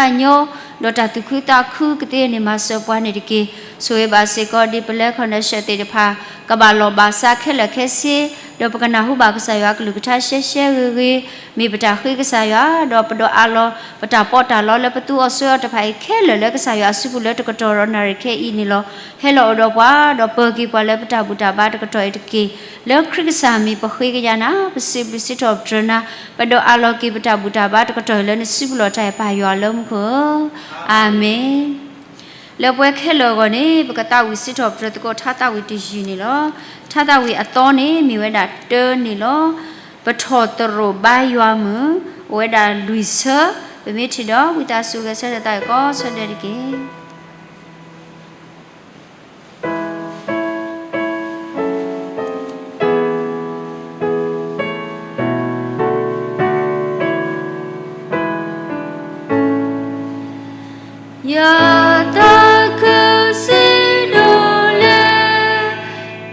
တၢ်ညီ ဒီးတၢ်သူၣ်ခုသးခုကသ့န့ၣ် မၤစၢၤပှၤန့ၣ်တက့ၢ်. ဆိၣ်ဂ့ၤဘၣ်စ့ၢ်ကီး ဒ်ပလဲ connection သ့ၣ်တဖၣ် ကဘၣ်လီၢ်ဘၣ်စးခဲလၢာ်ခဲဆ့, ဒီးပကနၢ်ဟူဘၣ်ကစၢ်ယွၤအကလုၢ်ကထါရှဲရှဲဂ့ၤဂ့ၤ, မ့ၢ်ပတၢ်ဃ့ကစၢ်ယွၤ, ဒီးပဒိးအးလီၤ ပတၢ်ပီးတၢ်လီလၢပသူအီၤစွဲအီၤတဖၣ်အံၤခဲလၢာ်လၢကစၢ်ယွၤအစုပူၤလၢတကတီၢ်ဒီးနၣ်ရံၣ်ခဲအံၤန့ၣ်လီၤ. ဟဲလီၤအိၣ်ဒီးပှၤ, ဒီးပၢၤက့ၤပှၤလၢပတၢ်ဘူၣ်တၢ်ဘါတကတီၢ်အံၤတက့ၢ်. လၢခရံာ်ကစၢ်မံၤပဃ့ကညးနၤ, ပစံးဘျုးစံးထီၣ်ပတြၢၤနၤ, ပဒိးအးလီၤက့ၤပတၢ်ဘူၣ်တၢ်ဘါတကတီၢ်အံၤလၢနစုပူၤလီၤတၢ်အံၤ ပၢ်ယွၤလၢမူခိၣ်ဧၢ, အၤမ့ၣ်. လၢပှဲၤခဲလၢာ်အဂီၢ်န့ၣ် ပကသးဝံၣ်စံးထီၣ်ပတြၢၤသကိးထါသးဝံၣ်တယုၢ်န့ၣ်လီၤ. ထါသးဝံၣ်အသီန့ၣ် မ့ၢ်ဝဲဒၣ်တၢန့ၣ်လီၤ. ပထီၣ်သရိာ်ဘါယွၤမုၢ်, အိၣ်ဝဲဒၣ်လွံၢ်ဆၢ, ပမ့ၢ်ထံၣ်ဒီး ဝံသးစူၤဂဲၤဆၢထၢၣ်သးဝံၣ်ကိးဆၢဒဲးတက့ၢ်. ယသးခုစံဒိၣ်လဲၣ်,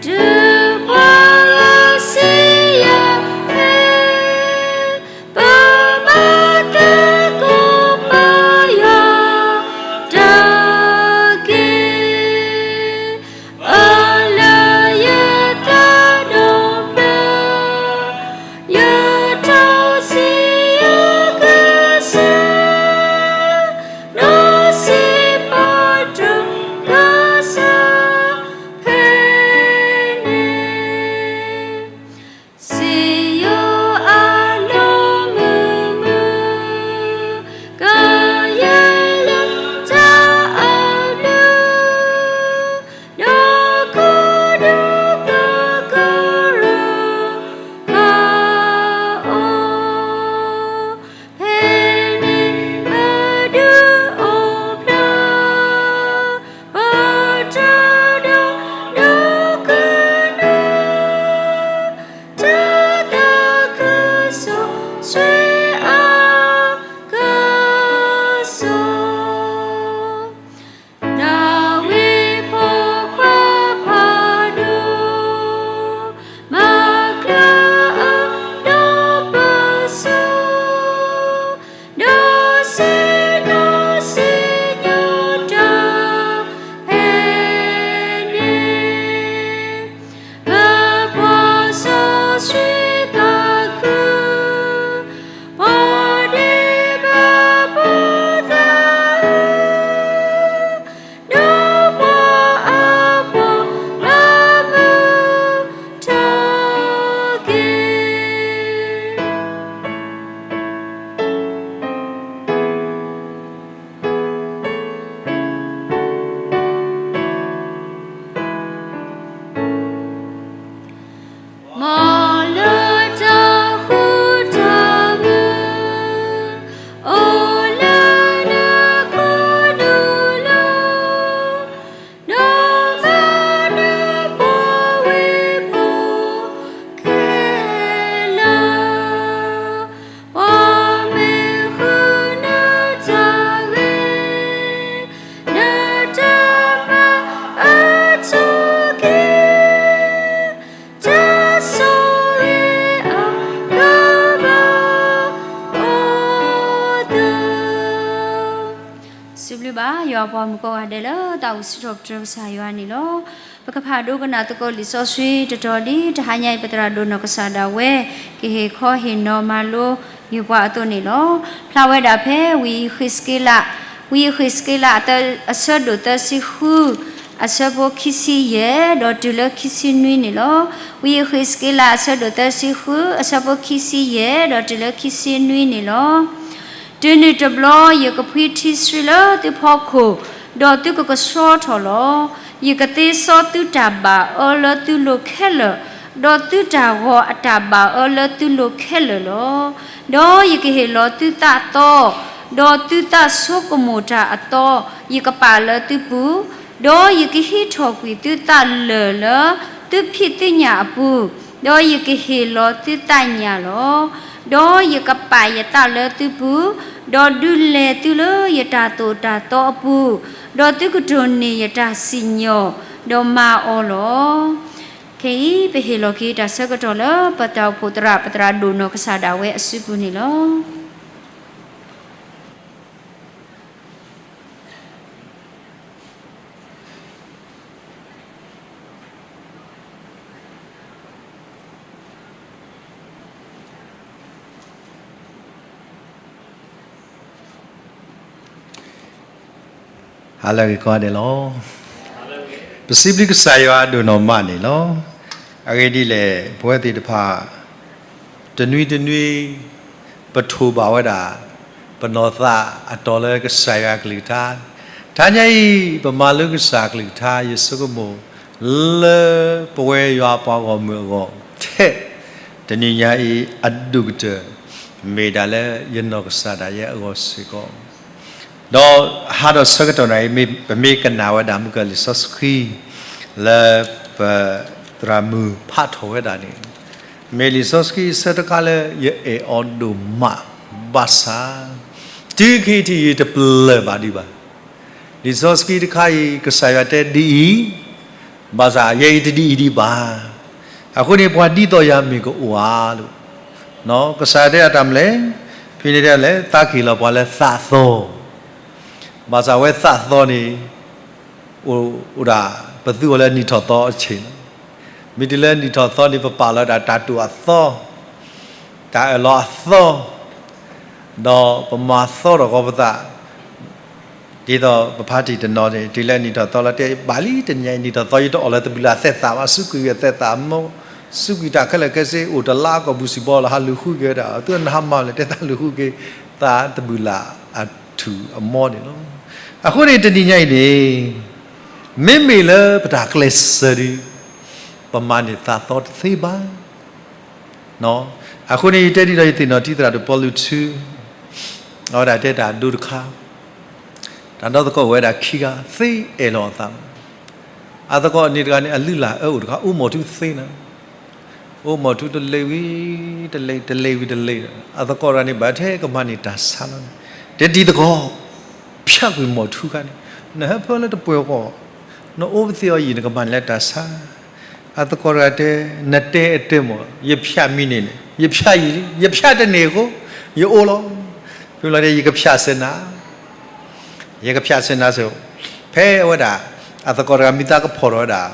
တုၤပှၤဂၤစံးယၤဖဲ ပမၤသကိးပၢ်ယွၤတၢ်က့ၢ်, အလၢယသးဒီဖျၢၣ်, ယထီၣ်စံးယကစၢ်, ဒီးစံးပတြၢၤကစၢ်ဖဲန့ၣ်. စံယိၤအၤလီၤမုာ်မုာ်, ကယဲၢ်လၢတၢ်အဘျုး, ဒီးကိးဒူပကရၢဃာ်အီၤ, ဖဲန့ၣ်ပဒုးအိၣ်ဖျါ ပတၢ်ဒီးဒိကနၣ်, တၢ်သးခုစိၤဆှံအကစီၣ်, ဒၤဝံးဖိခွါဖးဒိၣ်, မၤကျၢၤအဒီပစီ ဒီးစံးနီၢ်စံးညီတၢ်ဖဲန့ၣ်, မ့ၢ်ပှၤစီဆှံသးခု, ပှၤဒဲးဘးဖိသးအုး, ဒီးပှၤအါပှၤမၤမုာ်ထီၣ်က့ၤ မ်လၢတၢ်ဃူတၢ်မုာ် အိၣ်လၢနခိၣ်နူာ်လီၤ, ဒီးမၤနၢၤပှၤဝ့ၢ်ဖိခဲလၢာ်, ပှၤမ့ၢ်ဃုနတၢ်ဂ့ၤ, နတၢ်မၤအါထီၣ်က့ၤ တၢ်ဆိၣ်ဂ့ၤအကဘၣ်အိၣ်သ စံးဘျုးဘၣ်ယွၤပှၤမုၣ်ကိးဂၤဒဲးလၢသးအိၣ်စံးထီၣ်ပတြၢၤကစၢ်ယွၤန့ၣ်လီၤ. ပကဖးဒိကနၣ်သကိးလံာ်စီဆှံတတီၤဒ် တဟါညါအံၤ ပသရၣ်ဒိၣ်နီၢ်ကစၢ်ဒၣ်ဝဲ ကဟ့ၣ်ခီဟ့ၣ်နီၤမၤလိယုၢ်ပှၤအသိးန့ၣ်လီၤ. ဖျါဝဲဒၣ်ဖဲ ဝံယဃ့းစက့လး, ဝံယဃ့းစက့လး အဆၢဒိၣ်သၢဆံဃု အဆၢဖိခံဆံယဲၢ် ဒီးတုၤလၢခံဆံနွံန့ၣ်လီၤ. ဝံယဃ့းစက့လး အဆၢဒိၣ်သၢဆံဃု အဆၢဖိခံဆံယဲၢ် ဒီးတုၤလၢခံဆံနွံန့ၣ်လီၤ. တုၤနုၤတဘျီ ယကဖှံထံဆှံလၢသုဖီခိၣ်, ဒီးသုကကဆှီထီၣ်လီၤ. ယကသ့စီသုတၢ်ဘၣ်အၢလၢသုလိၤခဲလၢာ်, ဒီးသုတၢ်ဂီၤအတၢ်ဘၣ်အၢလၢသုလိၤခဲလၢာ်လီၤ. ဒီးယကဟ့ၣ်လီၤသုသးသီ, ဒီးသုသးဆိကမိၣ်တၢ်အသီ ယကပာ်လၢသုပူၤ, ဒီးယကဟံးထီၣ်ကွံာ်သုသးလၢာ်လၢသုဖံးသုညၣ်အပူၤ, ဒီးယကဟ့ၣ်လီၤသုသးညၣ်လီၤ. ဒီးယကပာ်ယသးလၢသုပူၤ, ဒီးဒုးလဲသုလၢယတၢ်သိၣ်တၢ်သီအပူၤ, ဒီးသုကတိၢ်န့ၢ်ယတၢ်စံၣ်ညီၣ်, ဒီးမၤအီၤလီၤ. ခဲအံၤ ပဟ့ၣ်လီၤက့ၤတၢ်ဆၢကတီၢ်လၢပတၢ်အိၣ်ဖှိၣ်သရၣ် ပသရၣ်ဒိၣ်နီၢ်ကစၢ်ဒၣ်ဝဲအစုပူၤန့ၣ်လီၤ. အလၢဂ့ၤကိးဂၤဒဲးလီၤ. ပစံးဘျုးကစၢ်ယွၤဒိၣ်နီၢ်မးန့ၣ်လီၤ. အဂ့ၢ်ဒ်လဲၣ် ပဝဲသ့ၣ်တဖၣ် တနွံတနွံ ပထိၣ်ဘၣ်ဝဲဒၣ် ပနီၢ်သးအတီၢ်လၢကစၢ်ယွၤအကလုၢ်ကထါ, တနံၤညါအံၤ ပမၤလိကစၢ်အကလုၢ်ကထါ ယဆိကမိၣ် လၢပဝဲယွၤပှၤဂီၢ်မုၢ်အဂီၢ်ထဲ တနံၤညါအံၤ အဒိၣ်ကတၢၢ် မ့ၢ်ဒၣ်လၢယနီၢ်ကစၢ်ဒၣ်ယဲအဂီၢ်စ့ၢ်ကီး ဒီးဟါဒီးဆၢကတီၢ်နၤအံၤ ပမ့ၢ်ကနၣ်ဝဲဒၣ်မုၢ်ကလံာ်စီဆှံ လၢပသရၣ်မုၣ်ဖးထီၣ်ဝဲဒၣ်န့ၣ်, မ့ၢ်လံာ်စီဆှံအဆၢတခါလၢယအဲၣ်အီၤဒိၣ်မး, ဘၣ်ဆၣ် တုၤခဲအံၤထံၣ်ယတပျၢၢ်ဘၣ်ဒံးဘၣ်. လံာ်စီဆှံတခါအံၤ ကစၢ်ယွၤတဲဒ်အံၤ, ဘၣ်ဆၣ်ယဲအံၤတဒ်အံၤဒံးဘၣ်. အဃိန့ၣ် ပှၤဒ်သိးယၤမ့ၢ်ကအိၣ်ဧါလိၤ. ကစၢ်ယွၤတဲဒၣ်တၢ်မနုၤလဲၣ်, ဖဲန့ၣ်တဲလဲၣ် သးကဟ့ၣ်လီၤပှၤလၢသးသီ ဘၣ်ဆၣ်ဝဲသးသီန့ၣ် အိၣ်ဒၣ် ပသူအီၤလၢနံၣ်ထီၣ်သီအဆ့ၣ်လီၤ. မ့ၢ်တုၤလၢနံၣ်ထီၣ်သီန့ၣ် ပပာ်လီၤဒၣ်တၢ်တိာ်အသီ, တၢ်အၢၣ်လီၤအသီ, ဒီးပမၤသီထီၣ်ဃီပသး, ဒ်သိးပဖါတံၢ်တနီၤန့ၣ် တုၤလၢနံၣ်ထီၣ်သီလီၤတဲ ဘၣ်လံတနံၤညါအံၤ နံၣ်ထီၣ်သီ ယတအီၣ်လၢတဘုၣ်လၢ်အသဲးသးဘၣ်, စူးကွံာ်အသဲးသးအမိၢ်, စူးကွံာ်တၢ်ခဲလၢာ်ခဲဆ့ အိၣ်တလါကီၢ်ပူၤစံးဘီလီၤ ဟးလူၤဃုက့ၤဝဲဒၣ်, သုနဟးမၤလဲၣ် တဲသးလူၤဃုက့ၤ သးတဘုၣ်လၢ်အထူၣ်အမီန့ၣ်လီၤ. အဃိန့ၣ်တနံၤညါအံၤန့ၣ် မ့မ့ၢ်လၢပတၢ်ကျဲးစၢးဒီး ပမၤန့ၢ်သးသီတသ့ဘၣ်. အဃိန့ၣ် ယတဲဒ်သိးယသ့ၣ်နီၣ်ထံသရၣ်ဒိၣ်ပီလူးထူ, အဝဲဒၣ်တဲတၢ်ဒိတခါ, တၢ်ဒီသကိးအိၣ်ဝဲဒၣ်ခံဂၤ သ့အဲၣ်လီၤအသး, အသကိးန့ၣ်တဂၤန့ၣ် အလုၢ်အလၢ်အၢအိၣ်တခါ အိၣ်မီၢ်ထူသ့န့ၣ်, အိၣ်မီၢ်ထူတလ့ၤဝံၤတလ့ၤ တလ့ၤဝံၤတလ့ၤ, အသကိးတဂၤန့ၣ် ဘၣ်ထဲကမၤန့ၢ်တၢ်ဆါလီၤန့ၣ်, တဲတံၤသကိး ဖၠးကွံာ်မီၢ်ထူခါန့ၣ်, နဟၢဖၢလၢတပှဲၤဃီ, နအိၣ်ပသ့အီၤယံာ် နကမၤန့ၢ်လၢတၢ်ဆါ. အသကိးတဂၤတဲ, နတဲအတဲမ့ၢ် ယဖၠးမံန့ၣ်န့ၣ် ယဖၠးယံာ်လံ, ယဖၠးတန့ၢ်အဃိ ယအိၣ်လီၤ. ဖဲလီၤတဲ ယကဖၠးစဲးနၤ, ယကဖၠးစဲးနၤစ့ၢ်, ဖဲအဝဲဒၣ် အသကိးတဂၤမံသးကဖီၣ်ထီၣ်ဝဲဒၣ်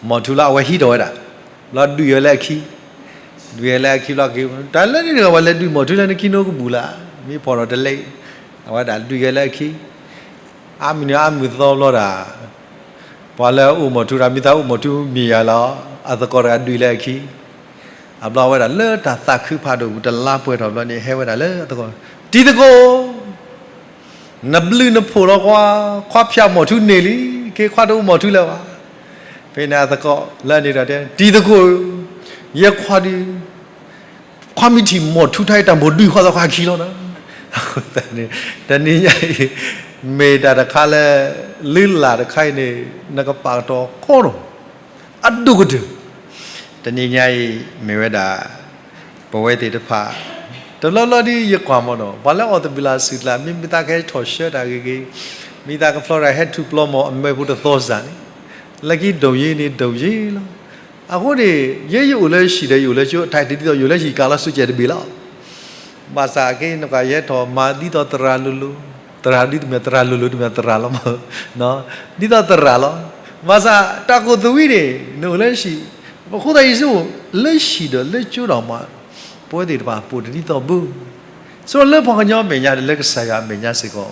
မီၢ်ထူလၢအဝဲဟံးထီၣ်ဝဲဒၣ်, ဘျီဒုးဝဲလၢအခံ, ဒုးဝဲလၢအခံဘျီက့ၤ, တၢ်လၢန့ၣ်တဂၤ ပှၤလဲၤဒုးမီၢ်ထူလၢနခံနိကဘူၣ်လၢ်, မ့ၢ်ဖီၣ်ထီၣ်တလဲၤ, အဝဲဒၣ်ဒုးဝဲလၢအခံ, အါမုၢ်နံၤအါမုၢ်သီဘျီဒၣ်, ပှၤလၢအအိၣ်မီၢ်ထူတဂၤ မံသးအိၣ်မီၢ်ထူမံၤယၤလီၤ, အသကိးတဂၤဒုးလၢအခံ, အဘျီဝဲဒၣ်လၢတၢ်သးခုဖးဒိၣ်ပူၤ တလါပှဲၤထီၣ်ဘျီန့ၣ် ဟဲဝဲဒၣ်လၢအသကိး, တံၤသကိး နဘျုးနဖှိၣ်လီၤကွၢ်, ခွါဖၠးမီၢ်ထူန့ၢ်လံ, က့ၤခွါတအိၣ်မီၢ်ထူလၢၤဘၣ်. ဖဲန့ၣ်အသကိးလၢန့ၣ်ဒီးတဲ တံၤသကိး, ယဲခွါဒုး, ခွါမ့ၢ်ထံၣ်မီၢ်ထူတခါအံၤ တၢ်မိၢ်ဒုးခွါသီခါခံလီၤနၤ. တနံၤညါအံၤ မ့ၢ်တၢ်တခါလၢ လုၢ်လၢ်တခါအံၤန့ၣ် နကပာ်ကတီၤကီဒီး အဒိၣ်ကတၢၢ် တနံၤညါအံၤ မ့ၢ်ဝဲဒၣ် ပဝဲသ့ၣ်တဖၣ် တဘျီဘျီဒ်ယကွၢ်မီၢ်ဒီး ပှၤလၢအီၣ်တဘုၣ်လၢ်စုၣ်ကျါ မ့ၢ်မ့ၢ်သးကဟဲထီၣ်ဆှၢတၢ်ဂ့ၤဂ့ၤ, မ့ၢ်သးကဖျီတၢ်ဟဲထူၣ်ပျီမီၢ်အမဲာ်ဖိတသီစၢ်န့ၣ်, လၢခံဒိၣ်ယ့ၤန့ၣ်ဒိၣ်ယ့ၤလီၤ. အဃိန့ၣ် ယဲယအိၣ်လၢဟံၣ်ဒီးယအိၣ်လၢကၠိ တၢ်ဒ်သိးယအိၣ်လၢဟံၣ်ကၤလီၤစုကဲတဘ့ၣ်လီၤ. ဘၣ်ဆၣ်က့ နကွၢ်ယဲထီၣ်မၤဒ်သိးသရၣ်လိၤလိၤ, သရၣ်ဒ်တမ့ၢ်သရၣ်လိၤလိၤ တမ့ၢ်သရၣ်လီၤမး, ဒ်သိးသရၣ်လီၤ. ဘၣ်ဆၣ်တၢ်ကိၢ်သဝံန့ၣ် နအိၣ်လၢဟံၣ်, အဃိသတးယစ့ၢ် လၢဟံၣ်ဒီးလၢကၠိဒီးမး ပဝဲသ့ၣ်တဖၣ်ပိာ်တဒ်သိးဘၣ်. ဆိလၢပှၤကညီမဲာ်ညါဒီးလၢကစၢ်ယွၤအမဲာ်ညါစ့ၢ်ကီး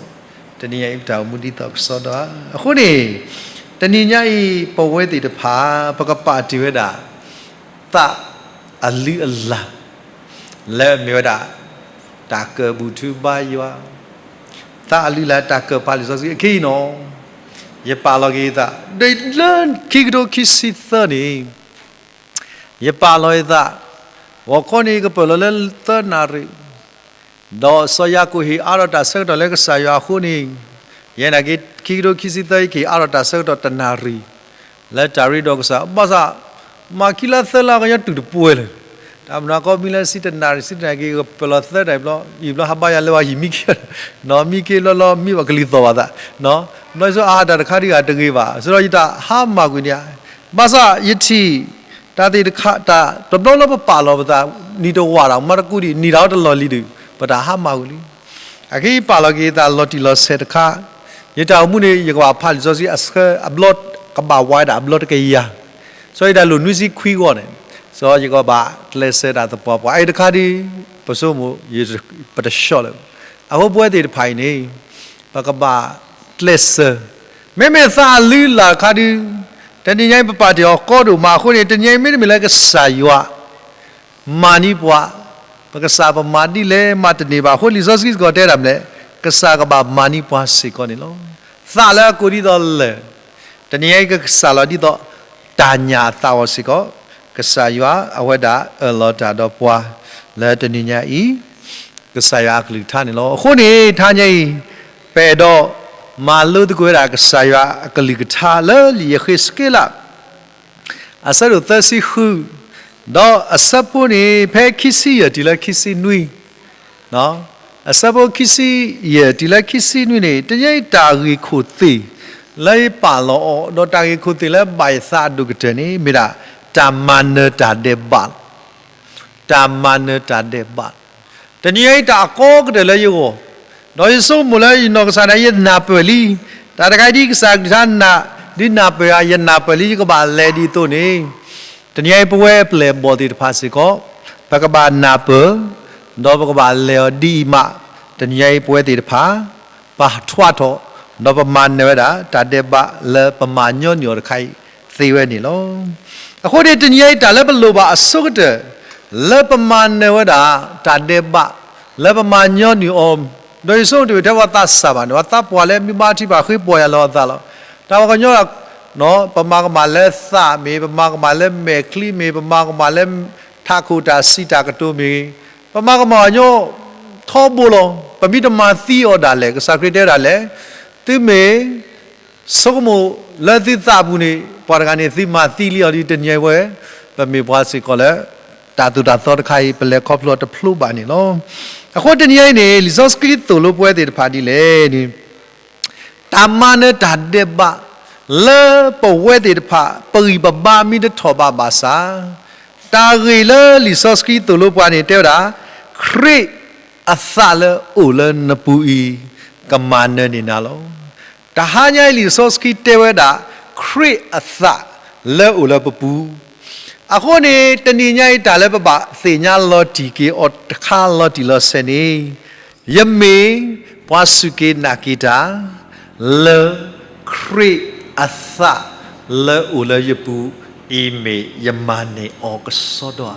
တနံၤညါအံၤပတၢ်အိၣ်မူဒ်သိးကစီဒီဧါ. အဃိန့ၣ် တနံၤညါအံၤ ပဝဲသ့ၣ်တဖၣ် ပကပာ်တ့ၢ်ဝဲဒၣ် သးအလုၢ်အလၢ် လၢအမ့ၢ်ဝဲဒၣ် တၢ်ကၢၣ်ဘူၣ်ထူဘါယွၤ, သးအလုၢ်အလၢ်တၢ်ကၢၣ်ပာ်လံာ်စီဆှံအခံနီၤ. ယပာ်လီၤက့ၤယသး လၢခံကထိခံဆံသၢန့ၣ် ယပာ်လီၤယသး, ဂီၤခီန့ၣ် ယကပၢၢ်လီၤလၢသၢနၣ်ရံၣ်, ဒီးစီၤယၤကိာ်ဟ့ၣ်အါထီၣ်တၢ်ဆၢကတီၢ်လၢကစၢ်ယွၤအဃိန့ၣ်, ယဲနာ်က့ ခံကထိခံဆံသၢ ယကဟ့ၣ်အါထီၣ်တၢ်ဆၢကတီၢ်တနၣ်ရံၣ် လၢတၢ်ရ့ဒီးကစၢ်. ဘၣ်ဆၣ် မၤခံလါသၢလါ ကညီတူၢ်တပှဲၤလၢၤ. တၢ်မနုၤကီမံလၢဆံတနၣ်ရံၣ် ဆံတနၣ်ရံၣ်က့ၤ ကပၢၢ်လီၤသၢနၣ်ရံၣ်ဘျီ ယံာ်ဘျီဟးဘါယွၤလၢဝဲယံာ်မံက့ၤ, နီၢ်မံက့ၤလီၤလီၤ မံဘၣ်ကလံၤသီၣ်ဘၣ်သး, ဘျီယဆိအါတၢ်တခါဒံးဂၤတဂ့ၤဘၣ် ဆိဒီးယတၢ်ဟါမၢ်ကွံာ်န့ၣ်ဧါ. ဘၣ်ဆၣ်ယထံၣ် တၢ်သ့ၣ်တခါ တၢ်တဘျီလၢပပာ်လီၤပသး နံၣ်တဝာ်ဒီး မၤတကူဒံး နံၣ်တၢ်အိၣ်တလီၢ်လံၤဒီး ပတၢ်ဟါမၢ်ကွံာ်လံ. အခဲအံၤပာ်လီၤက့ၤယသးလီၤတံၢ်လီၤဆဲးတခါ, ယတၢ်အိၣ်မူန့ၣ် ယကဘၣ်ဖးလံာ်စီဆှံအဆၢအဘျီ ကဘၣ်ဝါဒၣ်အဘျီတကယၤ, စီၤယတၢ်လိၣ်နွံဆံခွံဂီၢ်န့ၣ်, စီၤယကဘၣ်ကျဲးစၢးတၢ်သပှၢ်ပှၢ် အအံၤတခါဒံး ပဆိကမိၣ် ပတဆှီလၢၤ. အဃိပဝဲသ့ၣ်တဖၣ်အံၤန့ၣ် ပကဘၣ် ကျဲးစၢး, မ့မ့ၢ်သးအလုၢ်အလၢ်တခါဒုး, တနံၤညါအံၤပပာ်တ့ၢ်အီၤကီဒိၣ်မးအဃိန့ၣ် တနံၤညါအံၤမ့တမ့ၢ်လၢကစၢ်ယွၤ မၤန့ၢ်ပှၤ, ပကစၢ်ပမၤဒ်လဲၣ်မၤတန့ၢ်ဘၣ်အဃိ လံာ်စီဆှံစ့ၢ်ကီးတဲဒၣ်မနုၤလဲၣ်, ကစၢ်ကဘၣ်မၤန့ၢ်ပှၤစ့ၢ်ကီးန့ၣ်လီၤ. သးလၢအကိးဒ်သိးလၢၢ်, တနံၤညါအံၤကစၢ်လီၤဒ်သိး တၢ်ညၣ်အသးအီၤစ့ၢ်ကီး, ကစၢ်ယွၤအဝဲဒၣ်အၢၣ်လီၤတၢ်ဒီးပှၤ လၢတနံၤညါအံၤ ကစၢ်ယွၤအကလုၢ်ကထါန့ၣ်လီၤ. အဃိန့ၣ် တဟါညါအံၤ ပအဲၣ်ဒိးမၤလိသကိးဝဲဒၣ်ကစၢ်ယွၤအကလုၢ်ကထါလၢလံာ်ယဃ့းစက့လး အဆၢဒိၣ်သၢဆံဃု, ဒီးအဆၢဖိန့ၣ် ဖဲခံဆံယဲၢ်တုၤလၢခံဆံနွံ, အဆၢဖိခံဆံယဲၢ်တုၤလၢခံဆံနွံန့ၣ် တနံၤညါအံၤတၢ်ဂ့ၢ်ခိၣ်သ့ၣ်လၢယပာ်လီၤအီၤ ဒီးတၢ်ဂ့ၢ်ခိၣ်သ့ၣ်လၢဘၣ်ယသးအဒိၣ်ကတၢၢ်န့ၣ် မ့ၢ်ဒၣ်တၢ်မၤနၢၤတၢ်ဒဲးဘးလီၤ. တၢ်မၤနၢၤတၢ်ဒဲးဘးလီၤ. တနံၤညါအံၤတၢ်အကီကတၢၢ်လၢယဂီၢ်, ဒီးယဆိကမိၣ်လၢယနီၢ်ကစၢ်ဒၣ် ယနၢ်ပၢၢ်လံ, တၢ်တခါအံၤဒ်ကစၢ်ကလုၢ်ကထါနၢ် ဒ်နၢ်ပၢၢ်ဧါ ယနၢ်ပၢၢ်လံ ယကဘၣ်လဲၤဒ်သိးန့ၣ်, တနံၤညါအံၤပဝဲပျဲၢ်ဘီၣ်သ့ၣ်တဖၣ်စ့ၢ်ကီး ပကဘၣ်နၢ်ပၢၢ်, ဒီးပကဘၣ်လဲၤအီၤဒ်အံၤမး, တနံၤညါအံၤပဝဲသ့ၣ်တဖၣ် ပထွးထီၣ်, ဒီးပမၤနၢၤဝဲဒၣ် တၢ်ဒဲးဘးလၢပမၤညီနုၢ်အီၤတခါအံၤသ့ဝဲန့ၣ်လီၤ. အဃိန့ၣ် တနံၤညါအံၤတၢ်လၢပလိၣ်ဘၣ်အဆိကတၢၢ် လၢပမၤနၢၤဝဲဒၣ် တၢ်ဒဲးဘး လၢပမၤညီနုၢ်အီၤ, ဒီးယဆိကမိၣ်တမ့ၢ်ထဲပှၤသးစၢ်ဘၣ်န့ၣ် ပှၤသးပှၢ်လၢမ့ၢ်ဘါထံပှၤဃ့ပီၢ်ယၤလီၤအသးလီၤ. တၢ်ပှၤကညီ ပမၤကမၣ်လၢသးမ့ၢ်, ပမၤကမၣ်လၢမဲာ်ချံမ့ၢ်, ပမၤကမၣ်လၢထးခိၣ်တၢ်စံးတၢ်ကတိၤမ့ၢ်, ပမၤကမၣ်အီၤညီထီဘိလီၤ. ပမ့ၢ်တမၤသံအီၤဒၣ်လဲာ် ကစၢ်ခရံာ်တဲဒၣ်လဲာ်, သုမ့ၢ် ဆိကမိၣ်လၢသုသးပူၤန့ၣ် ပှၤတဂၤန့ၣ်သုမၤသံလံအီၤဒ်တနံၤအံၤဝဲ, ပမ့ၢ်ပှၤစ့ၢ်ကီးလၢ တၢ်သိၣ်တၢ်သီတခါအံၤ ပလဲၤခီဖျိတဖျိဘၣ်န့ၣ်လီၤ. အဃိတနံၤအံၤန့ၣ် လံာ်စီဆှံသိၣ်လိပဝဲသ့ၣ်တဖၣ်ဒ်လဲၣ်န့ၣ် တၢ်မၤနၢၤတၢ်ဒဲးဘး လၢပဝဲသ့ၣ်တဖၣ် ပဂံၢ်ပဘါမ့ၢ်တထီၣ်ဘးဘၣ်ဆၣ်, တၢ်ဂ့ၢ်လၢလံာ်စီဆှံသိၣ်လိပှၤန့ၣ်တဲဝဲဒၣ်, ခရံာ်အသးလၢအိၣ်လၢနပူၤအံၤ ကမၤနၢၤန့ၢ်နၤလီၤ. တဟါညါအံၤလံာ်စီဆှံတဲဝဲဒၣ် ခရံာ်အသးလၢအိၣ်လၢပပူၤ, အဃိန့ၣ် တနံၤညါအံၤတၢ်လၢပဘၣ်သ့ၣ်ညါလီၤတံၢ်က့ၤအီၤတခါလီၤတံၢ်လီၤဆဲးန့ၣ်, ယမ့ၢ်ပှၤစူၢ်က့ၤနာ်က့ၤတၢ် လၢခရံာ်အသးလၢအိၣ်လၢယပူၤအံၤမ့ၢ်ယမၤနၢၤအီၤကစီဒီဧါ.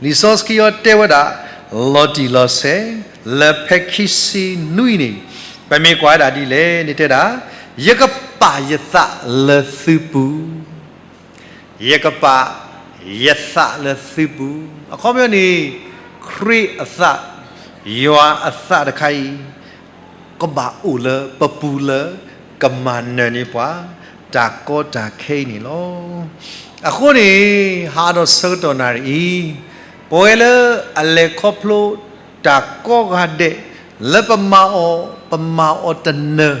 လံာ်စီဆှံအံၤတဲဝဲဒၣ် လီၤတံၢ်လီၤဆဲး လၢဖဲခံဆံနွံန့ၣ်, ပမ့ၢ်ကွၢ်ဝဲဒၣ်ဒ်လဲၣ်န့ၣ်တဲဒၣ်, ယကပာ်ယသးလၢသုပူၤ ယကပာ်ယသးလၢသုပူၤ, အခီပညီန့ၣ် ခရံာ်အသး, ယွၤအသးတခါအံၤ ကဘၣ်အိၣ်လၢပပူၤလၢ ကမၤနၢၤန့ၢ်ပှၤ တၢ်ကီတၢ်ခဲအံၤန့ၣ်လီၤ. အဃိန့ၣ် ဟးဒီးဆၢကတီၢ်နၣ်ရံၣ်အံၤ, ပဝဲလၢအလဲၤခီဖျိတၢ်ကိးဂၤဒဲး လၢပမၤအီၤ, ပမၤအီၤတနၢၤ,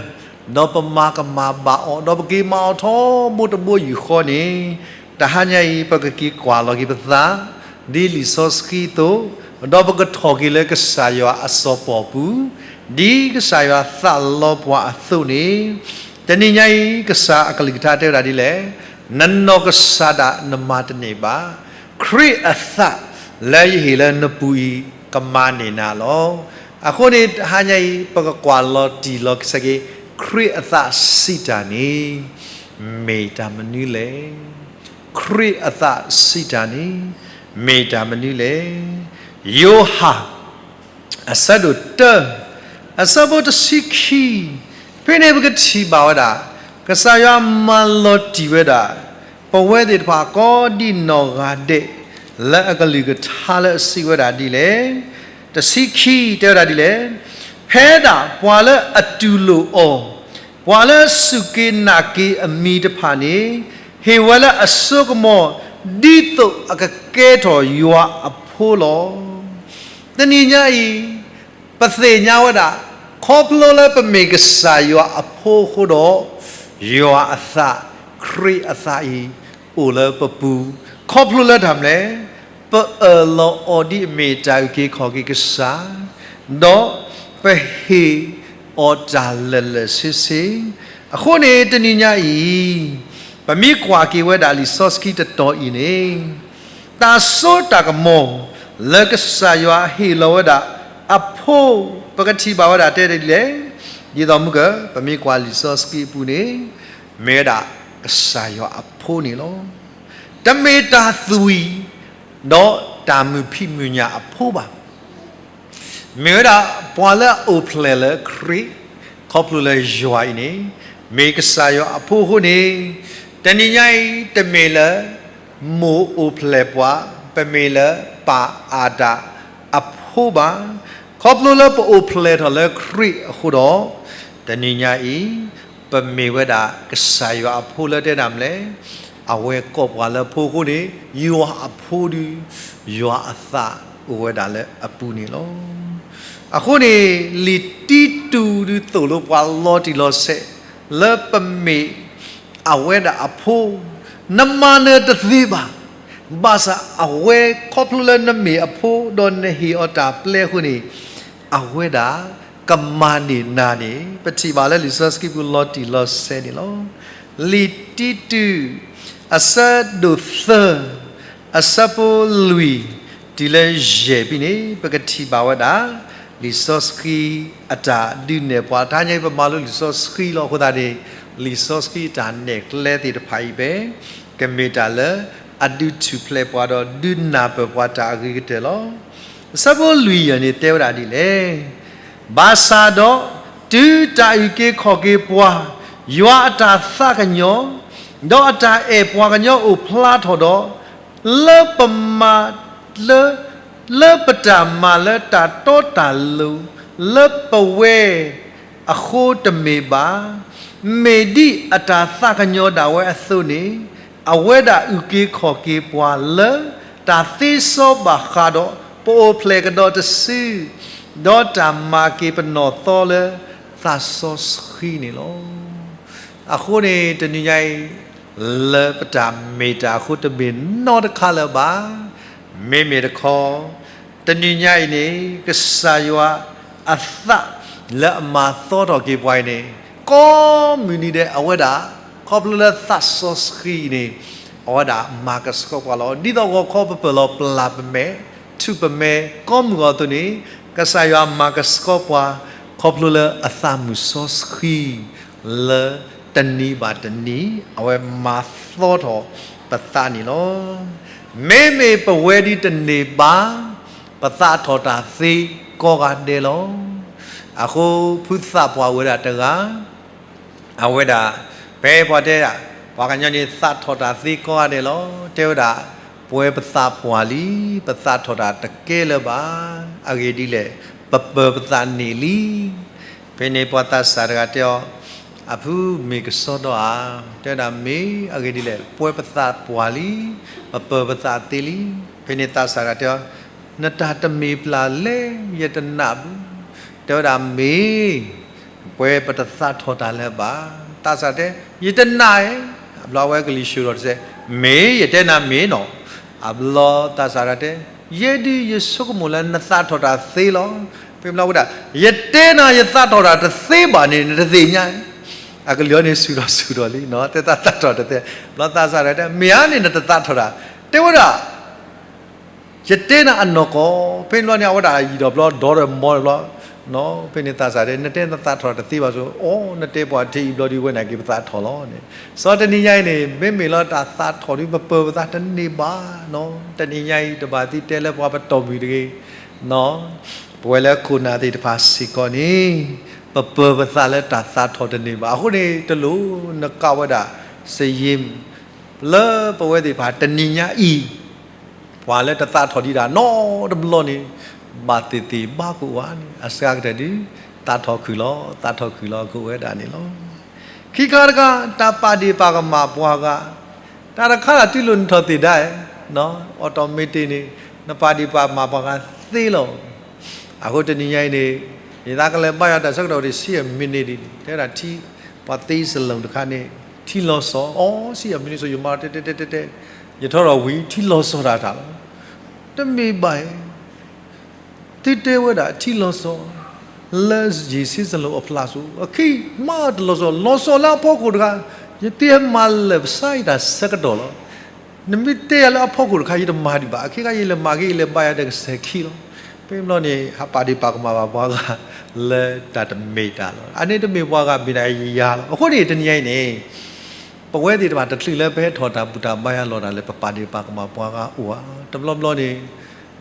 ဒီးပမၤကမၣ်ဘၣ်အီၤ, ဒီးပက့ၤမၤအီၤထီဘိတဘိယူၢ်ဃီန့ၣ်, တဟါညါအံၤ ပကက့ၤကွၢ်လီၤက့ၤပသး ဒ်လံာ်စီဆှံအသိး, ဒီးပကထီၣ်က့ၤလၢကစၢ်ယွၤအစီၤပီၤပူၤ, ဒ်ကစၢ်ယွၤသးလီပှၤအသိးန့ၣ်, တနံၤညါအံၤ ကစၢ်အကလုၢ်ကထါတဲဝဲဒၣ်ဒ်လဲၣ်, နနီၢ်ကစၢ်ဒၣ်နမၤတန့ၢ်ဘၣ်, ခရံာ်အသးလၢယဟ့ၣ်လၢနပူၤအံၤ ကမၤန့ၢ်နၤလီၤ. အဃိန့ၣ် တဟါညါအံၤ ပကကွၢ်လီၤတံၢ်လီၤဆဲးက့ၤ ခရံာ်အသးစံးတၢ်န့ၣ် မ့ၢ်တၢ်မနုၤလဲၣ်. ခရံာ်အသးစံးတၢ်န့ၣ် မ့ၢ်တၢ်မနုၤလဲၣ်. ယိၤဟၣ် အဆၢဒိၣ်တၢ အဆၢဖိတဆံခံ, ဖဲန့ၣ်ပကထံၣ်ဘၣ်ဝဲဒၣ် ကစၢ်ယွၤမၤလီၤတံၢ်ဝဲဒၣ် ပဝဲသ့ၣ်တဖၣ်ကိးဒံနီၢ်ဂၤဒဲး လၢအကလုၢ်ကထါလၢအစံးဝဲဒၣ်ဒ်လဲၣ်. တဆံခံတဲဝဲဒၣ်ဒ်လဲၣ်, ဖဲဒၣ်ပှၤလၢအတူၢ်လိာ်အီၤ, ပှၤလၢစူၢ်က့ၤနာ်က့ၤအမံၤတဖၣ်န့ၣ် ဟ့ၣ်ဝဲလၢအစိကမီၤ ဒ်သိးအကကဲထီၣ်ယွၤအဖိလီၤ. တနံၤညါအံၤ ပသ့ၣ်ညါဝဲဒၣ် ခီဖျိလၢပမ့ၢ်ကစၢ်ယွၤအဖိအဃိဒီး, ယွၤအသး, ခရံာ်အသးအံၤ အိၣ်လၢပပူၤ, ခီဖျိလၢတၢ်မနုၤလဲၣ်, ပအၢၣ်လီၤအီၤဒ်အမ့ၢ်တၢ်အုၣ်က့ၤခီၣ်က့ၤကစၢ်, ဒီးပဟ့ၣ်အီၤတၢ်လၢာ်လၢာ်ဆ့ဆ့. အဃိန့ၣ် တနံၤညါအံၤ ပမ့ၢ်ကွၢ်က့ၤဝဲဒၣ်လံာ်စီဆှံတတီၤအံၤန့ၣ်, တၢ်စိတၢ်ကမီၤလၢကစၢ်ယွၤဟ့ၣ်လီၤဝဲဒၣ်အဖိ, ပကထံၣ်ဘၣ်ဝဲဒၣ်တဲဒ်လဲၣ်, ဒ်သိးမုၢ်က ပမ့ၢ်ကွၢ်လံာ်စီဆှံအပူၤန့ၣ် မ့ၢ်ဝဲဒၣ်ကစၢ်ယွၤအဖိန့ၣ်လီၤ. တမ့ၢ်တၢ်သွံၣ် ဒီးတၢ်မုာ်ဖံးမုာ်ညၣ်အဖိဘၣ်. မ့ၢ်ဝဲဒၣ်ပှၤလၢအအိၣ်ဖျဲၣ်လၢခရံာ် ခီဖျိလၢယွၤအံၤန့ၣ် မ့ၢ်ကစၢ်ယွၤအဖိအဃိန့ၣ် တနံၤညါအံၤ တမ့ၢ်လၢ မိၢ်အိၣ်ဖျဲၣ်ပှၤ ပမ့ၢ်လၢပၢ်အၤဒၣ်အဖိဘၣ်. ခီဖျိလၢပအိၣ်ဖျဲၣ်ထီၣ်လၢခရံာ်အဃိဒီး တနံၤညါအံၤ ပမ့ၢ်ဝဲဒၣ်ကစၢ်ယွၤအဖိလၢတဲဒၣ်မလဲၣ်, အဝဲကိးပှၤလၢဖိအဃိန့ၣ် ယွၤအဖိဒုး ယွၤအသးအိၣ်ဝဲဒၣ်လၢအပူၤန့ၣ်လီၤ. အဃိန့ၣ် လံာ်တံတူးဒုးသိၣ်လိပှၤလီၤတံၢ်လီၤဆဲး လၢပမ့ၢ် အဝဲဒၣ်အဖိ, နမၤနၢၤတသ့ဘၣ်. ဘၣ်ဆၣ်အဝဲခီဖျိလၢနမ့ၢ်အဖိ ဒီးနဟ့ၣ်အီၤတၢ်ပျဲအဃိန့ၣ် အဝဲဒၣ်ကမၤန့ၢ်နၤန့ၣ် ပထံၣ်ဘၣ်လၢလံာ်စီဆှံပူၤလီၤတံၢ်လီၤဆဲးန့ၣ်လီၤ. လံာ်တံတူး အဆၢဒိၣ်သၢ အဆၢဖိလွံၢ် တုၤလၢယဲၢ်ဖဲန့ၣ် ပကထံၣ်ဘၣ်ဝဲဒၣ် လံာ်စီဆှံအတၢ်ဒုးနဲၣ်ပှၤ တဟါညါအံၤ ပမၤလိလံာ်စီဆှံလီၤ. အဃိသတးန့ၣ် လံာ်စီဆှံအတၢ်နဲၣ်ကျဲသ့ၣ်တဖၣ်အံၤဖဲ ကမ့ၢ်တၢ်လၢအဒုးထူၣ်ဖျဲးပှၤဒီးဒုးနၢ်ပၢၢ်ပှၤတၢ်အဂ့ၤကတၢၢ်လီၤ. အဆၢဖိလွံၢ်ယဲၢ်န့ၣ်တဲဝဲဒၣ်ဒ်လဲၣ်, ဘၣ်ဆၣ်ဒီး တုၤတၢ်အုၣ်က့ၤခီၣ်က့ၤပှၤ, ယွၤအတၢ်သးကညီၤ, ဒီးအတၢ်အဲၣ်ပှၤကညီအိၣ်ဖျါထီၣ်ဒီး, လၢပမၤ လၢ လၢပတၢ်မၤလၢတၢ်တီတၢ်လိၤ လၢပဝဲအဃိတမ့ၢ်ဘၣ်, မ့ၢ်ဒ်အတၢ်သးကညီၤဒၣ်ဝဲအသိးန့ၣ်, အဝဲဒၣ်အုၣ်က့ၤခီၣ်က့ၤပှၤလၢ တၢ်သ့စီဘၣ်ဃးဒီး ပအိၣ်ဖျဲၣ်ကဒီးတစု, ဒီးတၢ်မၤက့ၤပနီၢ်သီလၢသးစီဆှံန့ၣ်လီၤ. အဃိန့ၣ် တနံၤညါအံၤ လၢပတၢ်မ့ၢ်တၢ်အဃိတမ့ၢ်နီတခါလၢၤဘၣ်. မ့မ့ၢ်တခီ တနံၤညါအံၤန့ၣ် ကစၢ်ယွၤအသးလၢအမၤသီထီၣ်က့ၤပှၤအံၤန့ၣ် ကိးမုၢ်နံၤဒဲး အဝဲဒၣ် ခီဖျိလၢသးစီဆှံအံၤန့ၣ် အဝဲဒၣ်မၤကဆှီပှၤလီၤ. ဒ်သိးဂီၤခီပပၢၢ်လီၤပျၢ်ပမဲာ် ထူၣ်ပမဲာ် ကိးမုၢ်ဂီၤအသိးန့ၣ် ကစၢ်ယွၤမၤကဆှီပှၤ ခီဖျိလၢအသးမုၢ်စီဆှံ လၢတနံၤဘၣ်တနံၤ အဝဲမၤသီထီၣ်ပသးန့ၣ်လီၤ. မ့မ့ၢ်ပဝဲဒ်တန့ၢ်ဘၣ် ပသးထီၣ်တၢ်သ့ကိးဂၤဒဲးလီၤ. အဃိဖုသးပှၢ်ဝဲဒၣ်တဂၤ အဝဲဒၣ် ဖဲပှၤတဲဒၣ် ပှၤကညီန့ၣ်သးထီၣ်တၢ်သ့ကိးဂၤဒဲးလီၤ. တဲဝဲဒၣ် ပဝဲပသးပှၢ်လံ, ပသးထီၣ်တၢ်တကဲလၢၤဘၣ်. အဂ့ၢ်ဒ်လဲၣ်, ပပၢၤပသးန့ၢ်လံ. ဖဲန့ၣ်ပှၤသးစၢ်တဂၤတဲအီၤ, အဖုမ့ၢ်ကစီဒီဧါ. တဲဝဲဒၣ်မ့ၢ်, အဂ့ၢ်ဒ်လဲၣ်, ပဝဲပသးပှၢ်လံ, ပပၢၤပသးသ့လံ. ဖဲန့ၣ်သးစၢ်တဂၤတဲအီၤ, နတၢ်တမ့ၢ်ပျၢ်လဲၣ်, ယတနာ်ဘူး. တဲဝဲဒၣ်မ့ၢ် ပဝဲပတသးထီၣ်တၢ်လၢၤဘၣ်. သးစၢ်တဲ, ယတနာ်ဧါ. အဘျီအဝဲကလံၤဆှၢထီၣ်တစဲး, မ့ၢ်ယတဲနၤမ့ၢ်နီၤ. အဘျီသးစၢ်တဂၤတဲ, ယဲဒုးယဆိကမိၣ်လၢနသးထီၣ်တၢ်သ့လီၤ. ဖဲဘျီဝဲဒၣ်, ယတဲနၤယသးထီၣ်တၢ်တသ့ဘၣ်န့ၣ် နတသ့ၣ်ညါ. အကလံၤအီၤန့ၣ်ဆူၣ်ထီၣ်ဆူၣ်ထီၣ်လံ, တဲသးသးထီၣ်တသ့. ဘျီသးစၢ်တဂၤတဲ, မ့ၢ်ဧါန့ၣ်နတသးထီၣ်တၢ်. တဲဝဲဒၣ် ယတဲနၤအနီၢ်ကီၢ်, ဖဲန့ၣ်ဘျီန့ၣ် အဝဲဒၣ်ယံာ်ဒီးဘျီဒီဒီးမီဒီးဘျီ, ဖဲန့ၣ်သးစၢ်တဲ, နတဲနသးထီၣ်တသ့ဘၣ်ဆိ, အိ, နတဲပှၤထံအံၤဘျီဒုးဝဲန့ၣ်က့ၤပသးထီၣ်လီၤန့ၣ်. စီၤတနံၤညါအံၤန့ၣ် မ့မ့ၢ်လၢတၢ်သးထီၣ်ဒုး ပပၢၤပသးတန့ၢ်ဘၣ်နီၤ. တနံၤညါအံၤ တဘၣ်သံတဲလၢပှၤပတီၢ်မုၢ်တဂ့ၤ, ပဝဲလၢခိၣ်နၢ်သ့ၣ်တဖၣ်စ့ၢ်ကီးန့ၣ် ပပၢၤပသးလၢတၢ်သးထီၣ်တန့ၢ်ဘၣ်. အဃိန့ၣ် တလိၣ်နကးဝဲဒၣ်စယံၤ လၢပဝဲသ့ၣ်တဖၣ်တနံၤညါအံၤ ပှၤလၢတသးထီၣ်ဒံးဒၣ်နီတဘျီန့ၣ် ဘၣ်သ့ၣ်သ့ၣ်ဘၣ်ကိးဝဲန့ၣ် အစှၤကတၢၢ်ဒုး သးထီၣ်ခုၣ်လီၤ, သးထီၣ်ခုၣ်လီၤကိးဝဲဒၣ်န့ၣ်လီၤ. ခံခါတခါ တၢ်ပာ်ဒ့ၣ်ပာ်ကမၣ်ပှၤဂၤ, တၢ်တခါဒၣ်တုၤလိာ်နထီၣ်သ့ၣ်ဒါ, automatic န့ၣ် နပာ်ဒ့ၣ်ပာ်ကမၣ်ပှၤဂၤသ့လီၤ. အဃိတနံၤညါအံၤန့ၣ် ယသးကလဲၤဘါယွၤတၢ်ဆၢကတီၢ် ဆံအမံးနံးဒ်န့ၣ် တဲဝဲဒၣ်ထံ, ပှၤသ့စလူးတခါန့ၣ် ထံလီၤစီၤ, အိ, ဆံအမံးနံးစိၤ ယမၤတဲတဲတဲတဲတဲ, ယထီၣ်ထီၣ်ဝံၤ ထံလီၤစီၤတၢ်တၢ်လီၤ. တမ့ၢ်ဘၣ်ဧါ. သုတဲဝဲဒၣ်ထံလီၤစီၤ လၢယ့ၣ်ဆံစလူးအဖျါစိၤ, အခံမးတလီၤစီၤ, လီၤစီၤလၢအဖီခိၣ်တခါ, ယသ့ဟဲမၤလၢာ်ပစၢ်ယတၢ်ဆၢကတီၢ်လီၤ. နမ့ၢ်တဲယၤလၢအဖီခိၣ်တခါ ယတမၤဒံးဘၣ်, အခဲခါယလဲၤမၤက့ၤ ယလဲၤဘါယွၤတၢ်ကစဲၤခံလီၤ. ဖဲဘျီန့ၣ် ဟးပာ်ဒ့ၣ်ပာ်ကမၣ်ဘၣ်ပှၤဂၤ, လၢတၢ်တမ့ၢ်တၢ်လီၤ. အန့ၣ်တမ့ၢ်ပှၤဂၤမ့ၢ်ဒၣ်ယၤလီၤ. အဃိန့ၣ် တနံၤညါအံၤန့ၣ် ပဝဲသ့ၣ်တဖၣ်တချုးလၢပဟဲထီၣ်တၢ်ဘူၣ်တၢ်ဘါယွၤလီၤတၢ်လၢ ပပာ်ဒ့ၣ်ပာ်ကမၣ်ပှၤဂၤအိၣ်ဧါ. တဘျီဘျီန့ၣ်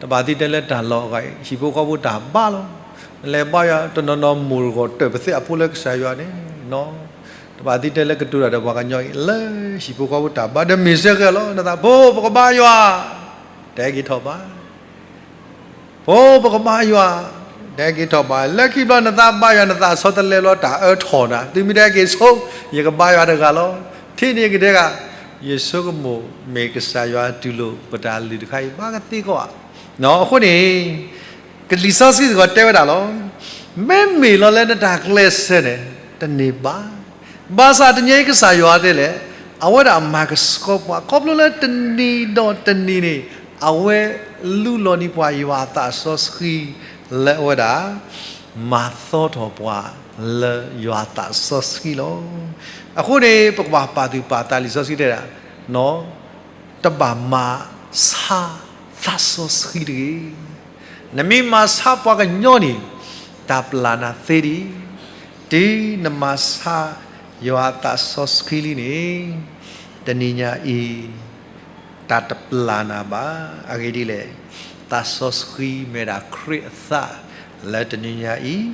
တဘၣ်သံတဲလၢတၢ်လီၢ်အဂၤအံၤ ဟံၣ်ဖိဃီဖိတၢ်ဘါလီၤ. နလဲၤဘါယွၤတနီၤနီၤ မိၢ်တဂီၤတၢၢ်ပသ့ၣ်အဖိလၢကစၢ်ယွၤန့ၣ် တဘၣ်သံတဲလၢကတိၤတၢ်ဒီးပှၤကညီအံၤ လၢဟံၣ်ဖိဃီဖိတၢ်ဘါဒီးမ့ၢ်စဲဃဲလီၤ. နသးဖိပကဘါယွၤ တဟဲက့ၤထီၣ်ဘး ဖိပကဘါယွၤ တဟဲက့ၤထီၣ်ဘး လၢခံဘျီနသးဘါယွၤ နသးဆီတလဲဘျီ တၢ်အၢထီၣ်နၤ သုမ့ၢ်တဟဲက့ၤဆိ ယကဘါယွၤတဂၤလီၤ. ထံၣ်န့ၢ်ကတဲဂၤ ယဆိကမိၣ်မ့ၢ်ကစၢ်ယွၤတူၢ်လိာ်ပတၢ်လုၢ်တခါအံၤ ဘၣ်ကသ့ကီးဧါ. အဃိန့ၣ် ကလံာ်စီဆှံစ့ၢ်ကီးတဲဝဲဒၣ်လီၤ. မ့မ့ၢ်လီၤလၢနတၢ်ကျဲးစၢးန့ၣ် တန့ၢ်ဘၣ်. ဘၣ်ဆၣ်တနံၤအံၤကစၢ်ယွၤတဲလဲၣ် အဝဲဒၣ်မၤကဆှီပှၤ ခီဖျိလၢတနံၤဒီးတနံၤန့ၣ် အဝဲလူလီၤန့ၢ်ပှၤယွၤအသးစီဆှံ လၢအဝဲဒၣ် မၤသီထီၣ်ပှၤလၢယွၤအသးစီဆှံလီၤ. အဃိန့ၣ် ပကဘၣ်ပာ်သူၣ်ပာ်သး လံာ်စီဆှံတဲဒၣ် တဘၣ်မၤဆါသးစီဆှံတဂ့ၤ. နမ့ၢ်မၤဆါပှၤကညီန့ၣ် တၢ်ပျၢ်နၤသ့ဒံး, တုၤနမၤဆါ ယွၤအသးစီဆှံလံန့ၣ် တနံၤညါအံၤ တၢ်တပျၢ်နၤဘၣ်. အဂ့ၢ်ဒ်လဲၣ်, သးစီဆှံမ့ၢ်ဒၣ်ခရံာ်အသး လၢတနံၤညါအံၤ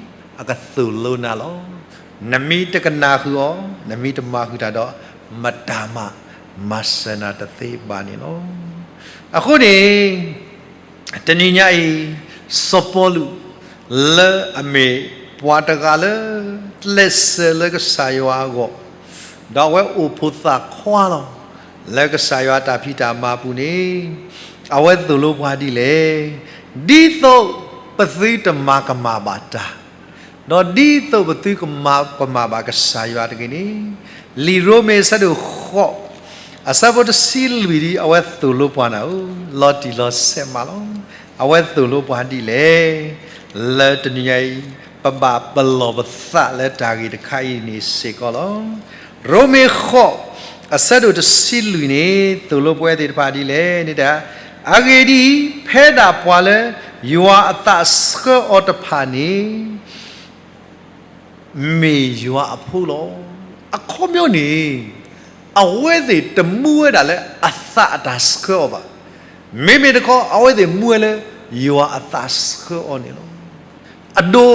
အကသိၣ်လိနၤလီၤ. နမ့ၢ်တကနၣ်ဃုာ်အီၤ, နမ့ၢ်တမၤဃုာ်တၢ်ဒီး မတၤမၤ မၤစၢၤနၤတသ့ဘၣ်န့ၣ်လီၤ. အဃိန့ၣ် တနံၤညါအံၤ စီၤပီလူး လၢအမ့ၢ်ပှၤတဂၤလၢ ကျဲးစၢးလၢကစၢ်ယွၤအဂီၢ်, ဒီးအဝဲအိၣ်ဖိသၣ်ခွါလီၤ. လၢကစၢ်ယွၤတၢ်ဖံးတၢ်မၤပူၤန့ၣ် အဝဲသိၣ်လိပှၤဒ်လဲၣ်, ဒ်သိးပသုတမၤကမၣ်ဘၣ်တၢ် ဒီးဒ်သိးပသုကမၤကမၣ်ဘၣ်ကစၢ်ယွၤတဂ့ၤန့ၣ်, လံာ်ရိမ့ၤအဆၢဒိၣ်ဃိး အဆၢဖိတဆံလွံၢ်ဒ်အဝဲသိၣ်လိပှၤနၤဧၢ, လီၤတံၢ်လီၤဆဲးမးလီၤ. အဝဲသိၣ်လိပှၤဒ်လဲၣ်, လၢတနံၤညါအံၤ ပဘၣ်ပလီၢ်ပသးလၢတၢ်ဂ့ၢ်တခါအံၤန့ၣ်စ့ၢ်ကီးလီၤ. ရိမ့ၤဃိး အဆၢဒိၣ်တဆံလွံၢ်န့ၣ် သိၣ်လိပဝဲသ့ၣ်တဖၣ်ဒ်လဲၣ်န့ၣ်တၢ်, အဂ့ၢ်ဒ်အံၤ, ဖဲဒၣ်ပှၤလၢယွၤအသးဆှၢအီၤတဖၣ်န့ၣ် မ့ၢ်ယွၤအဖိလီၤ. အခီပညီန့ၣ် အဝဲသ့ၣ်တမူဝဲဒၣ်လၢအသးအတၢ်ဆှၢအီၤဘၣ်. မ့မ့ၢ်တခီ အဝဲသ့ၣ်မူဝဲလၢယွၤအသးဆှၢအီၤန့ၣ်လီၤ. အဒိ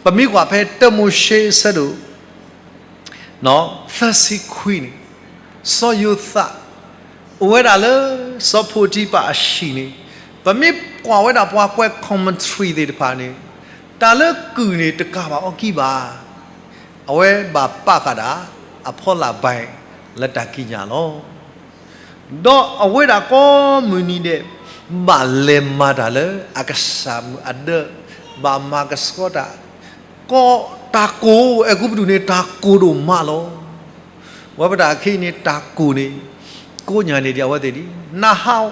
ပမ့ၢ်ကွၢ်ဖဲတၢမိၤၡ့အဆၢဒိၣ် သၢဆံခွံန့ၣ်, စီၤယိၤသး အိၣ်ဝဲဒၣ်လၢ စီၤဖီတံဖၤအဟံၣ်န့ၣ်, ပမ့ၢ်ကွၢ်ဝဲဒၣ်ပှၤကွဲး commentary သ့ၣ်တဖၣ်န့ၣ်, တၢ်လၢကုၢ်န့ၣ်တကးဘၣ်အီၤကံဘၣ်, အဝဲဘၣ်ပာ်ဃာ်ဒၣ် အဖီလာ်ဘၣ် လၢတၢ်ကံးညာ်လီၤ. ဒီးအဝဲဒၣ်ကိးမုၢ်နံၤဒဲး ဘၣ်လဲၤမၤတၢ်လၢအကစၢ်မုၢ်အဒၢး, ဘၣ်မၤကဆှီတၢ်, ကီးတၢ်ကိၢ် အဲၤကူပတူးန့ၣ် တၢ်ကိၢ်ဒိၣ်မးလီၤ. ဝဲပတၢ်အခံန့ၣ် တၢ်ကိၢ်န့ၣ် ကိးညါန့ၢ်ဒံးအဝဲသ့ၣ်ဒံး, နဟး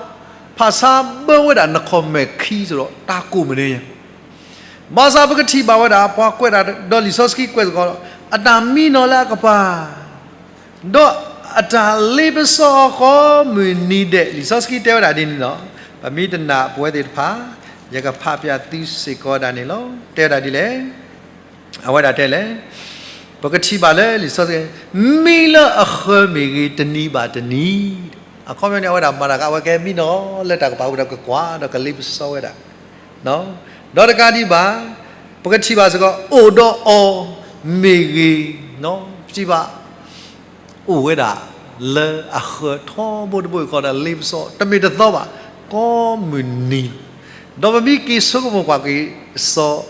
ဖးဆါဘၢဝဲဒၣ်နခီၣ်မဲာ်ခံစ့ၢ်ဒီး တၢ်ကိၢ်မနုၤညါ ဘၣ်ဆၣ်ပကထံၣ်ဘၣ်ဝဲဒၣ် ပှၤကွဲးတၢ်ဒီးလံာ်စီဆှံကွဲးစ့ၢ်ကီး, အတၢ်မံနီၤလၢအကပၤ, ဒီးအတၢ်လ့ပစီအီၤကိးမုၢ်နံၤဒဲး လံာ်စီဆှံတဲဝဲဒၣ်ဒ်န့ၣ်လီၤ. ပမ့ၢ်တနာ်ပဝဲသ့ၣ်တဖၣ် ယကဖးပၠးသုစ့ၢ်ကီးဒၣ်န့ၣ်လီၤ. တဲဝဲဒၣ်ဒ်လဲၣ် အဝဲဒၣ်တဲလဲၣ်, ပကထံၣ်ဘၣ်လၢလံာ်စီဆှံ, မံလၢအဃၢၤမ့ၢ်ဂ့ၤ တနံၤဘၣ်တနံၤ, အခီပညီန့ၣ် အဝဲဒၣ်မၤတၢ်က အဝဲကဟဲမံနီၤလၢတၢ်ကပၤဝံၤဒီးကကွၢ်ဒီးကလ့ပစီဝဲဒၣ်, ဒီးတကးဒံးဘၣ်, ပကထံၣ်ဘၣ်စ့ၢ်ကီး အိၣ်ဒီးအီၤမ့ၢ်ဂ့ၤ, ပထံၣ်ဘၣ် အိၣ်ဝဲဒၣ်လၢအဃၢၤထီဘိတဘိအံၤ ကီးဒီးလ့ပစီ တမ့ၢ်တသီဘၣ် ကိးမုၢ်နံၤ, ဒီးပမ့ၢ်က့ၤဆိကမိၣ်ကွၢ်က့ၤ စီၤ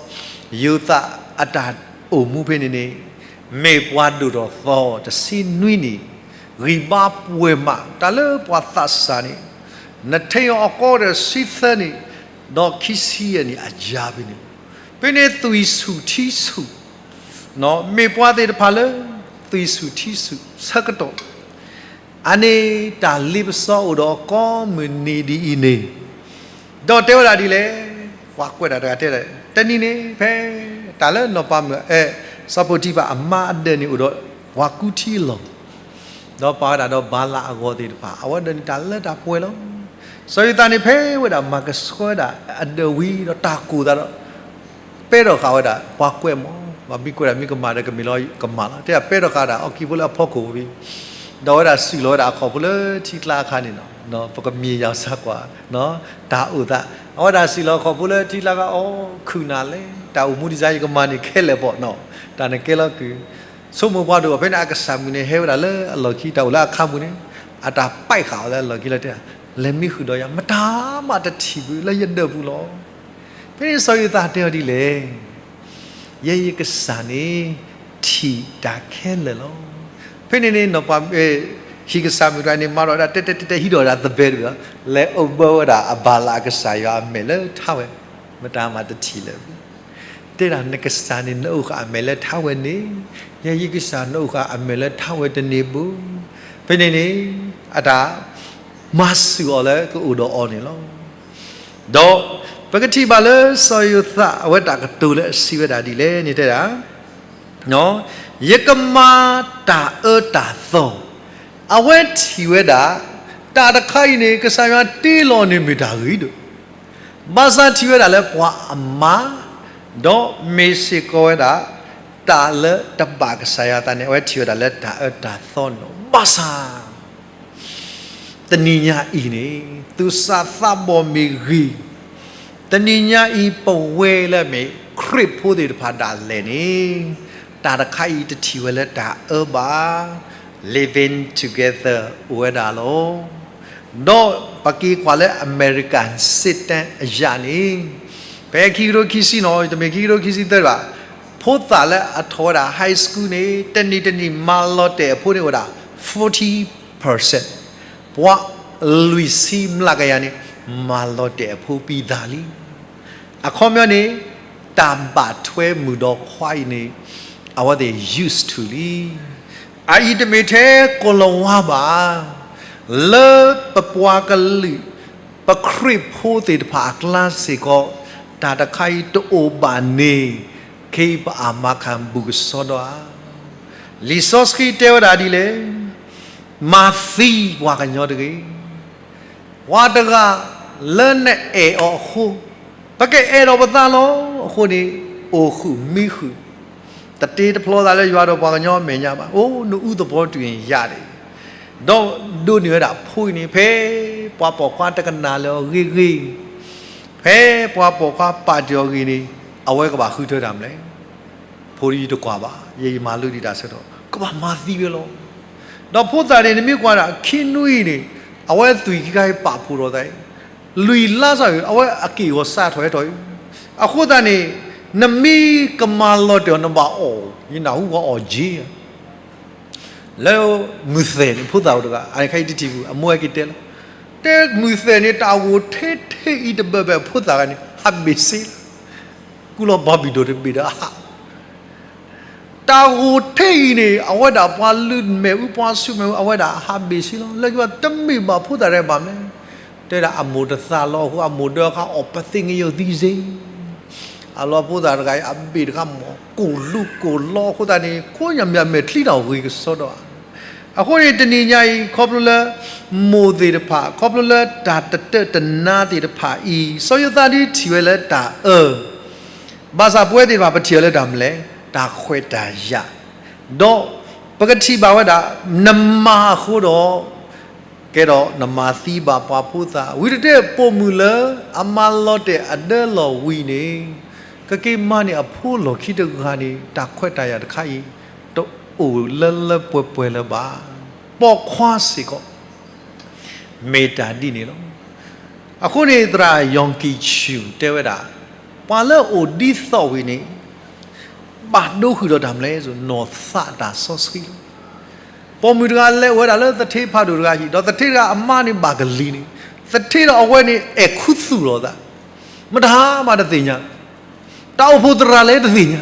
ယိၤသးအတၢ်အိၣ်မူဖဲန့ၣ်န့ၣ်, မ့ၢ်ပှၤဒိၣ်ထီၣ်သီတဆံနွံနံၣ်, ဂံၢ်ဘါပှဲၤမး တၢ်လၢပှၤသးစၢ်န့ၣ်, နထံၣ်အီၤအကီဒီးဆံသၢနံၣ်, ဒီးခံဆံယဲၢ်နံၣ်အယါဖဲန့ၣ်, ဖဲန့ၣ်သွံၣ်ဆူၣ်ထံဆူၣ် မ့ၢ်ပှၤသ့ၣ်တဖၣ်လၢ သွံၣ်ဆူၣ်ထံဆူၣ်ဆၢကတီၢ်, အန့ၣ်တၢ်လ့ပစီအိၣ်ဒီးအီၤကိးမုၢ်နံၤဒ်အံၤန့ၣ်, ဒီးတဲဝဲဒၣ်ဒ်လဲၣ်, ပှၤကွဲးတၢ်တဂၤတဲဒၣ်, တနံၤန့ၣ် ဖဲတၢ်လၢနီၢ်ပၤမုၣ် အဲၣ် စီၤဖီတံဖၤအမါအဒၢးန့ၣ်အိၣ်ဒီးပှၤကူထံအလီၢ် ဒီးပာ်ဝဲဒၣ်ဒီးဘၤလးအဂီၤသ့ၣ်တဖၣ်, အဝဲဒၢးန့ၣ်တၢ်လၢတၢ်ပှဲၤလီၤ. စီၤယိၤသးန့ၣ်ဖဲဝဲဒၣ်မၤကဆှီဝဲဒၣ်အဒၢးဝံၤဒီးတၢ်ကိၢ်သးဒီး ပဲထီၣ်ဃာ်ဝဲဒၣ် ပှၤကွဲးမး, ပှၤမ့ၢ်ကွဲးဒၣ်မ့ၢ်ကမၣ်ဒီး ကမ့ၢ်လီၤကမၣ်လီၤ. တဲဒၣ်ပဲထီၣ်ဃာ်ဒၣ် အီၣ်ကံဖိလၢအဖီခိၣ်ဝံၤ, ဒီးဝဲဒၣ်စံၣ်လီၤဝဲဒၣ်အခီၣ်ဖိလၢထံကျါအခါန့ၣ်လီၤ. ပကမ့ၢ်ယၤစၢ်ကွၢ် တၢ်အိၣ်သး, အဝဲဒၣ်စံၣ်လီၤအခီၣ်ဖိလၢထံကျါခါ, အိ ခုၣ်နၤလဲၣ်, တၢ်အိၣ်မူဒံးစါ ယကမၤန့ၢ်ခဲလၢာ်ဘၣ်နီၤ, တၢ်နကဲလီၤကုၢ်, ဆိကမိၣ်ပှၤဒိၣ် ဖဲန့ၣ်အကစၢ်မုၣ်န့ၣ် ဟဲဝဲဒၣ်လၢအလီၢ်ခံ, တၢ်အိၣ်လၢအခါပူၤန့ၣ်, အတၢ်ပဲာ်ဃာ်အီၤလၢအလီၢ်ခံလၢတဲဒၣ်, လဲၤမံဃုာ်ဒီးယၤ, မတၤမးတထံၣ်ဘၣ်လၢယဒၢးပူၤလီၤ. ဖဲန့ၣ်စီၤယိၤသးတဲအီၤဒ်လဲၣ်, ယဲယကစၢ်န့ၣ် ထံၣ်တၢ်ခဲလၢာ်လီၤ. ဖဲန့ၣ်န့ၣ် ပှၤ ဟံၣ်ကစၢ်မုၣ်တဂၤန့ၣ် မၤဒီးဝဲဒၣ် တဲတဲတဲတဲ ဟံးဒီးဝဲဒၣ်သဘဲတဘ့ၣ်, လဲၤအိၣ်ဘၢဝဲဒၣ်အဘၤလးအကစၢ်ယွၤအမဲာ်လၢထါဝဲ, မတၤမးတထံၣ်လၢၤဘၣ်. တဲဒၣ် နကစၢ်န့ၣ် နအိၣ်ဃာ်အမဲာ်လၢထါဝဲန့ၣ်, ယဲယကစၢ် နအိၣ်ဃာ်အမဲာ်လၢထါဝဲတန့ၢ်ဘၣ်. ဖဲန့ၣ်န့ၣ် အတၢ်မၤစၢၤအီၤလၢကအိၣ်ဒီးအီၤန့ၣ်လီၤ. ဒီးပကထံၣ်ဘၣ်လၢစီၤယိၤသး အဝဲတၢ်ကတိၤလၢအစံးဝဲဒၣ်ဒ်လဲၣ်န့ၣ်တဲဒၣ်, ယကမၤတၢ်အၢတၢ်သီ, အဝဲထံၣ်ဝဲဒၣ် တၢ်တခါအံၤန့ၣ် ကစၢ်ယွၤတ့လီၤန့ၣ်မ့ၢ်တၢ်ဂ့ၤဒိၣ်, ဘၣ်ဆၣ်ထံၣ်ဝဲဒၣ်လၢပှၤအမါ, ဒီးမ့ၢ်စ့ၢ်ကီးဝဲဒၣ် တၢ်လၢတဘၣ်ကစၢ်ယွၤအသးန့ၣ် အဝဲထံၣ်ဝဲဒၣ်လၢတၢ်အၢတၢ်သီန့ၣ်လီၤ. ဘၣ်ဆၣ် တနံၤညါအံၤန့ၣ် သူၣ်စၢ်သးဘီၣ်မ့ၢ်ဂ့ၤ, တနံၤညါအံၤ ပဝဲလၢအမ့ၢ်ခရံာ်ဖိသ့ၣ်တဖၣ်ဒၣ်လဲာ်န့ၣ် တၢ်တခါအံၤတထံၣ်ဝဲလၢတၢ်အၢဘၣ်, living together အိၣ်ဝဲဒၣ်လီၤ. ဒီးပက့ၤကွၢ်လၢအမဲရကၤ စ့တၢ်အယၣ်န့ၣ်, ဖဲခံကထိခံဆံန့ၣ် တမ့ၢ်ခံကထိခံဆံသၢဘၣ်, ဖိသၣ်လၢအထီၣ်ဝဲဒၣ် high school န့ၣ် တနံၤတနံၤမၤလီၤတဲာ်အဖိန့ၣ်အိၣ်ဝဲဒၣ် forty percent, ပှၤလွံၢ်ဆံမျးကယၤန့ၣ် မၤလီၤတဲာ်အဖိပံသးလံ. အခီပညီန့ၣ် တၢ်ဘၣ်ထွဲမုၣ်ဒီးခွါအံၤန့ၣ် အဝဲသ့ၣ် used to လံ. အအံၤတမ့ၢ်ထဲကိၤလၤဝါဘၣ်, လၢပပှၤကလုာ် ပခရံာ်ဖိသ့ၣ်တဖၣ်အကျါစ့ၢ်ကီး တၢ်တခါအံၤတအိၣ်ဘၣ်န့ၣ် ခဲအံၤပအၣ်မၤခးဘူးကစီဒီဧါ. လံာ်စီဆှံတဲဝဲဒၣ်ဒ်လဲၣ်, မၤသံပှၤကညီတဂ့ၤ. ပှၤတဂၤလၢနအဲၣ်အီၤအဃိ, ပကအဲၣ်ဒိးပသးလီၤ. အဃိန့ၣ် အိၣ်ဃုာ်မံဃုာ်, တတ့တဖျီသးလၢယွၤဒီးပှၤကညီအမဲာ်ညါဘၣ်. အိၣ်နအူသဘီတုၤအံၤယၤန့ၣ်, ဒီးဒိးန့ၢ်ဝဲဒၣ်ဖိအံၤန့ၣ် ဖဲပှၤပိာ်ခွါတကနၣ်လၢၤအီၤဂ့ၤဂ့ၤ, ဖဲပှၤပိာ်ခွါပာ်တ့ၢ်အီၤဂ့ၤန့ၣ် အဝဲကဘၣ်ဃုထၢတၢ်မနုၤလဲၣ်. ဖိဒ်ယတကွၢ်ဘၣ်, ယဲယမၤလိဒံးတၢ်ဆၢကတီၢ် ကဘၣ်မၤသံဝဲလီၤ. ဒီးဖိသၣ်န့ၣ် နမ့ၢ်ကွၢ်ဒၣ်ခံနွံအံၤန့ၣ် အဝဲသွံၣ်ခံခါအံၤပာ်ဖှိၣ်ထီၣ်သးအံၤ, လွံၢ်လါစ့ၢ်ကီး အဝဲအက့ၢ်အဂီၤစးထီၣ်ဟဲထီၣ်အံၤ, အဃိသတးန့ၣ် နမ့ၢ်ကမၤလီၤတဲာ်အီၤ နဘၣ်အီၣ်, ယနၢ်ဟူပှၤအီၣ်က့ၤဧါ လၢမုၢ်သဲၣ်န့ၣ် ဖိသၣ်အိၣ်တဂၤ အခဲအံၤတထံၣ်ဘူး အမိၢ်ဟဲက့ၤတဲလီၤ, တဲမုၢ်သဲၣ်န့ၣ် တၢ်ဂိၢ်ထဲထဲအံၤတဘၢၣ်ဘၢၣ် ဖိသၣ်ဂၤန့ၣ် ဟးဘ့ၣ်စ့လီၤ, ကူလီၤဘီဘံၣ်ဒိၣ်တဘ့ၣ်ဒီးအဟး တၢ်ဂိၢ်ထဲအံၤန့ၣ် အဝဲဒၣ်ပှၤလုၢ်မဲာ်အူ ပှၤဆူၣ်မဲာ်အူ အဝဲဒၣ်ဟးဘ့ၣ်စ့လီၤ. လၢခံဘၣ်တမ့ၢ်ဘၣ်ဖိသၣ်တဂၤဘၣ်မနုၤလဲၣ်, တဲဒၣ်အမိၢ်တသးလီၤအဃိ အမိၢ်ဒၢအခါအီၣ်ပသ့ၣ်ငရုတ်သီးစ့ၢ်, အလီၢ်ဖိသၣ်တဂၤအံၤ အဘ့ၣ်တခါမ့ၢ်ကိၢ်လူကိၢ်လီအဃိသတးန့ၣ် ခိညၣ်မ့ၢ်အမဲာ်ချံတၢ်ဂ့ၤကစီဒီဧါ. အဃိန့ၣ် တနံၤညါအံၤ ခီဖျိလၢ မိၢ်သ့ၣ်တဖၣ် ခီဖျိလၢတၢ်တတၢၢ်တနါသ့ၣ်တဖၣ်အံၤ စီၤယိၤသးဒ်ထံၣ်ဝဲလၢတၢ်အၢ ဘၣ်ဆၣ်ပဝဲသ့ၣ်တဖၣ် ပထံၣ်အီၤလၢတၢ်မနုၤလဲၣ်, တၢ်ခွဲးတၢ်ယာ်, ဒီးပကထံၣ်ဘၣ်ဝဲဒၣ် နမၤအဃိဒီး ကဲဒီးနမၤသံဘၣ်ပှၤဖိသၣ်, ဝံၤတတဲပိာ်မုၣ်လၢအမၤလီၤတဲာ်အဒၢလီၤဝံၤန့ၣ် ကက့ၤမၤန့ၢ်အဖိလီၢ်ခံတဂၤန့ၣ် တၢ်ခွဲးတၢ်ယာ်တခါအံၤ တအိၣ်လၢလၢပှဲၤပှဲၤလၢၤဘၣ်. ပိာ်ခွါစ့ၢ်ကီး မ့ၢ်တၢ်ဒ်န့ၣ်လီၤ. အဃိန့ၣ် သရၣ်ယီၣ်ကံၣ်ဆူၣ်တဲဝဲဒၣ်, ပှၤလၢအအိၣ်ဒ်သိးဝံၤန့ၣ် ဘၣ်ဒိဃုာ်ဒီးတၢ်မနုၤလဲၣ်, နီၢ်သးတၢ်စီဆှံလီၤ. ပိာ်မုၣ်တဂၤလဲၤအိၣ်ဝဲဒၣ်လၢသထ့ဖးဒိၣ်တဂၤဟံၣ်, ဒီးသထ့တဂၤအမါန့ၣ်ဘၣ်ကလံၤန့ၣ်, သထ့ဒီးအဝဲန့ၣ် အဲၣ်ခူသူၣ်လိာ်သး, မတၤမးတသ့ၣ်ညါ, တၢ်အိၣ်ဖှိၣ်သရၣ်လၢတသ့ၣ်ညါ,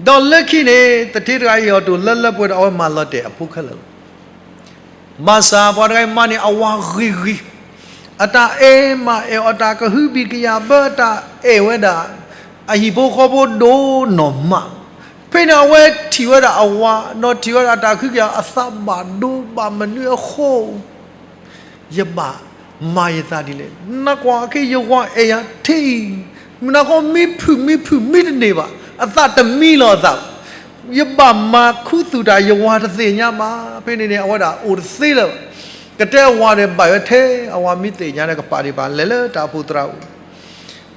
ဒီးလၢခံန့ၣ် သထ့တဂၤအံၤအီၤတအိၣ်လၢလၢပှဲၤပှဲၤဒီး အဝဲမၤလီၤတဲာ်အဖိခဲလၢာ်လီၤ. ဘၣ်ဆၣ်ပှၤတဂၤအံၤမါန့ၣ် အဝၤဂ့ၤဂ့ၤ, အတၢ်အဲၣ်မးအဲၣ်အီၤ, တၢ်ကဟုကယာ်ဘၢ အတၢ်အဲၣ်ဝဲဒၣ် အဟံၣ်ဖိဃီဖိဒိၣ်နီၢ်မး, ဖဲန့ၣ်အဝဲထံၣ်ဝဲဒၣ်အဝၤ, ဒီးထံၣ်ဝဲဒၣ်အတၢ်ကဟုကယာ် အသးဘၣ်ဒိဘၣ်မနုၤအဃိ ယဘၣ်မၤယသးဒ်လဲၣ်. နကွၢ်ခဲအံၤ ယဝၤအဲၣ်ယၤထဲအံၤ, မုၢ်နၤဃီမံဖုးမံဖုးမံတန့ၢ်ဘၣ်, အသးတမံလီၤအသးဘၣ်. ယဘၣ်မၤခူသူၣ်တၢ် ယဝၤတသ့ၣ်ညါဘၣ်. ဖဲန့ၣ်န့ၣ် အဝဲဒၣ်အိၣ်တသ့လၢၤဘၣ်. ကတဲအဝၤန့ၣ် ဘၣ်ဝဲထဲအဝၤမံသ့ၣ်ညါန့ၣ် ကပၤဒံးဘၣ် လဲၤလၢတၢ်အိၣ်ဖှိၣ်သရၣ်အအိၣ်,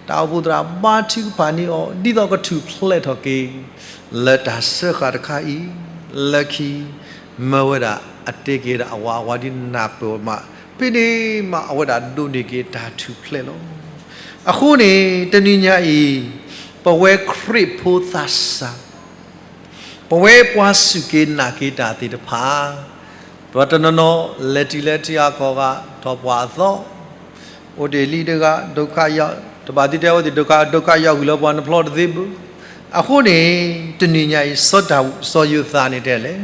တၢ်အိၣ်ဖှိၣ်သရၣ်ဘါထုကဖၣ်န့ၢ်အီၤ ဒ်သိးကထူၣ်ဖျဲးထီၣ်က့ၤ လၢတၢ်စၢဃာ်တခါအံၤ, လၢခံ မၢဝဲဒၣ်အတဲက့ၤဒီးအဝၤ အဝၤဒ်နၢ်ပၢၢ်မး, ဖဲန့ၣ်မး အဝဲဒၣ်ဒိးန့ၢ်က့ၤတၢ်ထူၣ်ဖျဲးလီၤ. အဃိန့ၣ် တနံၤညါအံၤ ပဝဲခရံာ်ဖိသးစၢ် ပဝဲပှၤစူၢ်က့ၤနာ်က့ၤတၢ်သ့ၣ်တဖၣ်, ပှၤတနီၤနီၤ လဲၤတံၢ်လဲၤတံၢ်အါကီၢ်ဂၤ ထီၣ်ပှၢ်အသီ, အိၣ်တ့ၢ်လံတဂၤ ဒုက္ခရောက်, တဘၣ်သံတဲဝဲသ့ၣ် ဒုက္ခ ဒုက္ခရောက် ဂုာ်လၢပှၤနဖျီတသ့ဘၣ်. အဃိန့ၣ် တနံၤညါအံၤ စီၤဒၤဝံး စီၤယိၤသးန့ၣ်တဲလဲၣ်,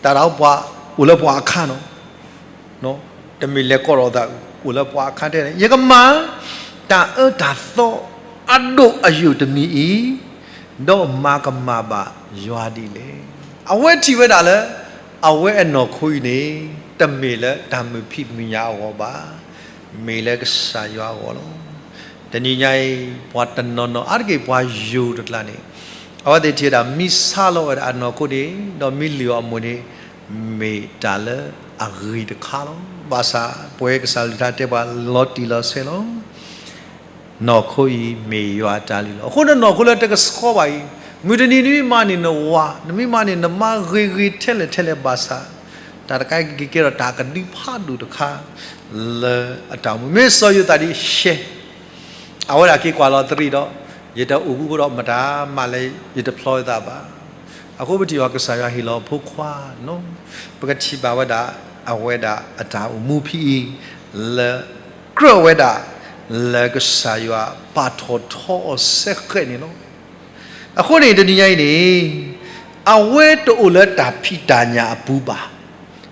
တၢ်တၢ်အိၣ်ပှၤ အိၣ်လၢပှၤအခါနီၤ တမ့ၢ်လဲၤကိးထီၣ်သး အိၣ်လၢပှၤအခါတဲန့ၣ် ယကမၤ တၢ်အၢတၢ်သီ အဒိၣ်အယိာ်တမံၤအံၤ, ဒီးမၤကမၣ်ဘၣ်ယွၤဒ်လဲၣ်. အဝဲထံၣ်ဝဲဒၣ်လၢ အဝဲအနီၢ်ခိအံၤန့ၣ် တမ့ၢ်လၢတၢ်မုာ်ဖံးမုာ်ညၣ်အဂီၢ်ဘၣ်, မ့ၢ်လၢကစၢ်ယွၤအဂီၢ်လီၤ. တနံၤညါအံၤ ပှၤတနီၤနီၤ အါတက့ၢ်ပှၤယိၤတကျါန့ၣ် အဝဲသ့ၣ်ထံၣ်ဝဲဒၣ် မ့ၢ်ဆါလီၤဝဲဒၣ်အနီၢ်ခိန့ၣ် ဒီးမ့ၢ်လုၢ်အီၤအမိၢ်န့ၣ် မ့ၢ်တၢ်လၢအဂ့ၤတခါလီၤ. ဘၣ်ဆၣ် ပဝဲကစၢ်အကလုၢ်ကထါတဲပှၤလီၤတံၢ်လီၤဆဲးလီၤ. နီၢ်ခိအံၤမ့ၢ်ယွၤအတၢ်လုၢ်လီၤ. အဃိန့ၣ်နီၢ်ခိလၢတကဆှီဘၣ်အံၤ, မုၢ်တနံၤနမ့ၢ်မၤန့ၢ်နဝၤ, နမ့ၢ်မၤန့ၢ်နမါဂ့ၤဂ့ၤထဲလဲၣ်ထဲလဲၣ်ဘၣ်ဆၣ်, တၢ်တခါကက့ၤကဲထီၣ်တၢ်ကဒုးဖးဒိၣ်တခါ လၢအတၢ်အိၣ်မူ. မ့ၢ်စီၤယိၤသးဒ်ရှဲ အဝဲဒၣ်က့ၤကွၢ်လီၤသရံးဒီး, ယတအိၣ်ဘူးဒီးမတၤမးလၢယတဖျီသးဘၣ်. အဃိပထံၣ်ဘၣ်ကစၢ်ယွၤဟ့ၣ်လီၤအဖိခွါနီၤ, ပကထံၣ်ဘၣ်ဝဲဒၣ် အဝဲဒၣ်အတၢ်အိၣ်မူဖဲအံၤ လၢကြၢးဝဲဒၣ် လၢကစၢ်ယွၤပာ်ထီၣ်ထီအီၤစ့ၢ်ကီးန့ၣ်လီၤ. အဃိန့ၣ် တနံၤညါအံၤန့ၣ် အဝဲတအိၣ်လၢတၢ်ဖံးတၢ်ညၣ်အပူၤဘၣ်,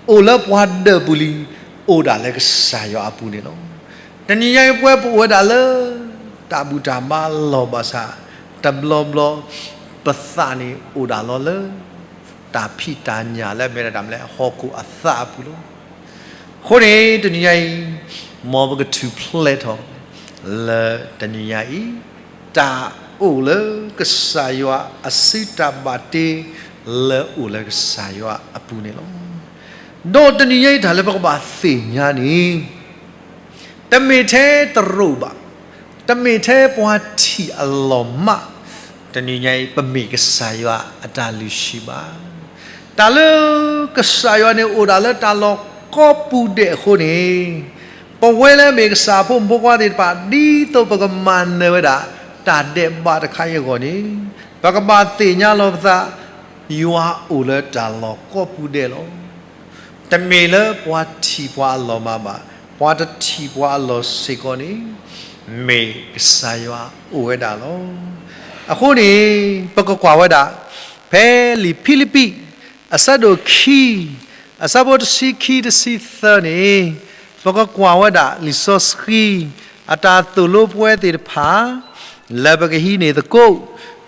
အိၣ်လၢပှၤဒၢးပူၤလံ, အိၣ်ဒၣ်လၢကစၢ်ယွၤအပူၤန့ၣ်လီၤ. တနံၤညါအံၤပဝဲပအိၣ်ဝဲဒၣ်လၢ တၢ်ဘူၣ်တၢ်ဘါလီၢ်ဘၣ်ဆၣ်, တဘျီဘျီ ပသးန့ၣ်အိၣ်ဒၣ်လီၤလၢ တၢ်ဖံးတၢ်ညၣ်လၢအမ့ၢ်ဒၣ်တၢ်မနုၤလဲၣ် ဟီၣ်ခိၣ်အသးအပူၤလီၤ. အဃိန့ၣ် တနံၤညါအံၤ မ်ပကထူၣ်ဖျဲးထီၣ် လၢတနံၤညါအံၤ တၢ်အိၣ်လၢကစၢ်ယွၤအစုတၢ်ဘၣ်တ့ လၢအိၣ်လၢကစၢ်ယွၤအပူၤန့ၣ်လီၤ. ဒီးတနံၤညါအံၤတၢ်လၢပကဘၣ်သ့ၣ်ညါန့ၣ် တမ့ၢ်ထဲတရူးဘၣ်, တမ့ၢ်ထဲပှၤထံၣ်အလီၢ်မး, တနံၤညါအံၤ ပမ့ၢ်ကစၢ်ယွၤအတၢ်လုၢ်ဟံၣ်ဘၣ်. တၢ်လၢကစၢ်ယွၤန့ၣ်အိၣ်ဒၣ်လၢတၢ်လီၢ်ကိးပူၤဒဲးအဃိန့ၣ်, ပဝဲလၢမ့ၢ်ကစၢ်အဖိမုၣ်ဖိခွါသ့ၣ်တဖၣ် ဒ်သိးပကမၤနၢၤဝဲဒၣ် တၢ်ဒဲးဘးတခါအံၤအဂီၢ်န့ၣ်, ပကဘၣ်သ့ၣ်ညါလီၤပသး, ယွၤအိၣ်လၢတၢ်လီၢ်ကိးပူၤဒဲးလီၤ. တမ့ၢ်လၢပှၤထံၣ်ပှၤအလီၢ်မးဘၣ်, ပှၤတထံၣ်ပှၤအလီၢ်စ့ၢ်ကီးန့ၣ် မ့ၢ်ကစၢ်ယွၤအိၣ်ဝဲဒၣ်လီၤ. အဃိန့ၣ် ပကကွၢ်ဝဲဒၣ် ဖဲလံာ်ဖံလံးပံး အဆၢဒိၣ်ခံ အဆၢဖိတဆံခံတဆံသၢန့ၣ်, ပကကွၢ်ဝဲဒၣ်လံာ်စီဆှံ အတၢ်သိၣ်လိပဝဲသ့ၣ်တဖၣ် လၢပကဟံးန့ၢ်သကိး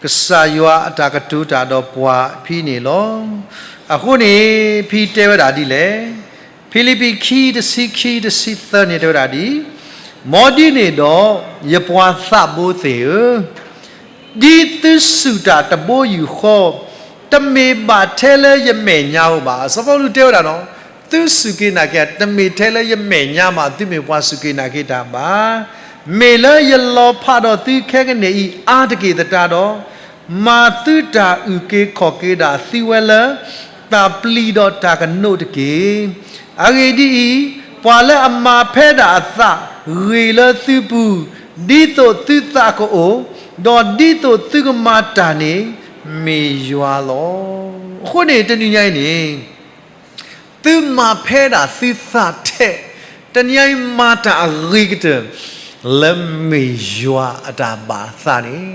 ကစၢ်ယွၤအတၢ်ကတိၤတၢ်ဒီးပှၤဖဲန့ၣ်လီၤ. အဃိန့ၣ် ဖဲတဲဝဲဒၣ်ဒ်လဲၣ်, ဖံလံးပံးခံတဆံခံတဆံသၢန့ၣ်တဲဝဲဒၣ်ဒ်, မ်ဒ်န့ၣ်ဒီး ယပှၤသးဘိသ့ၣ်ဧၢ, ဒ်သုစူၢ်တၢ်တဘိယူၢ်ဃီ, တမ့ၢ်ဘၣ်ထဲလၢယမဲာ်ညါဧိၤဘၣ်. စီၤပီလူးတဲဝဲဒၣ်နီၤ, သုစူၢ်က့ၤနာ်က့ၤ တမ့ၢ်ထဲလၢယမဲာ်ညါမး သုမ့ၢ်ပှၤစူၢ်က့ၤနာ်က့ၤတၢ်ဘၣ်. မ့ၢ်လၢယလီၤဖးဒီးသုခဲကနံၣ်အံၤအါတက့ၢ်သတးဒီး, မၤသုတၢ်အုၣ်က့ၤခီၣ်က့ၤဒၣ်သုဝဲလၢ တၢ်ပျံၤဒီးတၢ်ကနိးတက့ၢ်. အဂ့ၢ်ဒ်အံၤ, ပှၤလၢအမၤဖဲဒၣ်အသး ဂ့ၤလၢသုပူၤ, ဒ်သိးသုသးကအိၣ်, ဒီးဒ်သိးသုကမၤတၢ်န့ၣ် မ့ၢ်ယွၤလီၤ. အဃိန့ၣ် တနံၤညါအံၤန့ၣ် သုမၤဖဲဒၣ်သုသးထဲ, တနံၤညါအံၤမၤတၢ်အဂ့ၤကတၢၢ် လၢမ့ၢ်ယွၤအတၢ်ဘၣ်အသးန့ၣ်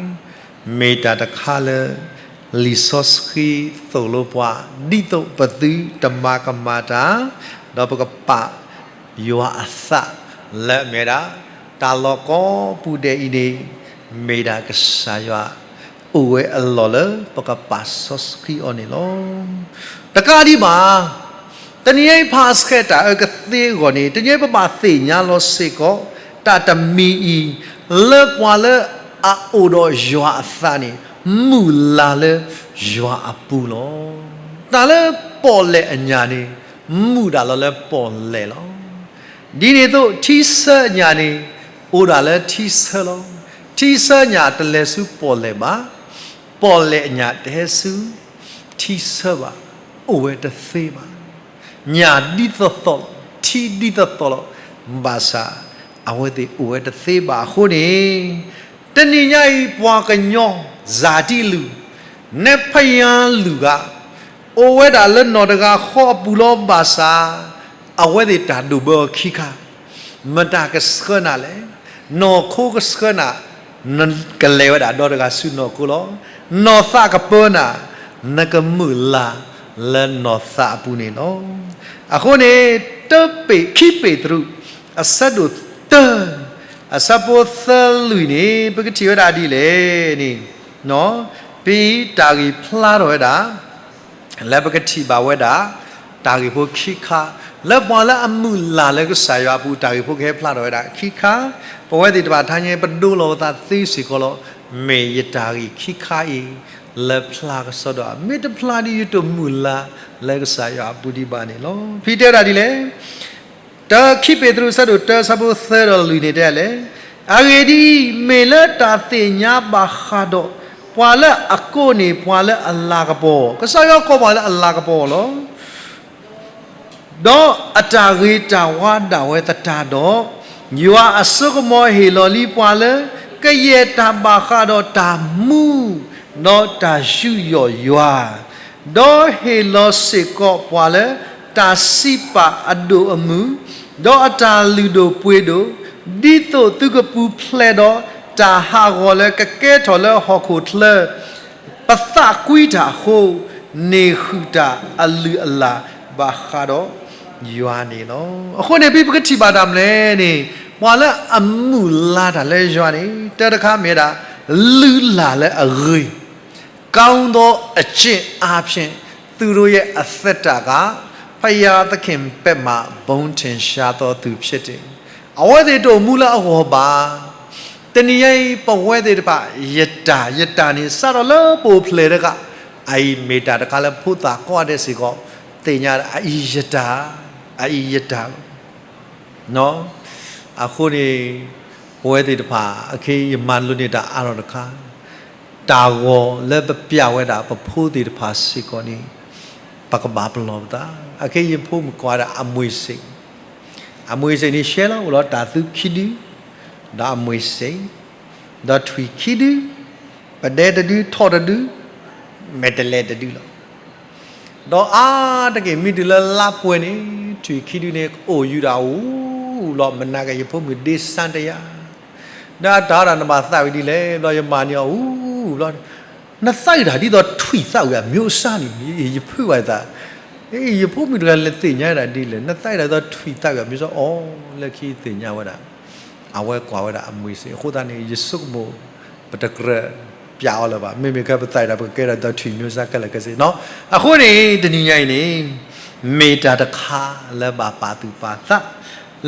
မ့ၢ်တၢ်တခါလၢ လံာ်စီဆှံသိၣ်လိပှၤ ဒ်သိးပသုတမၤကမၣ်တၢ်, ဒီးပကပာ် ယွၤအသးလၢအမ့ၢ်ဒၣ် တၢ်လီၢ်ကိးပူၤဒဲးအံၤန့ၣ် မ့ၢ်ဒၣ်ကစၢ်ယွၤ အိၣ်ဝဲအလီၢ်လၢ ပကပာ်စီဆှံအီၤန့ၣ်လီၤ. တကးဒံးဘၣ်, တနံၤအံၤဖးဆှဲးတၢ်အၢကသ့အဂီၢ်န့ၣ် တနံၤအံၤပဘၣ်သ့ၣ်ညါလီၤစ့ၢ်ကီး တၢ်တမံၤအံၤ လၢပှၤလၢ အအိၣ်ဒီးယွၤအသးန့ၣ် မုာ်လၤလၢယွၤအပူၤလီၤ. တၢ်လၢပီၣ်လဲၣ်အညၣ်န့ၣ် မုာ်တၢ်လီၤလၢပီၣ်လဲၣ်လီၤ. ဒ်န့ၣ်အသိး ထံဆၢအညၣ်န့ၣ် အိၣ်ဒၣ်လၢထံဆၢလီၤ. ထံဆၢအညၣ်တလဲၤဆူပီၣ်လဲၣ်ဘၣ်, ပီၣ်လဲၣ်အညၣ်တဟဲဆူထံဆၢဘၣ်, အိၣ်ဝဲတသ့ဘၣ်. ညၣ်ဒ်သိးသိးလီၤ, ထံဒ်သိးသိးလီၤ, ဘၣ်ဆၣ် အဝဲသ့ၣ်အိၣ်ဝဲတသ့ဘၣ်အဃိန့ၣ်, တနံၤညါအံၤ ပှၤကညီ စၤတံလုၣ်, နဲဖယါလုၣ်ဂၤ, အိၣ်ဝဲဒၣ်လၢနီၢ်တဂၤဃီအပူၤလီၤဘၣ်ဆၣ်, အဝဲသ့ၣ်တၢ်ဒိၣ်ဘၢအီၤခံခါ, မတၤကဆှၢနၤလဲၣ်. နီၢ်ခိကဆှၢနၤ, နကလဲၤဝဲဒၣ်ဒီတဂၤဆူနီၢ်ခိလီၤ. နီၢ်သးကပၢနၤ, နကမုာ်လၤလၢနီၢ်သးအပူၤန့ၣ်လီၤ. အဃိန့ၣ် တၢပ့း ခံပ့းတရူး အဆၢဒိၣ်တၢ အဆၢဖိသၢလွံၢ်န့ၣ် ပကထံၣ်ဝဲဒၣ်ဒ်လဲၣ်န့ၣ်, ဖဲတၢ်ဂ့ၢ်ဖျါထီၣ်ဝဲဒၣ် လၢပကထံၣ်ဘၣ်ဝဲဒၣ် တၢ်ဂ့ၢ်ဖိခံခါ, လၢပှၤလၢအမုာ်လၤလၢကစၢ်ယွၤအပူၤ တၢ်ဂ့ၢ်ဖိကဟဲဖျါထီၣ်ဝဲဒၣ်ခံခါ, ပဝဲသ့ၣ်တဖၣ်ထါညါ ပဒိလီၤပသးသ့စ့ၢ်ကီးလီၤ. မ့ၢ်ယတၢ်ဂ့ၢ်ခံခါအံၤ လၢဖျါကစီဒီး, မ့ၢ်တဖျါဒီးယတမုာ်လၤလၢကစၢ်ယွၤအပူၤဒံးဘၣ်န့ၣ်လီၤ. ဖဲတဲဝဲဒၣ်ဒ်လဲၣ် တၢ ခံပ့းတရူး အဆၢဒိၣ်တၢ အဆၢဖိသၢဒီးလွံၢ်န့ၣ်တဲလဲၣ်, အဂ့ၢ်ဒ်အံၤ, မ့ၢ်လၢတၢ်သ့ၣ်ညါဘၣ်ဃးဒီး ပှၤလၢအကိးန့ၢ်ပှၤလၢအလၤကပီၤ, ကစၢ်ယွၤကိးပှၤလၢအလၤကပီၤလီၤ. ဒီးအတၢ်ဂ့ၤတၢ်ဝါဒၣ်ဝဲသတးဒီး, ယွၤအစိကမီၤဟ့ၣ်လီၤလံပှၤလၢ ကယဲၢ်တၢ်ဘၣ်ဃးဒီးတၢ်မူ, ဒီးတၢ်ယူးယီၣ်ယွၤ, ဒီးဟ့ၣ်လီၤစ့ၢ်ကီးပှၤလၢ တၢ်စံးပာ်အဒိၣ်အမုၢ်, ဒီးအတၢ်လုၢ်ဒိၣ်ပှ့ၤဒိၣ်, ဒ်သိးသုကပူၤဖျဲးဒီးတၢ်ဟးဂီၤလၢကကဲထီၣ်လၢဟီၣ်ခိၣ်ချၢ ပသးကွံတၢ်အဃိ, န့ၢ်ဃုာ်တၢ်အလုၢ်အလၢ်ဘၣ်ဃးဒီးယွၤန့ၣ်လီၤ. အဃိန့ၣ် ဖဲပကထံၣ်ဘၣ်တၢ်မနုၤလဲၣ်န့ၣ်, ပှၤလၢအမုာ်လၤတၢ်လၢယွၤန့ၣ် တၢတခါမ့ၢ်ဝဲဒၣ် လုၢ်လၢ်လၢအဂ့ၤ, ကောင်းသောအကျင့်အားဖြင့် သူတို့ရဲ့အသက်တာက ဘုရားသခင်ဘက်မှာ ဘုန်းထင်ရှားသောသူဖြစ်တယ်. အဝဲသ့ၣ်တအိၣ်မူလၢအဂီၢ်ဘၣ်. တနံၤညါအံၤ ပဝဲသ့ၣ်တဖၣ် ယတၢ်, ယတၢ်န့ၣ် စးထီၣ်လၢပအိၣ်ဖျဲၣ်တဂၤ, အအံၤမ့ၢ်တၢ်တခါလၢဖိသၣ်ကိးဂၤဒဲးစ့ၢ်ကီး သ့ၣ်ညါ အအံၤယတၢ်, အအံၤယတၢ်လီၤ. အဃိန့ၣ် ပဝဲသ့ၣ်တဖၣ် အခဲအံၤယမၤလိန့ၢ်တၢ်အါထီၣ်တခါ, တၢ်ဂီၤလၢပပျဲဝဲဒၣ်ပဖိသ့ၣ်တဖၣ်စ့ၢ်ကီးန့ၣ် ပကဘၣ်ပလီၢ်ပသး. အခဲအံၤယဖိမုၣ်ကိးဝဲဒၣ်အမွေးစိတ်, အမွေးစိတ်န့ၣ် ရှဲလီၤအိၣ်လီၤတၢ်သူခံဒု, ဒီးအမွေးစိတ်, ဒီးထွံၣ်ခံဒု, ပဒဲတဒု ထိၣ်တဒု, မဲာ်တဲးလဲးတဒုလီၤ. ဒီးအါတက့ၢ် မ့ၢ်တုၤလၢလါပှဲၤန့ၣ် ထွံၣ်ခံဒုန့ၣ် အိၣ်ယူၤဒၣ်အူလီၤ. မနၤက့ၤ ယဖိမုၣ်ဒ့စၢ်တယၤ, ဒီးအတၢ်အီၣ်တၢ် နဘၣ်သးဝံၤဒ်လဲၣ်, ဘျီယမၤန့ၢ်အီၤအူဘျီ, နသးဝံၤတၢ်ဒ်သိးထွံၣ်သးဝံၤ အမျိုးအစားန့ၣ် ယဖုးဘၣ်ယသး, ယဖိမုၣ်တဂၤလဲၤသ့ၣ်ညါဒၣ်ဒ်လဲၣ်, နသးဝံၤတၢ်ဒ်သိးထွံၣ်သးဝံၤ အမျိုးအစားအီၤ, လၢခံသ့ၣ်ညါဝဲဒၣ် အဝဲကွၢ်ဝဲဒၣ်အမွေးစိတ် အဃိသတးန့ၣ် ယဆိကမိၣ် ပတကြၢးပျးအီၤလၢၤဘၣ်. မ့မ့ၢ်ခဲပသးဝံၤဒီး ပကကဲထီၣ်ဒ်သိးထွံၣ်မျိုးစားခဲလၢာ်ခဲဆ့နီၤ. အဃိန့ၣ် တနံၤညါအံၤန့ၣ် မ့ၢ်တၢ်တခါလၢဘၣ်ပာ်သူၣ်ပာ်သး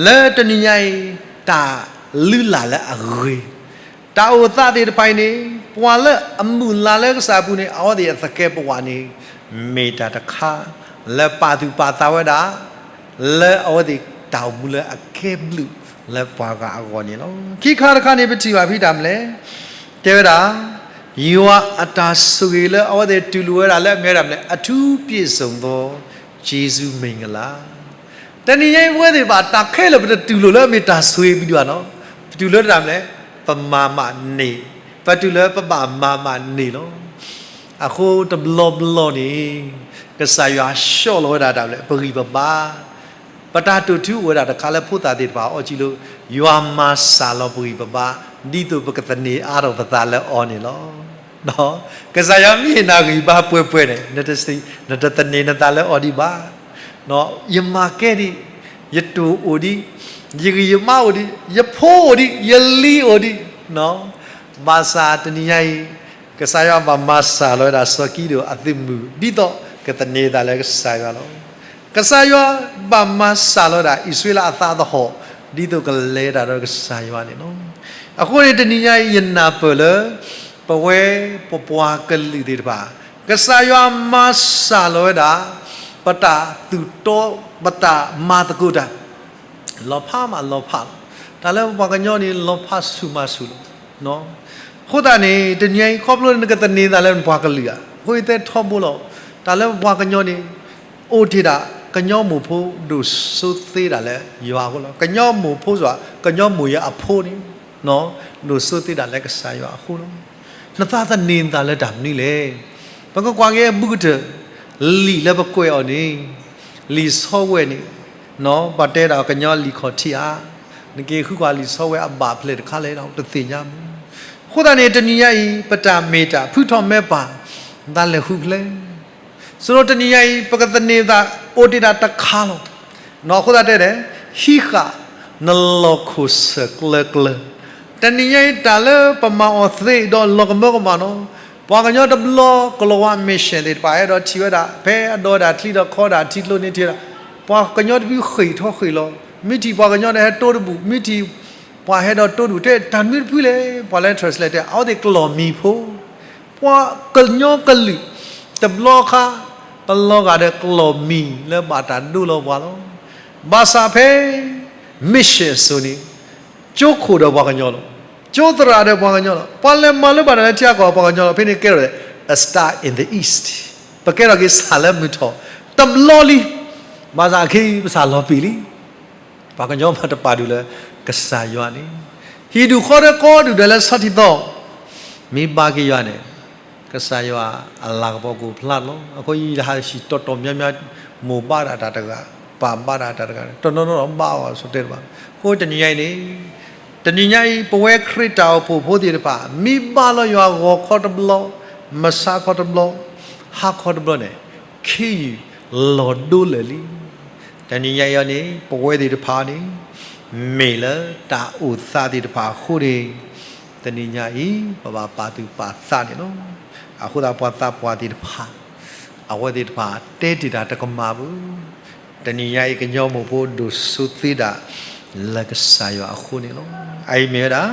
လၢတနံၤညါအံၤ တၢ်လုၢ်လၢ်လၢအဂ့ၤ တၢ်အိၣ်သးသ့ၣ်တဖၣ်အံၤန့ၣ် ပှၤလၢအမုၢ်လၢ်လၢကစၢ်အပူၤန့ၣ် အဝဲသ့ၣ်အသကဲးပဝးန့ၣ် မ့ၢ်တၢ်တခါလၢပာ်သူၣ်ပာ်သးဝဲဒၣ် လၢအဝဲသ့ၣ်တၢ်အိၣ်မူလၢအကဲဘျုးလၢပှၤဂၤအဂီၢ်န့ၣ်လီၤ. ခံခါတခါန့ၣ် ပထံၣ်ဘၣ်ဖဲတၢ်မနုၤလဲၣ်, တဲဝဲဒၣ် ယွၤအတၢ်ဆိၣ်ဂ့ၤလၢအဝဲသ့ၣ်တူၢ်လိာ်ဝဲဒၣ်လၢအမ့ၢ်ဝဲဒၣ်မနုၤလဲၣ်, အထူးပြည့်စုံသော ကျေးဇူးမင်္ဂလာ တနံၤညါအံၤ ပဝဲသ့ၣ်တဖၣ် တၢ်ခဲလၢာ်ပတတူၢ်လိာ်လၢအမ့ၢ်တၢ်ဆိၣ်ဂ့ၤဘၣ်ဒံးဘၣ်နီၤ. ပတူၢ်လိာ်တၢ်မနုၤလဲၣ်, ပမၤမးန့ၢ်, ပတူၢ်လိာ်ပဘၣ်မၤမးန့ၢ်လီၤ. အဃိတဘျီဘျီန့ၣ် ကစၢ်ယွၤဆှီလီၤဝဲဒၣ်တၢ်မနုၤလဲၣ်, ပဂံၢ်ပဘါ, ပတၢ်တိာ်ထူအိၣ်ဝဲဒၣ်တခါလၢဖိသၣ်သ့ၣ်တဖၣ်အီၣ်ကံလိ, ယွၤမၤစၢ်လီၤပဂံၢ်ပဘါ ဒ်သိးပကသန့ၤအါထီၣ်ပသးလၢအီၤန့ၣ်လီၤ. ကစၢ်ယွၤမ့ၢ်ဟ့ၣ်နၤဂံၢ်ဘါပှဲၤပှဲၤန့ၣ် နတသန့ၤနသးလၢအီၤဒံးဘၣ်. ယမၤကဲဒံး, ယတိၢ်အိၣ်ဒံး, ယဂံၢ်ယဘါအိၣ်ဒံး, ယဖိအိၣ်ဒံး, ယလံၤအိၣ်ဒံး, ဘၣ်ဆၣ်တနံၤညါအံၤ ကစၢ်ယွၤဘၣ်မၤစၢ်လီၤဝဲဒၣ်စီၤကံဒိၣ်အသုးမုၢ် ဒ်သိးကသန့ၤသးလၢကစၢ်ယွၤလီၤ. ကစၢ်ယွၤဘၣ်မၤစၢ်လီၤဝဲဒၣ် အံၣ်စရ့လးအသးသဟီၣ် ဒ်သိးကလဲၤတၢ်ဒီးကစၢ်ယွၤန့ၣ်လီၤ. အဃိန့ၣ် တနံၤညါအံၤ ယနၢ်ပၢၢ်လၢ ပဝဲပပှၤကလုာ်သ့ၣ်တဖၣ် ကစၢ်ယွၤမၤစၢ်လီၤဝဲဒၣ် ပတၢ်သူၣ်တီ ပတၢ်မၤသကိးတၢ် လီၤဖးမးလီၤဖးလီၤ. တၢ်လၢပပှၤကညီန့ၣ် လီၤဖးဆူၣ်မးဆူၣ်လီၤ. အဃိသတးန့ၣ် တနံၤညါအံၤ ခီဖျိလၢနကသန့ၤသးလၢနပှၤကလုာ်ဧါ, အဃိယတဲထီဘိလီၤ. တၢ်လၢပပှၤကညီန့ၣ် အိၣ်တ့ၢ်ဒၣ် ကညီမိၢ်ဖိဒိၣ်စိသ့ဒၣ်လၢယွၤအဃိလီၤ. ကညီမိၢ်ဖိစ့ၢ် ကညီမိၢ်ယၤအဖိန့ၣ် ဒိၣ်စိသ့ဒၣ်လၢကစၢ်ယွၤအဃိလီၤ. နသးသန့ၤနသးလၢတၢ်မနုၤလဲၣ်. ပကကွၢ်က့ၤအဘူးကတၢၢ် လံာ်လၢပကွဲးအီၤန့ၣ် လံာ်ဆီဝဲန့ၣ် ပှၤတဲဒၣ်ကညီလံာ်ခီၣ်ထံးဧါ, နက့ၤဃုကွၢ်လံာ်ဆီဝဲအဘၣ်ဖျဲၣ်တခါလဲၣ်ဒီး တသ့ၣ်ညါမး. အဃိသတးန့ၣ် တနံၤညါအံၤ ပတၢ်မ့ၢ်တၢ်ဖုထီၣ်မဲပၢ် သးလဲၤဃုဖျဲၣ် ဆိုတော့ တနံၤညါအံၤ ပကသန့ၤသး အိၣ်တ့ၢ်ဒၣ်တခါလီၤ. အဃိသတးတဲဒၣ် ဟံးဃာ်နလီၢ်ခိၣ်ဆၢၣ်ကျၢၤကျၢၤ, တနံၤညါအံၤ တၢ်လၢပမၤအီၤသ့ဒီးလီၤကမၢကမၣ်နီၤ, ပှၤကညီတဘျီ ကလီၤဝါ mission သ့ၣ်တဖၣ် အဲၣ်ဒိးထံၣ်ဝဲဒၣ် ဖဲအဒိးဒၣ်ချံဒီးခီဒၣ်ထံကျိန့ၣ်ထံၣ်ဝဲဒၣ်, ပှၤကညီတဖုဃ့ၢ်ထီၣ်ဃ့ၢ်လီၤ, မ့ၢ်ထံၣ်ပှၤကညီဒီးဟဲတိတဘူၣ်, မ့ၢ်ထံၣ်ပှၤဟဲဒီးတိတဘူၣ်, တဲတၢ်မနုၤတဖုလဲၣ်, ပှၤလၢ translate တဲ အဝဲသ့ၣ်ကလီၢ်မံၤဖိ ပှၤကညီကလုာ် တဘျီခါ ပလီၤဂာ်ဒီးကလီၢ်မံၤလၢဘၣ်တၢ်ဒိလီၤပှၤလီၤ. ဘၣ်ဆၣ်ဖဲ mission စိၤန့ၣ် ကၠိခိၣ်ဒီးပှၤကညီလီၤ. ကၠိသရၣ်ဒီးပှၤကညီလီၤ. ပှၤလဲၤမၤလိဘၣ်တၢ်လၢထံအကီၢ်ပှၤကညီလီၤ. ဖဲန့ၣ်ကဲထီၣ် a star in the east, ပကဲထီၣ်က့ၤစၢ်လၢမုၢ်ထီၣ် တဘျီလံ. ဘၣ်ဆၣ်အခဲအံၤ ပစၢ်လီၤပံာ်လံ. ပှၤကညီမၤတပာ်ဒုၣ်လၢကစၢ်ယွၤန့ၣ်, ဟံၣ်ဒူၣ်ဃီဒီးကီဒူၣ်ဒီးလၢဆီထံသီ, မ့ၢ်ဘါက့ၤယွၤန့ၣ် ကစၢ်ယွၤအလၤကပီၤကအိၣ်ဖျါလီၤ. အဃိယဟးဆှဲးတီတီမျါမျါ, မိၢ်ဘါဒၣ်တၢ်တဂၤ, ပၢ်ဘါဒၣ်တၢ်တဂၤ, တနီၤနီၤဘါအီၤဆိတဲတဘၣ်. အဃိတနံၤညါအံၤန့ၣ်, တနံၤညါအံၤ ပဝဲခရံာ်တၢ်အိၣ်ဖှိၣ်ဖိသ့ၣ်တဖၣ် မ့ၢ်ဘါလီၤယွၤဂီၤခီတဘျီ, မုၢ်ဆါခီတဘျီ, ဟါခီတဘျီန့ၣ်, ခ့ယုၢ်လီၤဒိလၢာ်လံ. တနံၤညါအံၤန့ၣ် ပဝဲသ့ၣ်တဖၣ်န့ၣ် မ့ၢ်လၢတၢ်အိၣ်သးသ့ၣ်တဖၣ်အဃိန့ၣ်, တနံၤညါအံၤ ပဘၣ်ပာ်သူၣ်ပာ်သးန့ၣ်လီၤ. အဃိသတးပှၤသးပှၢ်သ့ၣ်တဖၣ်, အဝဲသ့ၣ်တဖၣ်တဲတ့ၢ်တၢ်တကမၣ်ဘၣ်. တနံၤညါအံၤ ကညီမိၢ်ဖိဒိၣ်စိသ့ဒၣ် လၢကစၢ်ယွၤအဃိန့ၣ်လီၤ. အအံၤမ့ၢ်ဝဲဒၣ်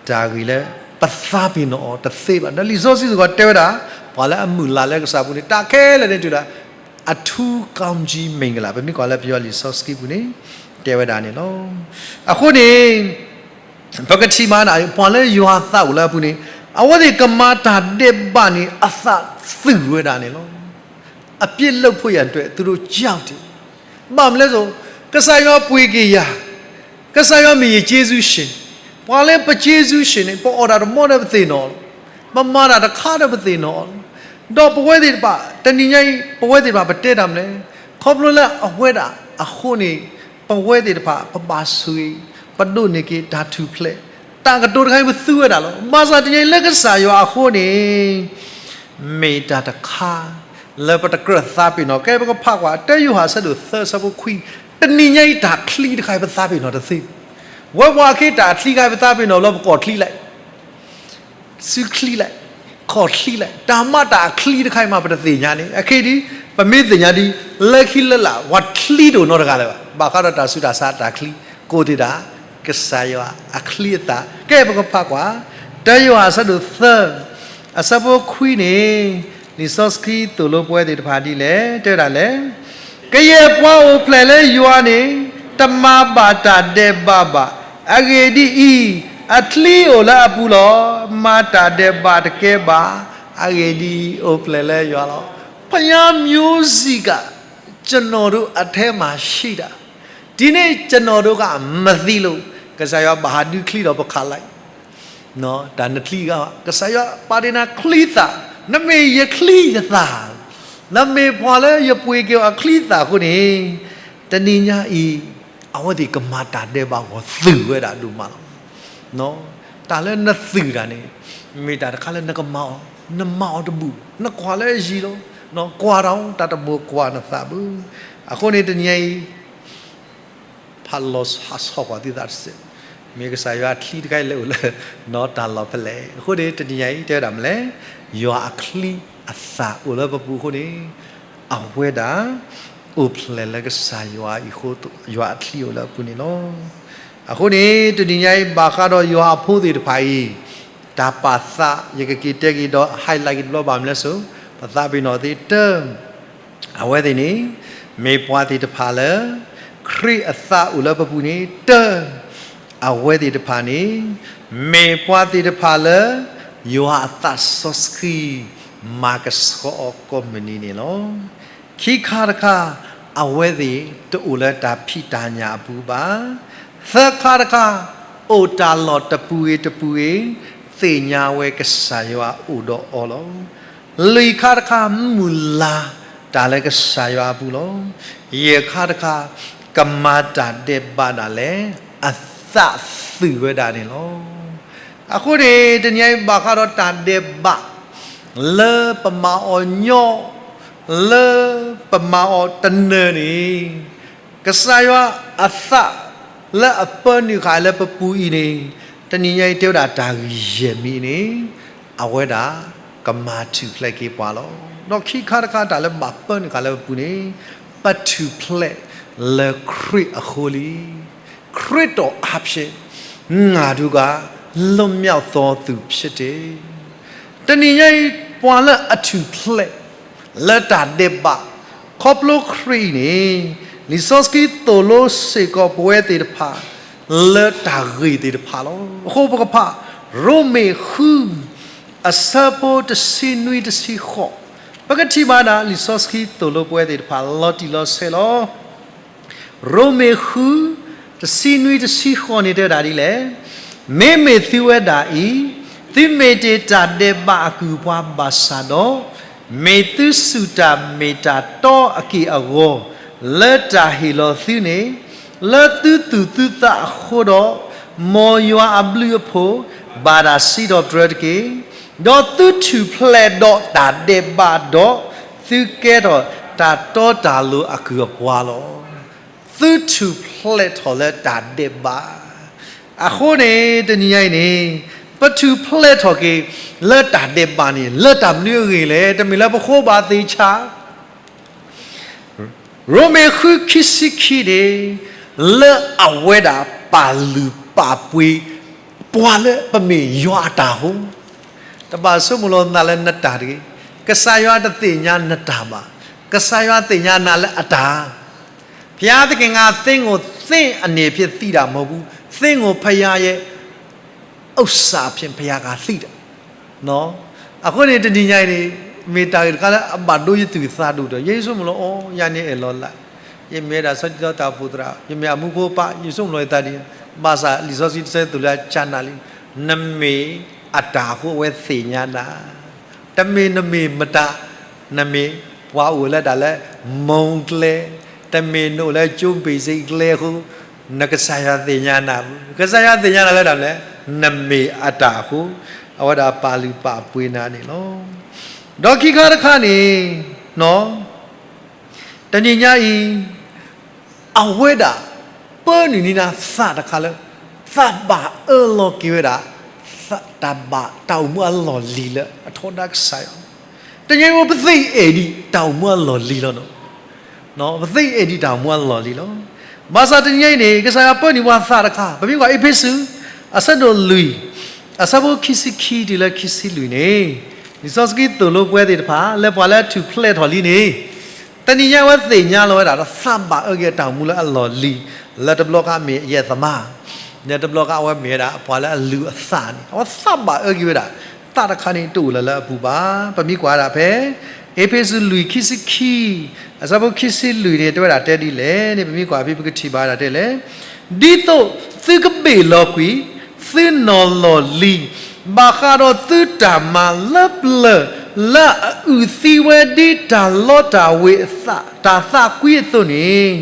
တၢ်ဂ့ၢ်လၢပသးပ့ၤနီၣ်အီၤတသ့ဘၣ်. ဒီးလံာ်စီဆှံစ့ၢ်ကီးတဲဝဲဒၣ် ပှၤလၢအမုၢ်လၢ်လၢကစၢ်အပူၤန့ၣ် တၢ်ခဲလၢာ်န့ၣ်တုၤဒၣ် အထူးကောင်းကြီးမင်္ဂလာ, ပမ့ၢ်ကွၢ်လၢပယီၤလံာ်စီဆှံပူၤန့ၣ် တဲဝဲဒၣ်န့ၣ်လီၤ. အဃိန့ၣ် ပကထံၣ်မးဒၣ် ပှၤလၢယွၤသးအိၣ်လၢအပူၤန့ၣ် အဝဲသ့ၣ်ကမၤတၢ်ဒဲးဘးန့ၣ် အသးသုးဝဲဒၣ်န့ၣ်လီၤ. အပြစ်လွတ်ဖို့ရန်အတွက် သူတို့ကြောက်တယ်. ဘၣ်မနုၤလဲၣ်, ကစၢ်ယွၤပှ့ၤက့ၤယၤ, ကစၢ်ယွၤမ့ၢ်ယကျေးဇူးရှင်, ပှၤလၢပကျေးဇူးရှင်န့ၣ် ပအီၣ်တၢ်တမီဒီးပသ့ၣ်နီၣ်လီၤ, ပမၤတၢ်တခါဒီးပသ့ၣ်နီၣ်လီၤ. ဒီးပဝဲသ့ၣ်တဖၣ် တနံၤညါအံၤ ပဝဲသ့ၣ်တဖၣ်ပတဲတၢ်မနုၤလဲၣ်, ခီဖျိလၢအဝဲဒၣ်အဃိန့ၣ် ပဝဲသ့ၣ်တဖၣ် ပဘၣ်ဆိၣ်ဂ့ၤ, ပဒိးန့ၢ်က့ၤတၢ်ထူၣ်ဖျဲး, တၢ်ကတိၤတခါအံၤပသူဝဲဒၣ်လီၤ. ဘၣ်ဆၣ်တနံၤညါအံၤလၢကစၢ်ယွၤအဃိန့ၣ် မ့ၢ်တၢ်တခါ လၢပတကြၢးသးပ့ၤနီၣ်, ကဲပကဖးကွၢ် တၢယိၤဟၣ်အဆၢဒိၣ်သၢအဆၢဖိခွံ, တနံၤညါအံၤတၢ်ချံတခါအံၤပသးပ့ၤနီၣ်တသ့. ဝဲပှၤအခ့တၢ်အချံတခါအံၤပသးပ့ၤနီၣ်လၢပကီၢ်ချံလဲၣ်, စုချံလဲၣ်, ခီၣ်ချံလဲၣ်, တၢ်မၤတၢ်အချံတခါအံၤမးပတသ့ၣ်ညါန့ၣ်, အခဲအံၤဒ် ပမ့ၢ်သ့ၣ်ညါဒ် လၢခံလၢလာ် ပှၤချံတအိၣ်နီတဂၤလၢၤဘၣ်, ဘၣ်ဃးဒီးတၢ်ဆူးတၢ်ဆါအတၢ်ချံ, ကိးသ့ၣ်ဒၣ် ကစၢ်ယွၤအချံအသၣ်. ကဲပကဖးကွၢ် တၢယိၤဟၣ်အဆၢဒိၣ်သၢ အဆၢဖိခွံန့ၣ် လံာ်စီဆှံသိၣ်လိပဝဲသ့ၣ်တဖၣ်ဒ်လဲၣ်, တဲဝဲဒၣ်လဲၣ်, ကယဲၢ်ပှၤအိၣ်ဖျဲၣ်လၢယွၤန့ၣ် တမၤဘၣ်တၢ်ဒဲးဘးဘၣ်. အဂ့ၢ်ဒ်အံၤ, အချံအိၣ်လၢအပူၤလီၤ. မၤတၢ်ဒဲးဘးတကဲဘၣ်. အဂ့ၢ်ဒ်အံၤ, အိၣ်ဖျဲၣ်လၢယွၤလီၤ. ဘုရားမျိုးစေ့က ကျွန်တော်တို့အထဲမှာရှိတာ, ဒီနေ့ကျွန်တော်တို့ကမသိလို့, ကစၢ်ယွၤဘၣ်ဟးဒုးချံဒီးပခးလိုက် တၢ်နချံဂၤ, ကစၢ်ယွၤပာ်တ့ၢ်နၤချံသၣ်, နမ့ၢ်ယချံယသၣ်, နမ့ၢ်ပှၤလၢယပှ့ၤက့ၤအီၤအချံသၣ်အဃိန့ၣ်, တနံၤညါအံၤ အဝဲသ့ၣ်ကမၤတၢ်ဒဲးဘးဂီၢ်သုးဝဲဒၣ်ဒိၣ်မးလီၤ. တၢ်လၢနသုးတၢ်န့ၣ် မ့ၢ်တၢ်တခါလၢနကမၤအီၤ, နမၤအီၤတဘူၣ်, နကွၢ်လၢအယံၤလီၤ, ကွၢ်တၢ်အီၤ တၢ်တမိၣ်ကွၢ်နသးဘၣ်. အဃိန့ၣ်တနံၤညါအံၤ ဖးလီၤဆီကွၢ်သုသးတစဲး, မ့ၢ်ကစၢ်ယွၤအချံတခါအံၤလဲၤအိၣ်လၢ နီတၢ်လီၢ်ဖဲလဲၣ်. အဃိန့ၣ် တနံၤညါအံၤ တဲဝဲဒၣ်မနုၤလဲၣ်, ယွၤအချံအသၣ်အိၣ်လၢပပူၤအဃိန့ၣ်, အဝဲဒၣ် အိၣ်ဖျဲၣ်လၢကစၢ်ယွၤအံၤအဃိ, ယွၤအချံအိၣ်လၢအပူၤန့ၣ်လီၤ. အဃိန့ၣ် တနံၤညါအံၤ ဘၣ်ဃးဒီးယွၤအဖိသ့ၣ်တဖၣ်အံၤ တၢ်ပာ်သး ယကက့ၤတဲက့ၤဒီး highlight က့ၤတဘျီဘၣ်မနုၤလဲၣ်စိ, ပသးပ့ၤနီၣ်သ့တၢ် အဝဲသ့ၣ်န့ၣ် မ့ၢ်ပှၤသ့ၣ်တဖၣ်လၢ ခရံာ်အသးအိၣ်လၢပပူၤန့ၣ် တၢ် အဝဲသ့ၣ်တဖၣ်န့ၣ် မ့ၢ်ပှၤသ့ၣ်တဖၣ်လၢ ယွၤအသးစီဆှံ မၤကဆှီအီၤကိးမုၢ်နံၤန့ၣ်လီၤ. ခံခါတခါ အဝဲသ့ၣ်တအိၣ်လၢတၢ်ဖံးတၢ်ညၣ်အပူၤဘၣ်. သၢခါတခါ အိၣ်တၢ်လီၢ်တပူၤဂ့ၤတပူၤဂ့ၤ သ့ၣ်ညါဝဲကစၢ်ယွၤအိၣ်ဒီးအီၤလီၤ. လွံၢ်ခါတခါ မုၢ်လၢ်တၢ်လၢကစၢ်ယွၤအပူၤလီၤ. ယဲၢ်ခါတခါ ကမၤတၢ်ဒဲးဘးဒၣ်လဲာ် အသးသုးဝဲဒၣ်န့ၣ်လီၤ. အဃိန့ၣ် တနံၤအံၤ ဘၣ်ဃးဒီးတၢ်ဒဲးဘး လၢပမၤအီၤညီ လၢပမၤအီၤတနၢၤန့ၣ် ကစၢ်ယွၤအသးလၢအပၢနုာ်ဃာ်လၢပပူၤအံၤန့ၣ် တနံၤညါအံၤတဲဝဲဒၣ်တၢ်ဂ့ၢ်ယဲၢ်မံၤန့ၣ် အဝဲဒၣ်ကမၤထူၣ်ဖျဲးက့ၤပှၤလီၤ. ဒီးခံခါတခါတၢ်လၢဘၣ်ပၢနုာ်ဃာ်လၢပပူၤန့ၣ် ပထူၣ်ဖျဲးလၢခရံာ်အဃိလံ. ခရစ်တော်အားဖြင့် ငါတို့က လွတ်မြောက်သောသူဖြစ်တယ်. တနံၤညါအံၤ ပှၤလၢအထူၣ်ဖျဲး လၢတၢ်ဒဲးဘး ခီဖျိခရံာ်အံၤန့ၣ် လံာ်စီဆှံသိၣ်လိစ့ၢ်ကီးပဝဲသ့ၣ်တဖၣ် လၢတၢ်ဂ့ၢ်သ့ၣ်တဖၣ်လီၤ. အဃိပကဖး ရိမ့ၤဃု အဆၢဖိတဆံနွံတဆံဃိး, ပကထံၣ်ဘၣ်ဒၣ် လံာ်စီဆှံသိၣ်လိပဝဲသ့ၣ်တဖၣ် လီၤတံၢ်လီၤဆဲးလီၤ. ရိမ့ၤဃု တဆံနွံတဆံဃိးန့ၣ်တဲဝဲဒၣ်ဒ်လဲၣ်, မ့မ့ၢ်သုဝဲဒၣ်အံၤ သုမ့ၢ်တ့ၢ်တၢ်ဒဲးဘးအကုၢ်အပှၤဘၣ်ဆၣ်ဒီး, မ့ၢ်သုစူၢ်တၢ်မ့ၢ်တၢ်တီအက့ၢ်အဂီၤ လၢတၢ်ဟ့ၣ်လီၤသုန့ၣ်, လၢသုသူၣ်သုသးအဃိဒီး, မ်ယွၤအဘျုးအဖှိၣ် ဘၣ်တၢ်စံးထီၣ်ပတြၢၤတက့ၢ်. ဒီးသုထူၣ်ဖျဲးဒီးတၢ်ဒဲးဘးဒီး, သုကဲထီၣ်တၢ်တီတၢ်လိၤအကုၢ်အပှၤလီၤ. သုထူၣ်ဖျဲးထီၣ်လၢတၢ်ဒဲးဘး. အဃိန့ၣ် တနံၤညါအံၤန့ၣ် ပထူၣ်ဖျဲးထီၣ်က့ၤ လၢတၢ်ဒဲးဘးန့ၣ် လၢတၢ်မနုၤအဂ့ၢ်လဲၣ်, တမ့ၢ်လၢပဃိဘၣ်သ့ၣ်ဆါ ရိမ့ၤဃုခံဆံခံန့ၣ် လၢအဝဲဒၣ်ပာ်လုၢ်ပာ်ပှ့ၤ ပှၤလၢပမ့ၢ်ယွၤအတၢ်အဃိ, တဘၣ်ဆိကမိၣ်လီၤနသးလၢနတၢ်တဂ့ၤ, ကစၢ်ယွၤတသ့ၣ်ညါနတၢ်ဘၣ်, ကစၢ်ယွၤသ့ၣ်ညါနၤလၢအတၢ် ဘုရားသခင်က သင့်ကို သင့်အနေဖြင့်သိတာမဟုတ်ဘူး, သင့်ကို ဘုရားရဲ့ဥစ္စာဖြင့် ဘုရားကသိတာ. အဃိန့ၣ် တနံၤညါအံၤန့ၣ် မ့ၢ်တၢ်ဂ့ၢ်တခါလၢအဘၣ်ဒိယသူၣ်ယသးဒိၣ်ဒီး ယဲယဆိကမိၣ်လီၤ, အိ ယၤန့ၣ်အဲၣ်လီၤလး, ယမ့ၢ်ဝဲဒၣ်စီၤတံတီတၢ်အိၣ်ဖှိၣ်သရၣ်, ယမ့ၢ်အမူခိၣ်ပၢ်, ယဆိကမိၣ်လီၤယသးဒ်အံၤ, ဘၣ်ဆၣ်လံာ်စီဆှံတဆၢသိၣ်လိအကနၣ်လံ, နမ့ၢ်အတၢ်အဃိအဝဲသ့ၣ်ညါနၤ, တမ့ၢ်နမ့ၢ်မတၤ, နမ့ၢ်ပှၤအိၣ်လၢတၢ်လၢ မူကျဲ, တမ့ၢ်နအိၣ်လၢကၠိဘ့ၣ်စ့ကျဲအဃိ, နကစၢ်ယွၤသ့ၣ်ညါနၤ, ကစၢ်ယွၤသ့ၣ်ညါနၤလၢတၢ်မနုၤလဲၣ်, နမ့ၢ်အတၢ်အဃိ, အဝဲဒၣ်ပာ်လုၢ်ပာ်ပှ့ၤနၤန့ၣ်လီၤ. ဒီးခံခါတခါန့ၣ်, တနံၤညါအံၤ အဝဲဒၣ် ပၢနုာ်န့ၢ်နၤသးတခါလၢ သးဘၣ်အၢလီၤက့ၤဝဲဒၣ် တၢ်ဘၣ်တၢ်အိၣ်မူအလီၢ်လံၤလၢအထီဒါကစၢ်ယွၤ, တနံၤအံၤ ပသ့အဲၣ်ဒံးတၢ်အိၣ်မူအလီၢ်လံၤလီၤ. ပသ့အဲၣ်ဒံးတၢ်အိၣ်မူအလီၢ်လံၤလီၤ. ဘၣ်ဆၣ်တနံၤညါအံၤန့ၣ် ကစၢ်ယွၤပၢနုာ်ပှၤသးတခါ, ပမ့ၢ်ကွၢ်အ့းဖ့းစူး အဆၢဒိၣ်လွံၢ် အဆၢဖိခံဆံခံတုၤလၢခံဆံလွံၢ်န့ၣ်, လံာ်စီဆှံသိၣ်လိပဝဲသ့ၣ်တဖၣ် လၢပှၤလၢအထူၣ်ဖျဲးထီၣ်လံန့ၣ်, တနံၤညါအံၤအဝဲသ့ၣ်ညါလီၤဝဲဒၣ်ဒီး သးဘၣ်အၢက့ၤအတၢ်အိၣ်မူလၢအလီၢ်လံၤ, လၢတဘျီဃီမ့ၢ်အယဲၢ်သမါ, လၢတဘျီဃီအဝဲမ့ၢ်ဝဲဒၣ် ပှၤလၢအလုၢ်အသးန့ၣ် အဝဲသးဘၣ်အၢက့ၤဝဲဒၣ်, သးတခါန့ၣ်တအိၣ်လၢၤလၢအပူၤဘၣ်. ပမ့ၢ်ကွၢ်ဝဲဒၣ်ဖဲ အ့းဖ့းစူးလွံၢ်ခံဆံခံ အဆၢဖိခံဆံလွံၢ်န့ၣ် တဲဝဲဒၣ်တဲဒ်လဲၣ်န့ၣ် ပမ့ၢ်ကွၢ်ဖဲပကထံၣ်ဘၣ်ဝဲဒၣ်တဲလဲၣ်, ဒ်သိးသုကဘ့ၣ်လီၤကွံာ် သုနီၢ်လီၢ်လံၤ ဘၣ်ဃးဒီးသုတၢ်မၤလၢပျၢၤ လၢအအုၣ်သံဝဲဒ်တၢ်လီတၢ်ဝ့ၤအသး တၢ်သးကွံအသိးန့ၣ်,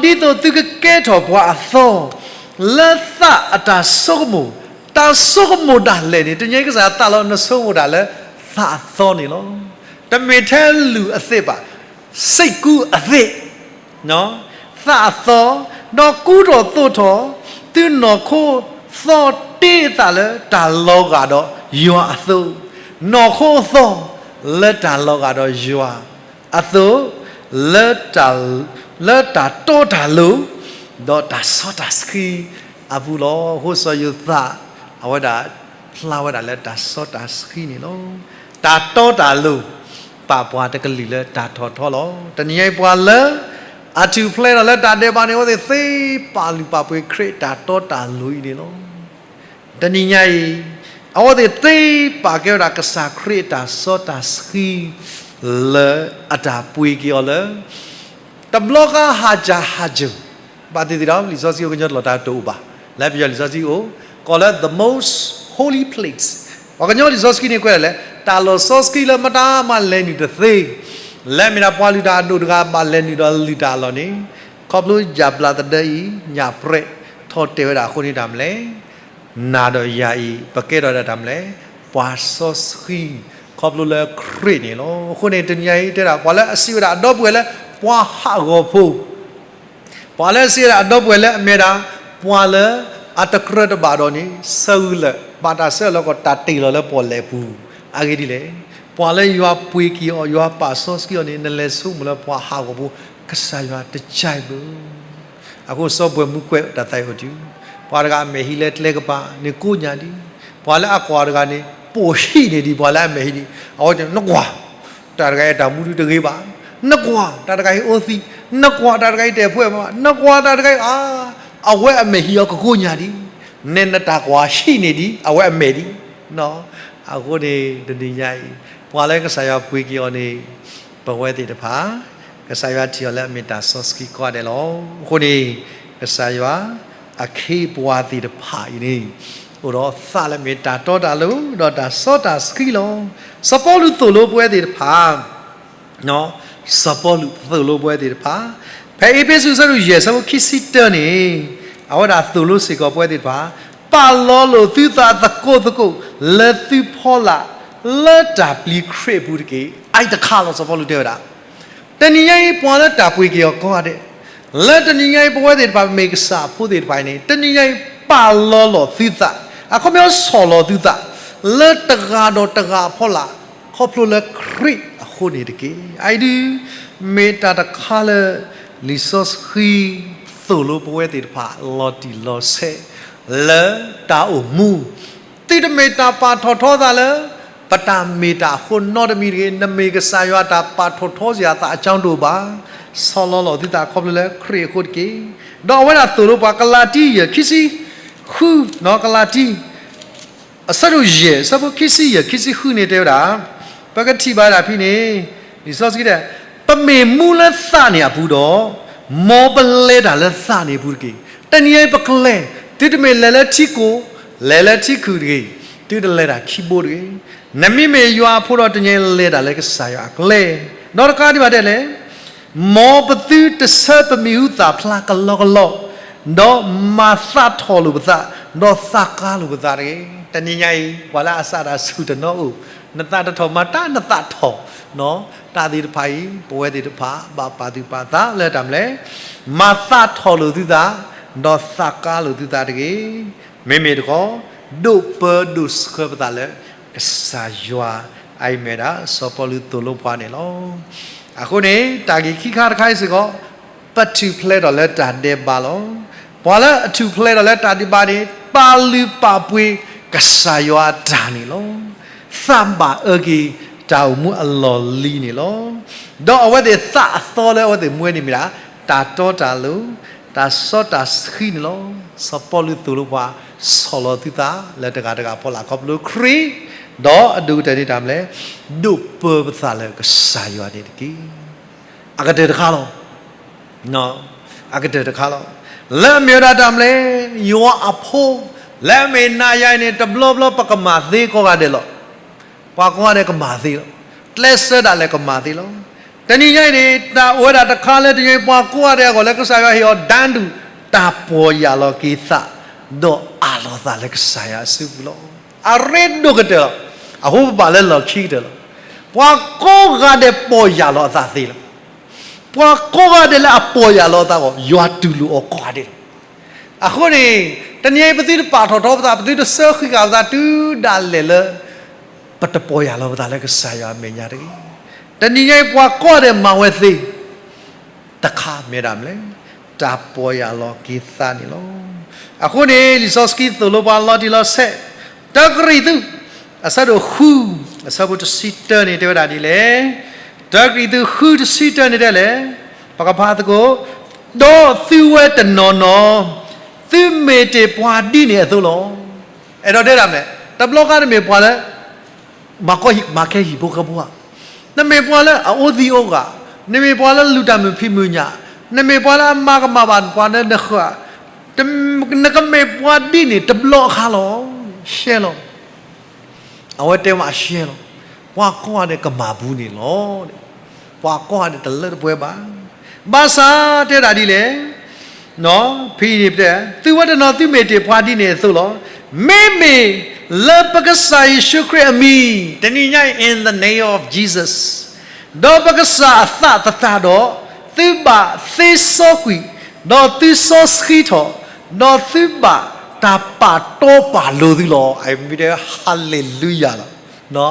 ဒီးဒ်သိးသုကကဲထီၣ်ပှၤအသီ လၢသးအတၢ်ဆိကမိၣ်, တၢ်ဆိကမိၣ်ဒၣ်လဲာ်န့ၣ် တနံၤညါအံၤကစၢ်ယွၤသးလီၤ နဆိကမိၣ်ဒၣ်လၢသးအသီန့ၣ်လီၤ. တမ့ၢ်ထဲလုၢ်အသးဘၣ်, စိတ်ကူးအသစ် သးအသီ, ဒီးကူထီၣ်သိးထီၣ် သုနီၢ်ခိသီတ့အသးလၢတၢ်လီၤဂာ်ဒီးယွၤအသိး, နီၢ်ခိအသီလၢတၢ်လီၤဂာ်ဒီးယွၤအသိး, လၢတၢ်, လၢတၢ်တီတၢ်လိၤ, ဒီးတၢ်စီတၢ်ဆှံ အပူၤလီၤ. အဃိစီၤယိၤသး အဝဲဒၣ်ဖျါဝဲဒၣ်လၢတၢ်စီတၢ်ဆှံန့ၣ်လီၤ. တၢ်တီတၢ်လိၤ ပာ်ပှၤတကလုာ်လၢတၢ်ထီၣ်ထီလီၤ. တနံၤညါအံၤပှၤလၢ အထူၣ်ဖျဲးထီၣ်လၢတၢ်ဒဲးဘးန့ၣ် အဝဲသ့ၣ်သ့ပာ်လုၢ်ပာ်ပှ့ၤခရံာ်တၢ်တီတၢ်လိၤအံၤန့ၣ်လီၤ. တနံၤညါအံၤ အဝဲသ့ၣ်သ့ပာ်ကဲဝဲဒၣ်ကစၢ်ခရံာ်အတၢ်စီတၢ်ဆှံ လၢအတၢ်ပှ့ၤက့ၤအီၤလၢ တဘျီဃီဟးစၢ်ဟးစၢ် ဘၣ်သ့ၣ်သ့ၣ်ဒီး လံာ်စီဆှံကညီတလီၤတၢ်တအိၣ်ဘၣ်. လၢပယီၤလံာ်စီဆှံအိၣ် ကိးလၢ the most holy place. ပှၤကညီလံာ်စီဆှံန့ၣ်ကွဲးဒၣ်လဲၣ် တၢ်လီၢ်စီဆှံလၢမတၤမးလဲၤနုာ်တသ့, လၢမ့ၢ်ဒၣ်ပှၤလုၢ်တၢ်အဒိၣ်တဂၤဘၣ်လဲၤနုာ်ဒီးလုၢ်တၢ်အလီၢ်န့ၣ်, ခီဖျိယၣ်ဘျးသဒၢအံၤ ညၣ်ပြဲးထီၣ်တဲာ်ဝဲဒၣ်အဃိန့ၣ်တၢ်မနုၤလဲၣ် နၤဒီးယၤအံၤ ပကဲထီၣ်ဒၣ်တၢ်မနုၤလဲၣ်, ပှၤစီဆှံ ခီဖျိလၢခရံာ်န့ၣ်လီၤ. အဃိန့ၣ် တနံၤညါအံၤတဲဒၣ် ပှၤလၢအစံးဝဲဒၣ်အဒီပုၢ်ဝဲၢ်လၢ ပှၤဟးဂီၤဖိ, ပှၤလၢအစံးဝဲဒၣ်အဒီပုၢ်ဝဲၢ်လၢအမ့ၢ်ဒၣ် ပှၤလၢအတကြၢးတဘၣ်ဒီးန့ၣ် ဆၢဂုာ်လၢာ် ဘၣ်တၢ်ဆၢလီၤကီးတၢ်တ့ၢ်လီၤလၢပီၣ်လဲၣ်ပူၤ, အဂ့ၢ်ဒ်လဲၣ်, ပှၤလၢယွၤပှ့ၤက့ၤအီၤ ယွၤပာ်စီဆှံအီၤန့ၣ် နလဲၤဆိကမိၣ်လၢပှၤဟးဂီၤဖိ ကစၢ်ယွၤတကဲဘၣ်. အဃိစီၤပှဲၤမူကွဲးတၢ်သးအံၤအိၣ်တုၤ, ပှၤတဂၤအမဲာ်ဟံးလၢကျဲကပၤန့ၣ်ကိးညါဒံး, ပှၤလၢအကွၢ်တဂၤန့ၣ် ပိာ်ဟံးန့ၢ်ဒံး ပှၤလၢအမဲာ်ဟံးဒံး, အဝဲတဲ နကွၢ် တၢ်တဂၤအံၤတၢ်မူဒုတဂ့ၤဘၣ်, နကွၢ် တၢ်တဂၤအံၤအိၣ်သံ, နကွၢ် တၢ်တဂၤအံၤတဲာ်ဖှဲဘၣ်, နကွၢ် တၢ်တဂၤအံၤ အါ, အဝဲအမဲာ်ဟံးအီၤကကိးညါဒံး, နဲနတၢ်ကွၢ်ဟံးန့ၢ်ဒံး အဝဲအမဲာ်ဒံး အဃိန့ၣ် တနံၤညါအံၤ ပှၤလၢကစၢ်ယွၤပှ့ၤက့ၤအီၤန့ၣ် ပဝဲသ့ၣ်တဖၣ် ကစၢ်ယွၤထံၣ်အီၤလၢအမ့ၢ်တၢ်စီဆှံကိးဂၤဒဲးလီၤ. အဃိန့ၣ် ကစၢ်ယွၤအခ့အပှၤသ့ၣ်တဖၣ်အံၤန့ၣ် အိၣ်ဒီးသးလၢအမ့ၢ်တၢ်တီတၢ်လိၤ ဒီးတၢ်စီတၢ်ဆှံလီၤ. စီၤပီလူးသိၣ်လိပဝဲသ့ၣ်တဖၣ် စီၤပီလူးသိၣ်လိပဝဲသ့ၣ်တဖၣ် ဖဲအ့းဖ့းစူးအဆၢဒိၣ်ယဲၢ်အဆၢဖိခံဆံတၢန့ၣ် အဝဲဒၣ်သိၣ်လိစ့ၢ်ကီးပဝဲသ့ၣ်တဖၣ် ပာ်လီၤလိာ်သုသးသကိးသကိး လၢသုဖီလာ် လၢတၢ်ပျံၤခရံာ်အပူၤတက့ၢ်. အအံၤတခါလီၤ စီၤပီလူးတဲဝဲဒၣ် တနံၤညါအံၤ ပှၤလၢတၢ်ပှ့ၤက့ၤအီၤကိးဂၤဒဲး, လၢတနံၤညါအံၤ ပဝဲသ့ၣ်တဖၣ်မ့ၢ်ကစၢ်အဖိသ့ၣ်တဖၣ်အံၤန့ၣ် တနံၤညါအံၤ ပာ်လီၤလိာ်သုသး, အခီပညီဆီၣ်လီၤသုသး လၢတဂၤဒီးတဂၤအဖီလာ် ခီဖျိလၢခရံာ်အဃိန့ၣ်တက့ၢ်. အအံၤဒုး မ့ၢ်တၢ်တခါလၢ လံာ်စီဆှံသိၣ်လိပဝဲသ့ၣ်တဖၣ် လီၤတံၢ်လီၤဆဲး လၢတၢ်အိၣ်မူ သုတမ့ၢ်တၢ်ပာ်ထီၣ်ထီသးလၢ ပတၢ်မ့ၢ်တၢ်အဃိနီတမံၤတဂ့ၤ, နမ့ၢ်ကစၢ်ယွၤတၢ်ပာ်ထီၣ်ထီစ့ၢ်အသးအကၠီဒိၣ်ဘၣ်. ဆီၣ်လီၤလိာ်သုသးခီဖျိလၢခရံာ်အဃိတက့ၢ်. ဒီးအဝဲဒၣ်သိၣ်လိပှၤ ကလၤတံ ယဲၢ် ခံဆံဃု, ကလၤတံ အဆၢဒိၣ်ယဲၢ် အဆၢဖိခံဆံယဲၢ် ခံဆံဃုန့ၣ်တဲဝဲဒၣ်, ပကထံၣ်ဘၣ်ဒၣ်ဖဲန့ၣ် လံာ်စီဆှံတဲ, ပမ့ၢ်မူလၢသးန့ၣ်အပူၤဒီး, မ်ပလဲၤတၢ်လၢသးန့ၣ်အပူၤတက့ၢ်. တနံၤအံၤပကလဲၤ, သုတမ့ၢ်လဲၤလၢထံကိၢ်, လဲၤလၢထံခုၣ်တဂ့ၤ, သုတလဲၤတၢ်ခံဘိတဂ့ၤ. နမ့မ့ၢ်ယွၤအဖိဒီး တနံၤအံၤလဲၤတၢ်လၢကစၢ်ယွၤအကျဲ, ဒီးတကးဒံးဘၣ်ဒဲးလဲၣ် မ်ပသုတဆၢပမံၤဟူသၣ်ဖျါကလီကလီ, ဒီးမၤသးထီၣ်လိာ်ပသး, ဒီးသးကါလိာ်ပသးတဂ့ၤ. တနံၤညါအံၤ ပှၤလၢအစးတၢ်ဆူၣ်တနီၤအိၣ်, နသးတထီၣ်မၤတၢ်နသးထီၣ်, တၢ်သ့ၣ်တဖၣ်အံၤ ပဝဲသ့ၣ်တဖၣ် ဘၣ်ပာ်သူၣ်ပာ်သးလၢတၢ်မနုၤလဲၣ်, မၤသးထီၣ်လိာ်သုသး, ဒီးသးကါလိာ်သုသးတဂ့ၤ. မ့မ့ၢ်တခီ ဒိးပၢဒိးဆှၢပသးလၢ ကစၢ်ယွၤ အအံၤမ့ၢ်ဒၣ် စီၤပီလူးသိၣ်လိပှၤန့ၣ်လီၤ. အဃိန့ၣ် တၢ်ဂ့ၢ်ခံခါတခါအံၤစ့ၢ်ကီး ပထူၣ်ဖျဲးထီၣ်လၢတၢ်ဒဲးဘးလီၤ. ပှၤလၢအထူၣ်ဖျဲးထီၣ်လၢတၢ်ဒဲးဘးန့ၣ် ပာ်လုၢ်ပာ်ပှ့ၤကစၢ်ယွၤအတၢ်န့ၣ်လီၤ. သးဘၣ်အၢက့ၤတၢ်အိၣ်မူအလီၢ်လံၤန့ၣ်လီၤ. ဒီးအဝဲသ့ၣ်သးအသီလၢအဝဲသ့ၣ်မူဝဲန့ၣ်မ့ၢ်ဒၣ် တၢ်တီတၢ်လိၤ, တၢ်စီတၢ်ဆှံန့ၣ်လီၤ. စီၤပီလူးသိၣ်လိပှၤ ဆီၣ်လီၤသုသးလၢတဂၤတဂၤအဖီလာ်ခီဖျိခရံာ်, ဒီးအဒိၣ်ကတၢၢ်န့ၣ်တၢ်မနုၤလဲၣ်, ဒိးပၢပသးလၢကစၢ်ယွၤန့ၣ်တက့ၢ်. အကတၢၢ်တခါလီၤ. အကတၢၢ်တခါလီၤ. လၢအမ့ၢ်ဝဲဒၣ်တၢ်မနုၤလဲၣ်, ယွၤအဖိ, လၢအမ့ၢ်နၤယၤအံၤန့ၣ် တဘျီဘျီပကမၤသ့ကိးဂၤဒဲးလီၤ. ပှၤကိးဂၤဒဲးကမၤသ့လီၤ. ကျဲးစၢးဒၣ်လဲာ်ကမၤသ့လီၤ. တနံၤညါအံၤန့ၣ် တၢ်အိၣ်ဝဲဒၣ်တခါလၢတနံၤအံၤ ပှၤကိးဂၤဒဲးအဂီၢ်လၢကစၢ်ယွၤဟ့ၣ်အီၤ တၢ်ဒုၣ် တၢ်ပီၢ်ယၢ်လီၤက့ၤသး, ဒီးအးလီၤသးလၢကစၢ်ယွၤအစုပူၤလီၤ. အရ့ဒိၣ်ကတၢၢ်လီၤ. အဃိပဘၣ်လၢလီၢ်ခံကတၢၢ်လီၤ. ပှၤကိးဂၤဒဲးပီၢ်ယၢ်လီၤအသးသ့လီၤ. ပှၤကိးဂၤဒဲးလၢအပီၢ်ယၢ်လီၤအသးအဂီၢ် ယွၤတူၢ်လိာ်အီၤကိးဂၤဒဲးလီၤ. အဃိန့ၣ် တနံၤအံၤပသုတပာ်ထီၣ်ထီပသး, ပသုတဆၢဃံးဃာ်ပသးတုၤဒၣ်လဲာ်လၢ ပတပီၢ်ယၢ်လီၤပသးလၢကစၢ်ယွၤအမဲာ်ညါတဂ့ၤ. တနံၤညါအံၤပှၤကိးဂၤဒဲးမၤဝဲသ့ တခါမ့ၢ်ဒၣ်မနုၤလဲၣ်, တၢ်ပီၢ်ယၢ်လီၤက့ၤသးန့ၣ်လီၤ. အဃိန့ၣ် လံာ်စီဆှံသိၣ်လိပှၤလီၤတံၢ်လီၤဆဲး, တၢကရံၣ်သူး အဆၢဒိၣ်ဃု အဆၢဖိတဆံတၢန့ၣ် တဲဝဲဒၣ်ဒ်လဲၣ်. တၢကရံၣ်သူးဃုတဆံတၢန့ၣ်တဲလဲၣ်, ပကဖးသကိး, ဒီးသုဝဲတနီၤနီၤ သုမ့ၢ်တ့ၢ်ပှၤဒ်န့ၣ်အသိးလီၤ. အဲၣ်ဒိးတဲဒၣ်မ့ၢ် တဘျီဃီနမ့ၢ်ပှၤလၢ မၤကီဟံၣ်မၤခဲဟံၣ်ဖိဃီဖိဧါ, နမ့ၢ်ပှၤလၢအအိၣ်သံအိၣ်ဂၤ, နမ့ၢ်ပှၤလၢလူၤတၢ်မုာ်ဖံးမုာ်ညၣ်, နမ့ၢ်ပှၤလၢအမၤကမၣ်ဘၣ်ပှၤလၢနဃၢၤ, နကမ့ၢ်ပှၤဒ်န့ၣ်တဘျီဃီလီၤ. ရှဲလီၤ. အဝဲတဲမးရှဲလီၤ. ပှၤကိးဂၤဒဲးကမၣ်ပူၤန့ၣ်လီၤ. ပှၤကိးဂၤဒဲးတလၢတပှဲၤဘၣ်. ဘၣ်ဆၣ်တဲဒၣ်ဒ်လဲၣ်, ဖဲအံၤန့ၣ်တဲ, သုဝဲတနီၤသုမ့ၢ်တ့ၢ်ပှၤဒ်န့ၣ်အသိးလီၤ. မ့မ့ၢ်လၢပကစၢ်ယ့ၣ်ၡူးခရံာ်အမံၤ, တနံၤညါအံၤ in the name of Jesus, ဒီးပကစၢ်အသးသတးဒီး, သုဘၣ်သ့စီကွံာ်, ဒီးသုစီဆှံထီၣ်, ဒီးသုဘၣ်တၢ်ပာ်တီပာ်လိၤသုလီၤ. အမ့ၢ်တဲ hallelujah လီၤ.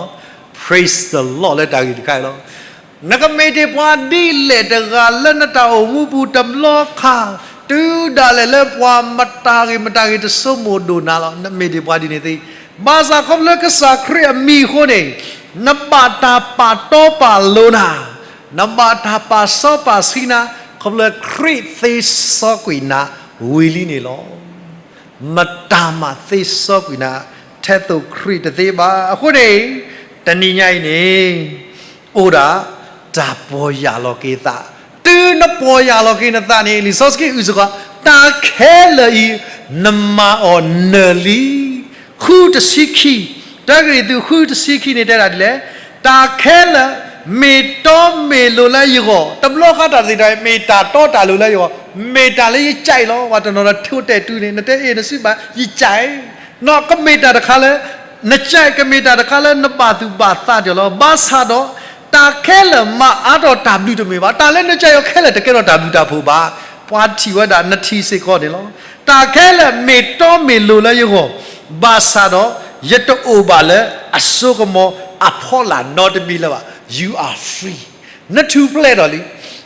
Praise the Lord လၢတၢ်ဂ့ၢ်တခါအံၤလီၤ. နကမ့ၢ်တ့ၢ်ပှၤဒ်လဲၣ်တဂၤလၢနတၢ်အိၣ်မူပူၤတဘျီခါ, တုၤဒၣ်လဲာ်လၢပှၤမတၤဂ့ၤမတၤဂ့ၤတဆိကမိၣ်ဒိၣ်နၤလီၤ. နမ့ၢ်တ့ၢ်ပှၤဒ်န့ၣ်သ့, ဘၣ်ဆၣ်ခီဖျိကစၢ်ခရံာ်အမံၤအဃိန့ၣ်, နဘၣ်တၢ်ပာ်တီပာ်လိၤနၤ, နဘၣ်တၢ်ပာ်စီပာ်ဆှံနၤ, ခီဖျိခရံာ်သ့စီကွံာ်နၤဝံၤလံန့ၣ်လီၤ. မတၤမးသ့စီကွံာ်နၤ ထဲသိးခရံာ်တသ့ဘၣ်. အဃိန့ၣ်, တနံၤညါအံၤန့ၣ်, အိၣ်ဒၣ်တၢ်ပီၢ်ယၢ်လီၤက့ၤသး, တုၤနပီၢ်ယၢ်လီၤက့ၤနသးန့ၣ် လံာ်စီဆှံအုၣ်စ့ၢ်ကီး, တၢ်ခဲလၢာ်အံၤ, နမၤအီၤနၢၤလံ. ဃုတဆံခံ, တၢကရံၣ်သူးဃုတဆံခံန့ၣ်တဲဒၣ်ဒ်လဲၣ်, တၢ်ခဲလၢာ်မ့ၢ်တီမ့ၢ်လိၤလၢယဂီၢ်, တဘျီဃီတၢ်သ့ၣ်တဖၣ်အံၤ မ့ၢ်တၢ်တီတၢ်လိၤလၢယဂီၢ်, မ့ၢ်တၢ်လၢယကဲလီၤ. ပှၤတနီၤနီၤထိတဲာ်တုၤန့ၣ် နတဲအ့ၣ်နစုဘၣ်ယကဲ, နီၢ်ကမ့ၢ်တၢ်တခါလၢ နကဲ ကမ့ၢ်တၢ်တခါလၢနဘၣ်သူၣ်ဘၣ်သးဒၣ်လီၤ. ဘၣ်ဆၣ်ဒီး, တၢ်ခဲလၢာ်မၤအါထီၣ်တၢ်ဘျုးတမ့ၢ်ဘၣ်. တၢ်လၢနကဲအီၤခဲလၢာ်တကဲထီၣ်တၢ်ဘျုးတၢ်ဖှိၣ်ဘၣ်. ပှၤထံၣ်ဝဲဒၣ်နထံၣ်စ့ၢ်ကီးန့ၣ်လီၤ. တၢ်ခဲလၢာ်မ့ၢ်တီမ့ၢ်လိၤလၢယဂီၢ်, ဘၣ်ဆၣ်ဒီး, ယတအိၣ်ဘၣ်လၢအစိကမီၤအဖီလာ်နီတမံၤလၢၤဘၣ်. You are free. နထူၣ်ဖျဲးထီၣ်လံ.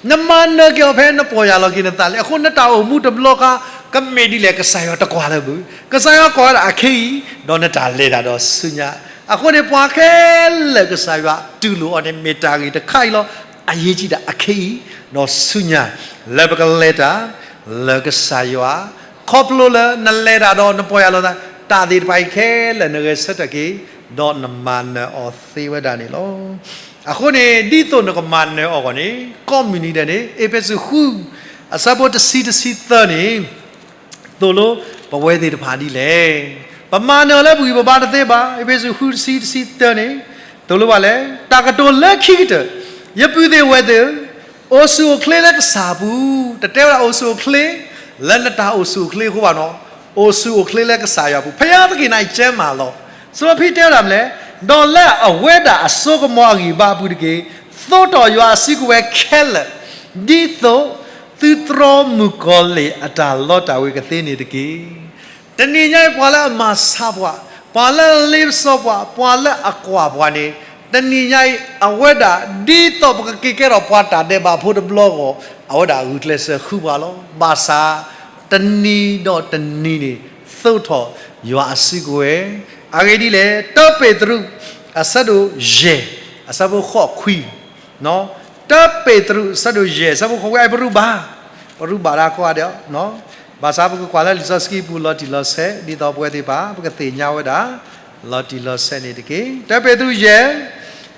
နမၤနၢၤက့ၤအီၤဖဲနပီၢ်ယၢ်လီၤက့ၤနသးလံ. အဃိနတၢ်အိၣ်မူတဘျီဃီ, ကမ့ၢ်ဒ်လဲၣ်ကစၢ်ယွၤတကွၢ်လၢၤဘၣ်. ကစၢ်ယွၤကွၢ်ဝဲဒၣ်အခဲအံၤ, ဒီးနတၢ်လဲၤတၢ်ဒီးဆူညါ. အဃိန့ၣ်ပှၤခဲလၢာ်ကစၢ်ယွၤတူၢ်လိာ်အီၤန့ၣ် မ့ၢ်တၢ်ဂ့ၢ်တခါအံၤလီၤ. အရေးကြီးတာအခဲအံၤ, ဒီးဆူညါ, လၢပကလဲၤတၢ်, လၢကစၢ်ယွၤ, ခီဖျိလၢနလဲၤတၢ်ဒီးနပီၢ်ယၢ်လီၤသး, တၢ်သ့ၣ်တဖၣ်အံၤခဲလၢာ်နဂဲၤဆၢထၢၣ်က့ၤ, ဒီးနမၤနၢၤအီၤသ့ဝဲဒၣ်န့ၣ်လီၤ. အဃိန့ၣ် ဒ်သိးနကမၤနၢၤအီၤအဂီၢ်န့ၣ်, ကိးမုၢ်နံၤဒဲးန့ၣ် အ့းဖ့းစူးဃု, အဆၢဖိတဆံတဆံသၢန့ၣ်, သိၣ်လိပဝဲသ့ၣ်တဖၣ်ဒ်လဲၣ်. ပမၤနၢၤအီၤလၢပဂံၢ်ပဘါတသ့ဘၣ်. အ့းဖ့းစူးဃုတဆံတဆံသၢန့ၣ်, သိၣ်လိဘၣ်လဲၣ်. တၢ်ကတိၤလၢခံကတၢၢ်, ယပုၢ်သ့ၣ်ဝဲၢ်သ့ၣ်ဧၢ, အိၣ်ဆူၣ်အိၣ်ချ့လၢကစၢ်အပူၤ, တတဲဝဲဒၣ်အိၣ်ဆူၣ်အိၣ်ချ့, လၢနတၢ်အိၣ်ဆူၣ်အိၣ်ချ့အဃိဘၣ်နီၤ, အိၣ်ဆူၣ်အိၣ်ချ့လၢကစၢ်ယွၤအပူၤ, ဘုရားသခင် နာ်ကျန်းမာလီၤ. စီၤပီတြၢ်တဲဝဲဒၣ်မနုၤလဲၣ်, ဒီးလၢအဝဲဒၣ်အစိကမီၤအဂံၢ်ဘါအပူၤတက့ၢ်, သိးထီၣ်ယွၤအစုကဝဲၤခဲလၢာ်, ဒ်သိးသုတြီမုၢ်ကီၤလံၢ်အတၢ်လီတၢ်ဝ့ၤကသ့န့ၣ်တက့ၢ်. တနံၤညါအံၤပှၤလၢအမၤဆါပှၤ, ပှၤလၢအလ့ပစီပှၤ, ပှၤလၢအကွၢ်ပှၤန့ၣ်, တနံၤညါအံၤအဝဲဒၣ်, ဒ်သိးပကက့ၤကဲထီၣ်ပှၤတၢ်ဒဲးဘးဖိတဘျီအဂီၢ်, အဝဲဒၣ်ဂုာ်ကျဲးစၢးဃုပှၤလီၤ. ဘၣ်ဆၣ်, တနံၤဒီးတနံၤန့ၣ်, သိးထီၣ်ယွၤအစုကဝဲၤ, အဂ့ၢ်ဒ်လဲၣ်, တၢပ့းတရူး, အဆၢဒိၣ်ယဲၢ်, အဆၢဖိဃိးခွံ တၢပ့းတရူး အဆၢဒိၣ်ယဲၢ် အဆၢဖိဃိးခွံ အပရူၢ်ဘၣ်, ပရူၢ်ဘၣ်တၢ်ကိးဂၤဒဲး, ဘၣ်ဆၣ်ပကကွၢ်လၢလံာ်စီဆှံပူၤလီၤတံၢ်လီၤဆဲး ဒ်သိးပဝဲသ့ၣ်တဖၣ် ပကသ့ၣ်ညါဝဲဒၣ် လီၤတံၢ်လီၤဆဲးန့ၣ်တက့ၢ်. တၢပ့းတရူးယဲၢ်,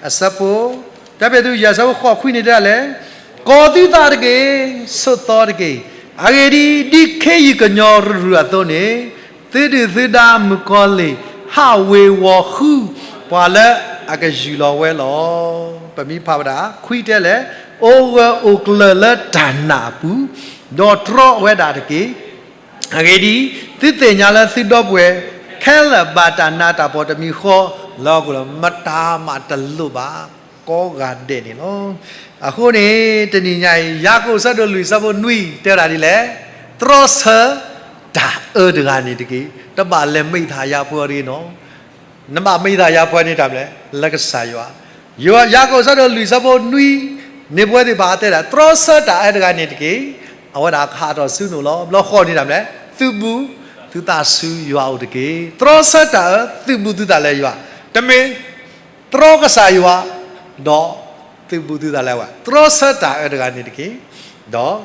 အဆၢဖိ, တၢပ့းတရူးယဲၢ် အဆၢဖိဃိးခွံန့ၣ်တဲဒ်လဲၣ်, ကီၤသုသးတက့ၢ်, ဆိးသီတက့ၢ်. အဂ့ၢ်ဒ်အံၤ, ဒ်ခ့ယုၢ်ကညီရူၤရူၤအသိးန့ၣ်, သုဒုၣ်သုဒါမုၣ်ကီၤလံၢ် ဟးဝ့ၤဝီၤဃု ပှၤလၢအကယူၢ်လီၤဝဲလီၤ. ပမ့ၢ်ဖးဝဲဒၣ် ခွံတဲလဲၣ်, အိၣ်ဂၢၢ်အိၣ်ကျၢၤလၢတၢ်နာ်အပူၤ, ဒီးတြီဝဲဒၣ်တက့ၢ်. အဂ့ၢ်ဒ်အံၤ, သုသ့ၣ်ညါလၢသုဒီပုၢ်ဝဲၢ်ခဲလၢာ် ဘၣ်တၢ်နးတၢ်ဖှီၣ်တမံၤဃီလၢအဂီၢ်လီၤ. မတၤမးတလိၣ်ဘၣ် ကိးဂၤဒဲးန့ၣ်လီၤ. အဃိန့ၣ် တနံၤညါအံၤ ယၤကိာ်အဆၢဒိၣ်လွံၢ် အဆၢဖိနွံ တဲဝဲဒၣ်ဒ်လဲၣ်, တြီဆၢတၢ်အၢတဂၤန့ၣ်တက့ၢ်. တဘၣ်လဲၤမ့ၢ်သးယၤပှၤတဂ့ၤနီၤ. နဘၣ်မ့ၢ်သးယၤပှၤန့ၣ်တၢ်မနုၤလဲၣ်, လၢကစၢ်ယွၤ. ယၤကိာ်အဆၢဒိၣ်လွံၢ် အဆၢဖိနွံန့ၣ် ပဝဲသ့ၣ်တဖၣ်တဲဒၣ် တြီဆၢတၢ်အၢတဂၤန့ၣ်တက့ၢ်. အဝဲဒၣ်ကဟးထီၣ်ဆူနအိၣ်လီၤ. ဘျီဃိးန့ၣ်တၢ်မနုၤလဲၣ်, သုးဘူး သုသးဆူယွၤအိၣ်တက့ၢ်. တြီဆၢတၢ်အၢ သုးဘူးသုသးလၢယွၤ, တမ့ၢ်တြီကစၢ်ယွၤ ဒီးသုးဘူးသုသးလၢအဝဲ, တြီဆၢတၢ်အၢတဂၤန့ၣ်တက့ၢ်, ဒီး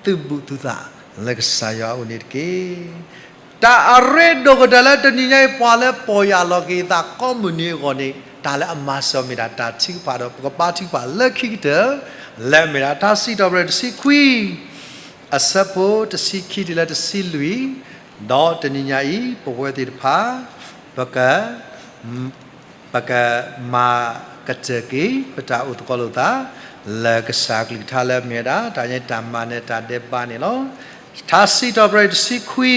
သုးဘူးသုသးလၢကစၢ်ယွၤအအိၣ်န့ၣ်တက့ၢ်. တၢ်အရ့ဒိၣ်ကတၢၢ်လၢတနံၤညါအံၤ ပှၤလၢပီၢ်ယၢ်လီၤက့ၤသးကိးမုၢ်နံၤအဂီၢ်န့ၣ် တၢ်လၢအမၤစၢၤမ့ၢ်ဒၣ်တၢ်ထုကဖၣ်ဒီး ပကဘါထုကဖၣ်လၢခံကတၢၢ် လၢအမ့ၢ်ဒၣ်တၢ်စံးထီၣ်ပတြၢၤတဆံခွံ အဆၢဖိတဆံခံတုၤလၢတဆံလွံၢ်, ဒီးတနံၤညါအံၤ ပဝဲသ့ၣ်တဖၣ် ပက ပကမၤကတၢၢ်က့ၤ ပတၢ်အိၣ်သကိးလိာ်သး လၢကစၢ်အကလုၢ်ကထါလၢအမ့ၢ်ဝဲဒၣ် တၢ်ညါတၢ်မၤနၢၤတၢ်ဒဲးဘးန့ၣ်လီၤ. တၢ်စံးထီၣ်ပတြၢၤတဆံခွံ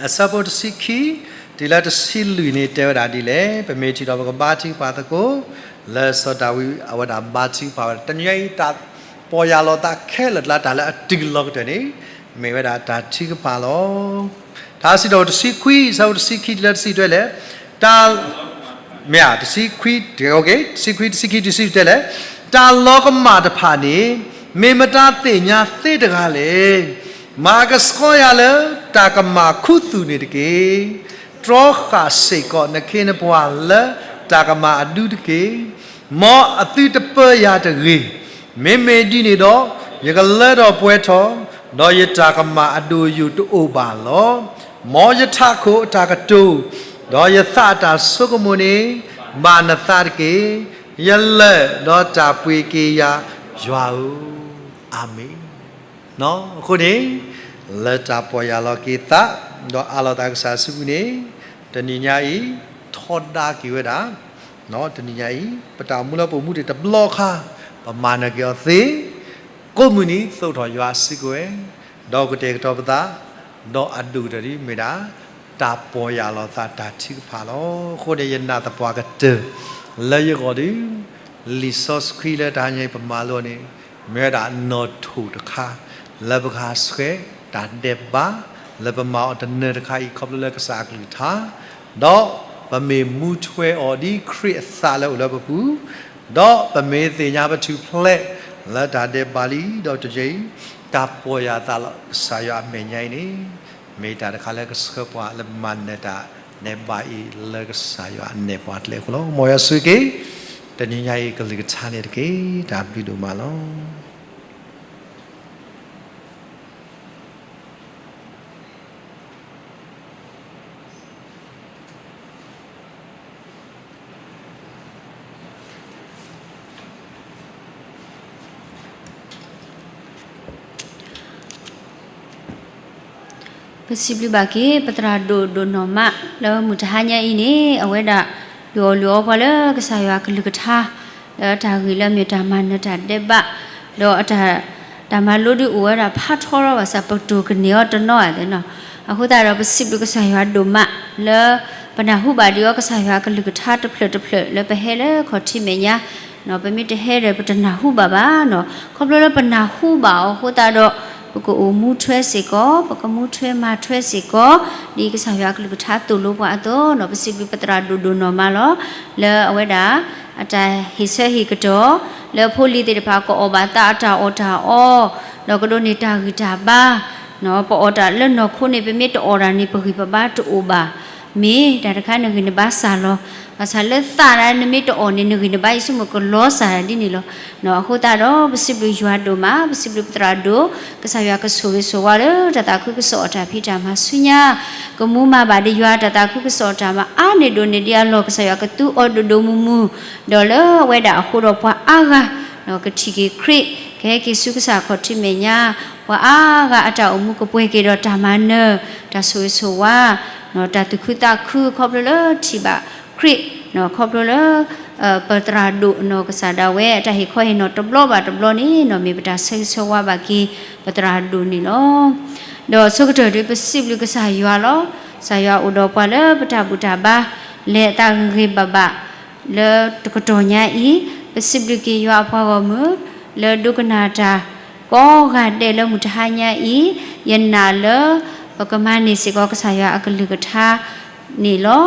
အဆၢဖိတဆံခံ တုၤလၢတဆံလွံၢ်န့ၣ် တဲဝဲဒၣ်ဒ်လဲၣ်, ပမ့ၢ်ထံၣ်ဒီးပကဘါထုကဖၣ်သကိး လၢစီၤဒၤဝံးအဝဲဒၣ်ဘါထုကဖၣ်ဝဲဒၣ် တနံၤညါအံၤ တၢ်ပီၢ်ယၢ်လီၤသးခဲလၢာ်တလါ တၢ်လၢအတုၤလီၤကတၢၢ်န့ၣ် မ့ၢ်ဝဲဒၣ်တၢ်ထုကဖၣ်လီၤ. တၢ်စံးထီၣ်တဆံခွံ အဆၢဖိတဆံခံ တုၤလၢတဆံ တဲလဲၣ်, တၢ် မ့ၢ်ဧါ, တဆံခွံ တဆံခွံ တဆံခံ တဆံ တဲလဲၣ်, တၢ်လီၤကမၣ်တဖၣ်န့ၣ် မ့ၢ်မတၤသ့ၣ်ညါသ့တဂၤလဲၣ်. မၤကဆှီယၤလၢတၢ်ကမၣ်ခူသူၣ်န့ၣ်တက့ၢ်. တြီဃာ်စ့ၢ်ကီးနခ့နပှၤလၢတၢ်ကမၣ်အဒူတက့ၢ်. မ်အသုတပၢယၤတဂ့ၤ. မ့မ့ၢ်ဒ်န့ၣ်ဒီး ယကလၢထီၣ်ပှဲၤထီၣ်, ဒီးယတၢ်ကမၣ်အဒိၣ်ယိာ်တအိၣ်ဘၣ်လီၤ. မ်ယထးခိၣ်အတၢ်ကတိၤ, ဒီးယသးအတၢ်ဆိကမိၣ်န့ၣ် ဘၣ်နသးတက့ၢ်. ယလၢာ်ဒီးတၢ်ပှ့ၤက့ၤယၤ ယွၤဧၢ, အၤမ့ၣ်. အဃိန့ၣ် လၢတၢ်ပီၢ်ယၢ်လီၤက့ၤသး ဒီးအးလီၤသးကစၢ်စုပူၤန့ၣ် တနံၤညါအံၤ ထီဒါက့ၤဝဲဒၣ် တနံၤညါအံၤ ပတၢ်အိၣ်မူလၢပအိၣ်မူတ့ၢ်တဘျီခါ ပမၤနၢၤက့ၤအီၤသ့ ကိးမုၢ်နံၤသိးထီၣ်ယွၤအစုကဝဲၤ ဒီးကတဲာ်ကတီၤပသး ဒီးအဒိၣ်ကတၢၢ်ဒ်မ့ၢ်ဒၣ် တၢ်ပီၢ်ယၢ်လီၤသးတၢ်ထုကဖၣ်လီၤ. အဃိန့ၣ် ယနာ်သပှၢ်ကတၢၢ် လၢယဂီၢ်ဒီး လံာ်စီဆှံလၢတဟါညါအံၤပမၤလိန့ၣ် မ့ၢ်ဝဲဒၣ်နီၣ်ထိၣ်တခါ လၢပကဟးဆှဲးတၢ်ဒဲးဘး လၢပမၤအီၤတနၢၤတခါအံၤ ခီဖျိလၢကစၢ်အကလုၢ်ကထါ ဒီးပမ့ၢ်မူထွဲအီၤဒ်ခရံာ်အသးလၢအိၣ်လၢပပူၤ, ဒီးပမ့ၢ်သ့ၣ်ညါပထူၣ်ဖျဲးလၢတၢ်ဒဲးဘးလံ ဒီးတက့ၢ်အံၤ တၢ်ပီၢ်ယၢ်သးလီၤ ကစၢ်ယွၤအမဲာ်ညါအံၤန့ၣ် မ့ၢ်တၢ်တခါလၢကဆှၢပှၤလၢပမၤနၢၤတၢ်ဒဲးဘးအံၤ လၢကစၢ်ယွၤအနဲၣ်ပှၤတလဲၤအဃိလီၤ. မ်ယွၤဆိၣ်ဂ့ၤက့ၤ တနံၤညါအံၤကလုၢ်ကထါန့ၣ်တက့ၢ်. တၢ်ဘျုးဒိၣ်မးလီၤ. ပစံးဘျုးဘၣ်က့ၤ ပသရၣ်ဒိၣ်ဒိၣ်နီၢ်မး လၢမုၢ်တဟါညါအံၤန့ၣ် အဝဲဒၣ် လုၢ်အီၣ်လုၢ်အီပှၤလၢကစၢ်ယွၤကလုၢ်ကထါ လၢတၢ်ဂ့ၢ်လၢအမ့ၢ်တၢ်မၤနၢၤတၢ်ဒဲးဘး ဒီးအတၢ် တၢ်မၤလိဒုးအိၣ်ဝဲဒၣ်ဖးထီလီၤဘၣ်ဆၣ် ပတိၢ်ကန့ၢ်အီၤတနီၤဧါသ့ၣ်နီၤ. အဃိသတးဒီး ပစံးဘျုးကစၢ်ယွၤဒိၣ်မး လၢပနၢ်ဟူဘၣ်ဒံးအီၤ ကစၢ်ယွၤကလုၢ်ကထါတဖျၢၣ်တဖျၢၣ် လၢပဟဲလၢခီၣ်ထံးမဲာ်ညါ ပမ့ၢ်တဟဲဒီး ပတနၢ်ဟူဘၣ်ဘၣ်နီၤ. ခီဖျိလၢပနၢ်ဟူဘၣ်အီၤအဃိသတးဒီး ပကအိၣ်မူထွဲစ့ၢ်ကီး ပကမူထွဲမၤထွဲစ့ၢ်ကီး ဒ်ကစၢ်ယွၤကလုၢ်ကထါသိၣ်လိပှၤအသိးနီၤ. ပစံးဘျုးပသရၣ်ဒိၣ်ဒိၣ်နီၢ်မးလီၤ. လၢအဝဲဒၣ် အတၢ်ဟ့ၣ်ဆၢဟ့ၣ်ကတီၤ လၢဖိလံၤသ့ၣ်တဖၣ်ကအီၣ်ဘၣ်သးအတၢ်အီၣ်တၢ်အီ ဒီးကဒိးန့ၢ်တၢ်ဂံၢ်တၢ်ဘါ ပအီၣ်တၢ်လၢနီၢ်ခိန့ၣ် ပမ့ၢ်တအီၣ်တၢ်န့ၣ် ပဂံၢ်ပဘါတအိၣ်ဘၣ်. မ့ၢ်တၢ်တခါနဂံၢ်နဘါစှၤလီၤ. ဘၣ်ဆၣ်လၢသးဒၣ်နမ့ၢ်တအီၣ်န့ၣ် နဂံၢ်နဘါအံၤဆိကမိၣ်ကလီစှၤဒ်န့ၣ်လီၤ. အဃိသတးဒီး ပစံးဘျုးယွၤဒိၣ်မး ပစံးဘျုးပသရၣ်ဒိၣ် ကစၢ်ယွၤကဆိၣ်ဂ့ၤဆိၣ်ဝါလၢတၢ်သးခုကစီၣ်အတၢ်ဖံးတၢ်မၤဆူညါ ကမူမၤဘၣ်ဒံးယွၤတၢ်သးခုကစီၣ်အတၢ်မၤအါန့ၢ်ဒိၣ်န့ၢ်ဒံးအလီၢ် ကစၢ်ယွၤကသူအီၤဒိၣ်ဒိၣ်မုၢ်မုၢ် ဒီးလၢအဝဲဒၣ်အဃိဒီးပှၤအါဂၤ ကထံၣ်က့ၤခရံာ် ကဟဲက့ၤဆူကစၢ်ခီၣ်ထံးမဲာ်ညါ ပှၤအါဂၤအတၢ်အိၣ်မူကပှဲၤက့ၤဒီးတၢ်မၤနၢၤ တၢ်ဆိၣ်ဂ့ၤဆိၣ်ဝါ တၢ်သူၣ်ခုသးခု ခီဖျိလၢထံၣ်ဘၣ်ခရံာ် ခီဖျိလၢ ပသရၣ်ဒိၣ်နီၢ်ကစၢ်ဒၣ်ဝဲ အတၢ်ဟ့ၣ်ခီဟ့ၣ်နီၤတဘျီဘၣ်တဘျီန့ၣ်နီၤ မ့ၢ်ပတၢ်ဆၢဂ့ၤဆၢဝါဘၣ်က့ၤ ပသရၣ်ဒိၣ်န့ၣ်လီၤ. ဒီးဆိကတၢၢ်ဒုးပစံးဘျုးကစၢ်ယွၤလီၤ. ကစၢ်ယွၤအိၣ်ဒီးပှၤလၢပတၢ်ဘူၣ်တၢ်ဘါ လဲၤအသးဂ့ၤဂ့ၤဘၣ်ဘၣ် လၢတကတီၢ်ညါအံၤ ပစံးဘျုးက့ၤယွၤအပှၤဂီၢ်မုၢ် လၢဒိကနၣ်တၢ် ကိးဂၤဒဲးလၢမုၢ်တဟါညါအံၤ ယနာ်လၢ ပကမၤန့ၢ်စ့ၢ်ကီးကစၢ်ယွၤအကလုၢ်ကထါန့ၣ်လီၤ.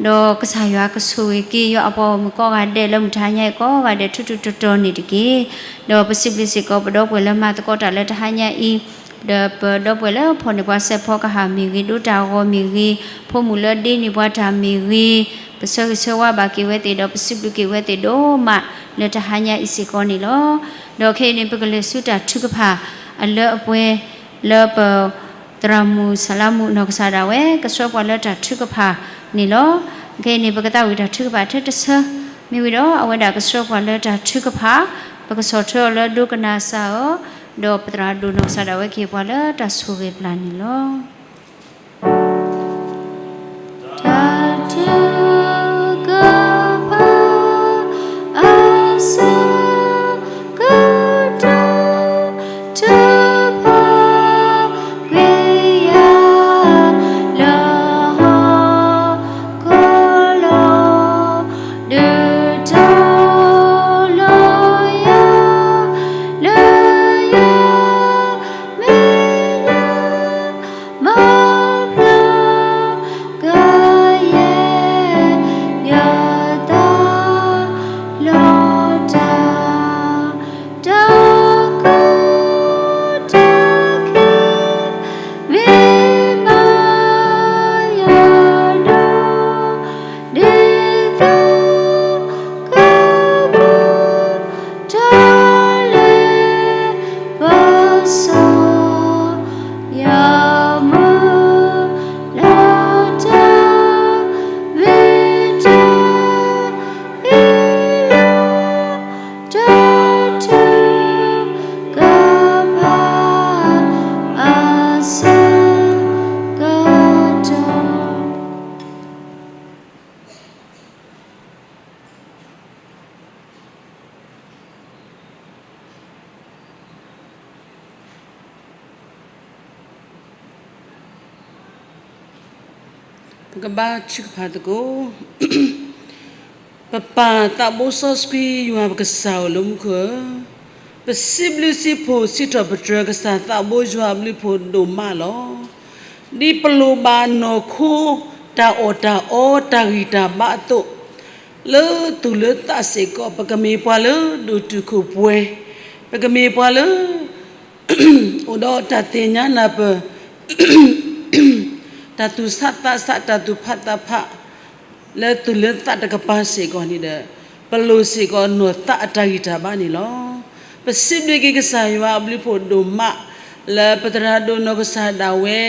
ဒီးကစၢ်ယွၤကဆိၣ်ဂ့ၤက့ၤယွၤအပှၤဂီၢ်မုၢ်ကိးဂၤဒဲးလၢမုၢ်တဟါညါအံၤကိးဂၤဒဲးထူထူတီတီန့ၣ်တက့ၢ်. ဒီးပစံးဘျုးစ့ၢ်ကီးပဒီပုၢ်ဝဲၢ်လၢမၤသကိးတၢ်လၢတဟါညါအံၤ ဒီးပဒီပုၢ်ဝဲၢ်လၢဖီၣ်န့ၢ်ပှၤစဲးဖီကဟၣ်မ့ၢ်ဂ့ၤ, ဒိတၢ်ဂီၤမ့ၢ်ဂ့ၤ, ဖိမုၣ်လၢဒ့န့ၢ်ပှၤတၢ်မ့ၢ်ဂ့ၤ, ပဆၢဂ့ၤဆၢဝါဘၣ်က့ၤဝဲသ့ၣ်ဒီး ပစံးဘျုးက့ၤဝဲသ့ၣ်ဒိၣ်မးလၢတဟါညါအံၤစ့ၢ်ကီးန့ၣ်လီၤ. ဒီးခဲအံၤန့ၣ် ပကလဲၤဆူတၢ်ထုကဖၣ်အလၢအပှဲၤ လၢပ သရၣ်မုၣ်စၢ်လါမူးနီၢ်ကစၢ်ဒၣ်ဝဲ ကဆှၢပှၤလၢတၢ်ထုကဖၣ်န့ၣ်လီၤ. ခဲအံၤန့ၣ် ပကသးဝံၣ်တၢ်ထုကဖၣ်ထဲတဆၢ, မ့ၢ်ဝံၤဒီး အဝဲဒၣ်ကဆှၢပှၤလၢတၢ်ထုကဖၣ်, ပကဆီၣ်ထွဲအီၤလၢဒိကနၣ်စၢ်အီၤ, ဒီးပသရၣ်ဒိၣ်နီၢ်ကစၢ်ဒၣ်ဝဲကဟ့ၣ်ပှၤလၢတၢ်ဆိၣ်ဂ့ၤပျၢ်န့ၣ်လီၤ. တၢ်ထုကဖၣ် အဆၢကတီၢ် ထုကဖၣ်ကွံာ်ယၤ လၢဟီၣ်ခိၣ်လီၤ, ဒုးထီၣ်လီၤယၤ လၢယွၤ မဲာ်ညါ မၤပျၢ်ကယဲၢ် ယသးလီတၢ်, တၢ်ကီတၢ်ခဲ မ့ၢ်ဘၣ်ယၤဒီး ဒ်သိးကပူၤ ထီၣ်လဲၤပစီ ယမုၢ်လၢ်တၢ် မ့ၢ်တၢ်အံၤလီၤ, တၢ်ထုကဖၣ် အဆၢကတီၢ်. ပကဘါထုကဖၣ်သကိး. ပပၢ်သးဘိစီဆှံ ယွၤပကစၢ်ဧၢ လၢမူခိၣ်ဧၢ, ပစံးဘျုးစံးဖှိၣ်စံးထီၣ်ပတြၢၤ ကစၢ်သးဘိယွၤအဘျုးအဖှိၣ်ဒိၣ်မးလီၤ. ဒ်ပလိၣ်ဘၣ်နီၢ်ခိ တၢ်အီၣ်တၢ်အီ တၢ်ဂံၢ်တၢ်ဘါအသိး, လၢသူၣ်လၢသးစ့ၢ်ကီး ပကမ့ၢ်ပှၤလၢဒိၣ်တုာ်ခိၣ်ပှဲၤ, ပကမ့ၢ်ပှၤလၢ အိၣ်ဒီးတၢ်သ့ၣ်ညါနၢ်ပၢၢ်, တၢ်သူၣ်ဆးသးဆး တၢ်သူၣ်ဖးသးဖး လၢသူၣ်လၢသးတကပၤစ့ၢ်ကီးန့ၣ်ဒီး ပလိၣ်စ့ၢ်ကီးနီၢ်သးအတၢ်ဂံၢ်တၢ်ဘါန့ၣ်လီၤ. ပစံးဘျုးက့ၤကစၢ်ယွၤအဘျုးအဖှိၣ်ဒိၣ်မး လၢပသရၣ်ဒိၣ်နီၢ်ကစၢ်ဒၣ်ဝဲ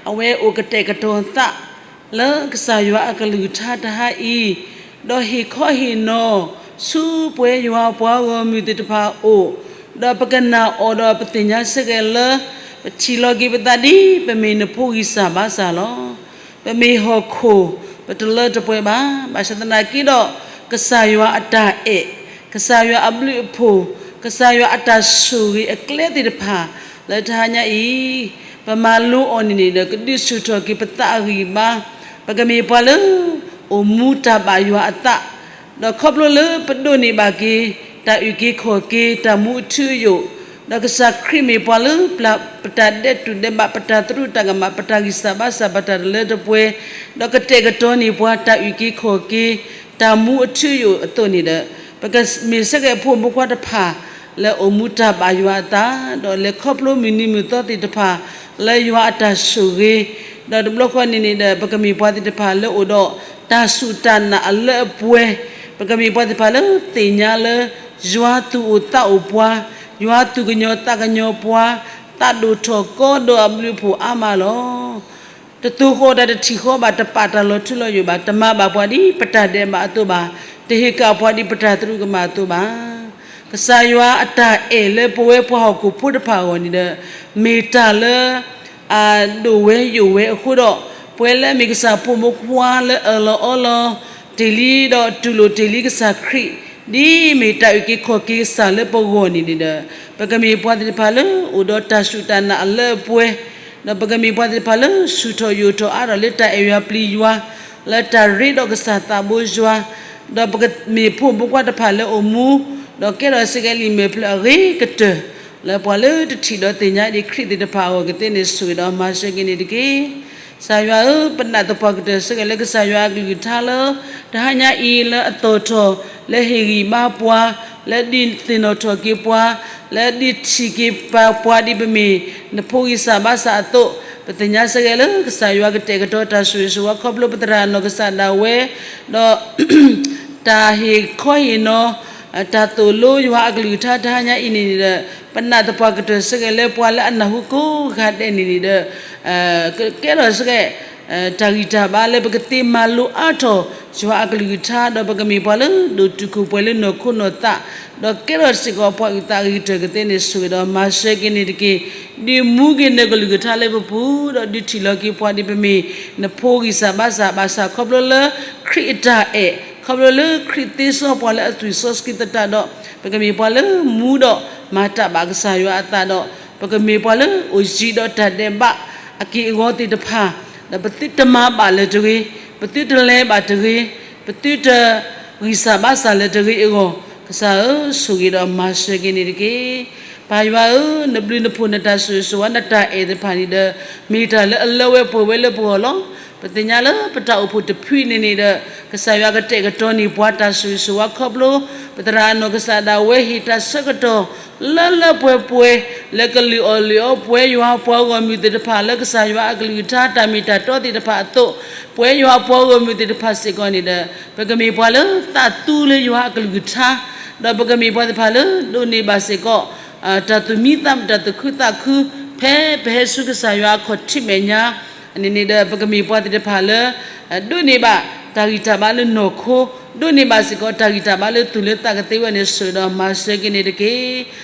အဝဲအိၣ်ကတဲာ်ကတီၤသး လၢကစၢ်ယွၤအကလုၢ်ကထါတဟါအံၤ, ဒီးဟ့ၣ်ခီဟ့ၣ်နီၤ ဆူပဝဲယွၤအပှၤဂီၢ်မုၢ်သ့ၣ်တဖၣ်အအိၣ်, ဒီးပကနၣ်အီၤဒီးပသ့ၣ်ညါစ့ၢ်ကီးလၢ ပထံၣ်လီၤက့ၤပသးဒ် ပမ့ၢ်နဖိဂံၢ်စၢ်ဘါစၢ်လီၤ. ပမ့ၢ်ဟီၣ်ခိၣ် ပတလၢတပှဲၤဘၣ်. ဘၣ်ဆၣ်သနာ်က့ဒီး ကစၢ်ယွၤအတၢ်အဲၣ်, ကစၢ်ယွၤအဘျုးအဖှိၣ်, ကစၢ်ယွၤအတၢ်ဆိၣ်ဂ့ၤအကျဲသ့ၣ်တဖၣ် လၢတဟါညါအံၤ ပမၤလိအီၤန့ၣ်န့ၣ်ဒီး ကဒုးဆူၣ်ထီၣ်က့ၤပသးအဂံၢ်ဘါ, ပကမ့ၢ်ပှၤလၢ အိၣ်မူတၢ်ဘၣ်ယွၤအသး, ဒီးခီဖျိလၢပဒိးန့ၢ်ဘၣ်က့ၤ တၢ်အုၣ်က့ၤခီၣ်က့ၤ တၢ်မူအထူအယိာ်, ဒီးကစၢ်ခရံာ်မ့ၢ်ပှၤလၢ ပတၢ်ဒဲးတူၢ်ဒဲးဘး ပတၢ်သရူးတၢ်ကမၣ် ပတၢ်ဂံၢ်စၢ်ဘါစၢ် ပတၢ်တလၢတပှဲၤ, ဒီးကတဲာ်ကတီၤန့ၢ်ပှၤ တၢ်အုၣ်က့ၤခီၣ်က့ၤ တၢ်မူအထူအယိာ်အသိးန့ၣ်ဒီး ပကမ့ၢ်စ့ၢ်ကီးဖိမုၣ်ဖိခွါတဖၣ် လၢအိၣ်မူတၢ်ဘၣ်ယွၤအသး, ဒီးလဲၤခီဖျိမုၢ်နံၤမုၢ်သီသ့ၣ်တဖၣ် လၢယွၤအတၢ်ဆိၣ်ဂ့ၤ, ဒီးတဘျီဃီန့ၣ်န့ၣ်ဒီး ပကမ့ၢ်ပှၤသ့ၣ်တဖၣ်လၢအိၣ်ဒီး တၢ်စူၢ်တၢ်နာ်အလၢအပှဲၤ, ပကမ့ၢ်ပှၤသ့ၣ်တဖၣ်လၢသ့ၣ်ညါလၢ ယွၤသူၣ်အိၣ်သးအိၣ်ပှၤ, ယွၤသူၣ်ကညီၤသးကညီၤပှၤ, သးဒိၣ်ထီၣ်ကီဒီးအဘျုးအဖှိၣ်အါမးလီၤ. တသိၣ်ဃီၤတၢ်တထံၣ်ဃီဘၣ်, တပာ်တၢ်လီၤထူလီၤယိာ်ဘၣ်, တမၤဘၣ်ပှၤဒ်ပတၢ်ဒဲးဘးအသိးဘၣ်, တဟ့ၣ်က့ၤပှၤဒ်ပတၢ်သရူးကမၣ်အသိးဘၣ်. ကစၢ်ယွၤအတၢ်အဲၣ်လၢပဝဲပှၤဟီၣ်ခိၣ်ဖိတဖၣ်အဂီၢ်န့ၣ်ဒီး မ့ၢ်တၢ်လၢ အဒိၣ်ဝဲယိာ်ဝဲအဃိဒီး ပဝဲလၢမ့ၢ်ကစၢ်ဖိမုၣ်ဖိခွါလၢအၢၣ်လီၤအီလီၤတ့ၢ်လံဒီးတူၢ်လိာ်တ့ၢ်လံကစၢ်ခရံာ် ဒ်မ့ၢ်တၢ်အုၣ်က့ၤခီၣ်က့ၤကစၢ်လၢပဂီၢ်န့ၣ်န့ၣ်ဒီး ပကမ့ၢ်ပှၤသ့ၣ်တဖၣ်လၢအိၣ်ဒီးတၢ်စူၢ်တၢ်နာ်အလၢအပှဲၤ, ဒီးပကမ့ၢ်ပှၤသ့ၣ်တဖၣ်လၢဆူၣ်ထီၣ်ယိာ်ထီၣ်အါထီၣ်လၢတၢ်အဲၣ်ယွၤပျံၤယွၤ, လၢတၢ်ရ့ဒီးကစၢ်သးဘိယွၤ, ဒီးပကမ့ၢ်ဖိမုၣ်ဖိခွါတဖၣ်လၢအိၣ်မူ ဒီးကဲထီၣ်စ့ၢ်ကီးလံာ်မဲာ်ဖျၢၣ်အဂ့ၤကတၢၢ် လၢပှၤလၢတထံၣ်ဒီးသ့ၣ်ညါဒံးခရံာ်သ့ၣ်တဖၣ်အဂီၢ်ကသ့န့ၣ် ဆိၣ်ဂ့ၤဒီးမၤစၢၤက့ၤန့ၣ်တက့ၢ်. ကစၢ်ယွၤဧၢ, ပနာ်သပှၢ်ကတၢၢ်စ့ၢ်ကီးလၢကစၢ်ယွၤအကလုၢ်ကထါလၢ တဟါညါအံၤလၢအသီၣ်ထီၣ် လၢဟ့ၣ်ဂံၢ်ဘါပှၤ, လၢဒုးသ့ၣ်နီၣ်ထီၣ်က့ၤပှၤ, လၢဒုးထံၣ်က့ၤပှၤဒ်ပမ့ၢ်နဖိဂံၢ်စၢ်ဘါစၢ်အသိး, ပသ့ၣ်ညါစ့ၢ်ကီးလၢကစၢ်ယွၤကတဲာ်ကတီၤတၢ်ဆိၣ်ဂ့ၤဆိၣ်ဝါခီဖျိပသရၣ်နီၢ်ကစၢ်ဒၣ်ဝဲ, ဒီး တၢ်ဟ့ၣ်ခီဟ့ၣ်နီၤ, တၢ်သိၣ်လိယွၤအကလုၢ်ကထါတဟါညါအံၤန့ၣ်ဒီး, ပနာ်သပှၢ်ကတၢၢ်စ့ၢ်ကီးလၢပှၤလၢအနၢ်ဟူကိးဂၤဒဲးန့ၣ်န့ၣ်ဒီး, ကကဲထီၣ်စ့ၢ်ကီး တၢ်ဂံၢ်တၢ်ဘါလၢပကသ့မၤလိအါထီၣ်ယွၤအကလုၢ်ကထါ, ဒီးပကမ့ၢ်ပှၤလၢဒိၣ်တုာ်ခိၣ်ပှဲၤလၢနီၢ်ခိနီၢ်သး, ဒီးကဲထီၣ်စ့ၢ်ကီးပှၤအုၣ်သးအဂ့ၤကတၢၢ်ကသ့န့ၣ် ဆိၣ်ဂ့ၤဒီးမၤစၢၤက့ၤန့ၣ်တက့ၢ်. ဒုးမူက့ၤနကလုၢ်ကထါလၢပပူၤ, ဒီးဒုးထံၣ်လီၤက့ၤပှၤဒ်ပမ့ၢ်နဖိဂံၢ်စၢ်ဘါစၢ်, ဘၣ်ဆၣ်ခီဖျိလၢခရံာ်အတၢ်အဲၣ်, ခီဖျိလၢခရံာ်သ့စီပှၤလၢအသွံၣ်စီဆှံသတးဒီး, ပကမ့ၢ်ပှၤလၢမူဒီးမၤတၢ်ဘၣ်ကစၢ်ယွၤအသးဒီး, ပကမ့ၢ်ပှၤလၢအိၣ်ယံၤဒီးတၢ်ဒဲးဘးအက့ၢ်အဂီၤသ့ၣ်တဖၣ်, ဒီးပသုတမၤဘၣ်လၢၤတဂ့ၤ, ပသုတလဲၤဘၣ်တဂ့ၤ, ပသုတ ဂံၢ်စၢ်ဘါစၢ်လၢၤတဂ့ၤအဂီၢ်, ကစၢ်ဧၢ, ဆိၣ်ဂ့ၤဒီးမၤစၢၤက့ၤန့ၣ်တက့ၢ်. ပၢ်ယွၤဧၢ, နဘျုးနဖှိၣ်နတၢ်ဆိၣ်ဂ့ၤဆိၣ်ဝါနတၢ်အဲၣ်သ့ၣ်တဖၣ်န့ၣ်ဒီး, မ့ၢ်တၢ်လၢအလၢဝဲပှဲၤဝဲလၢပဂီၢ်လီၤ. ပသ့ၣ်ညါလၢပတၢ်အိၣ်ဖှိၣ်တဖုအံၤန့ၣ်န့ၣ်ဒီး, ကစၢ်ယွၤကတဲာ်ကတီၤန့ၢ်ပှၤတၢ်ဆိၣ်ဂ့ၤဆိၣ်ဝါခီဖျိ, ပသရၣ်နီၢ်ကစၢ်ဒၣ်ဝဲဟ့ၣ်တၢ်ဆၢကတီၢ် လၢလၢပှဲၤပှဲၤ, လၢကလုၢ်အီၣ်လုၢ်အီပှဲၤယွၤအပှၤဂီၢ်မုၢ်သ့ၣ်တဖၣ်လၢကစၢ်ယွၤအကလုၢ်ကထါတၢ်မ့ၢ်တၢ်တီသ့ၣ်တဖၣ်အသိး, ပှဲၤယွၤအပှၤဂီၢ်မုၢ်သ့ၣ်တဖၣ်စ့ၢ်ကီးန့ၣ်ဒီး, ပကမ့ၢ်ပှၤလၢသးသူလၢယွၤအကလုၢ်ကထါ, ဒီးပကမ့ၢ်ပှၤသ့ၣ်တဖၣ်လၢဒိးန့ၢ်ဘၣ်စ့ၢ်ကီး တၢ်သူၣ်မံသးမုာ်တၢ်သူၣ်ခုသးခု, ဖဲပဟဲဆူကစၢ်ယွၤအခီၣ်ထံးမဲာ်ညါ, န့ၣ်န့ၣ်ဒီး ပကမ့ၢ်ပှၤသ့ၣ်တဖၣ်လၢ ဒိးန့ၢ်ဘၣ်တၢ်ဂံၢ်တၢ်ဘါလၢနီၢ်ခိ, ဒိးန့ၢ်ဘၣ်စ့ၢ်ကီးတၢ်ဂံၢ်တၢ်ဘါလၢသူၣ်လၢသးကသ့ဝဲန့ၣ် ဆိၣ်ဂ့ၤဒီးမၤစၢၤက့ၤန့ၣ်တက့ၢ်.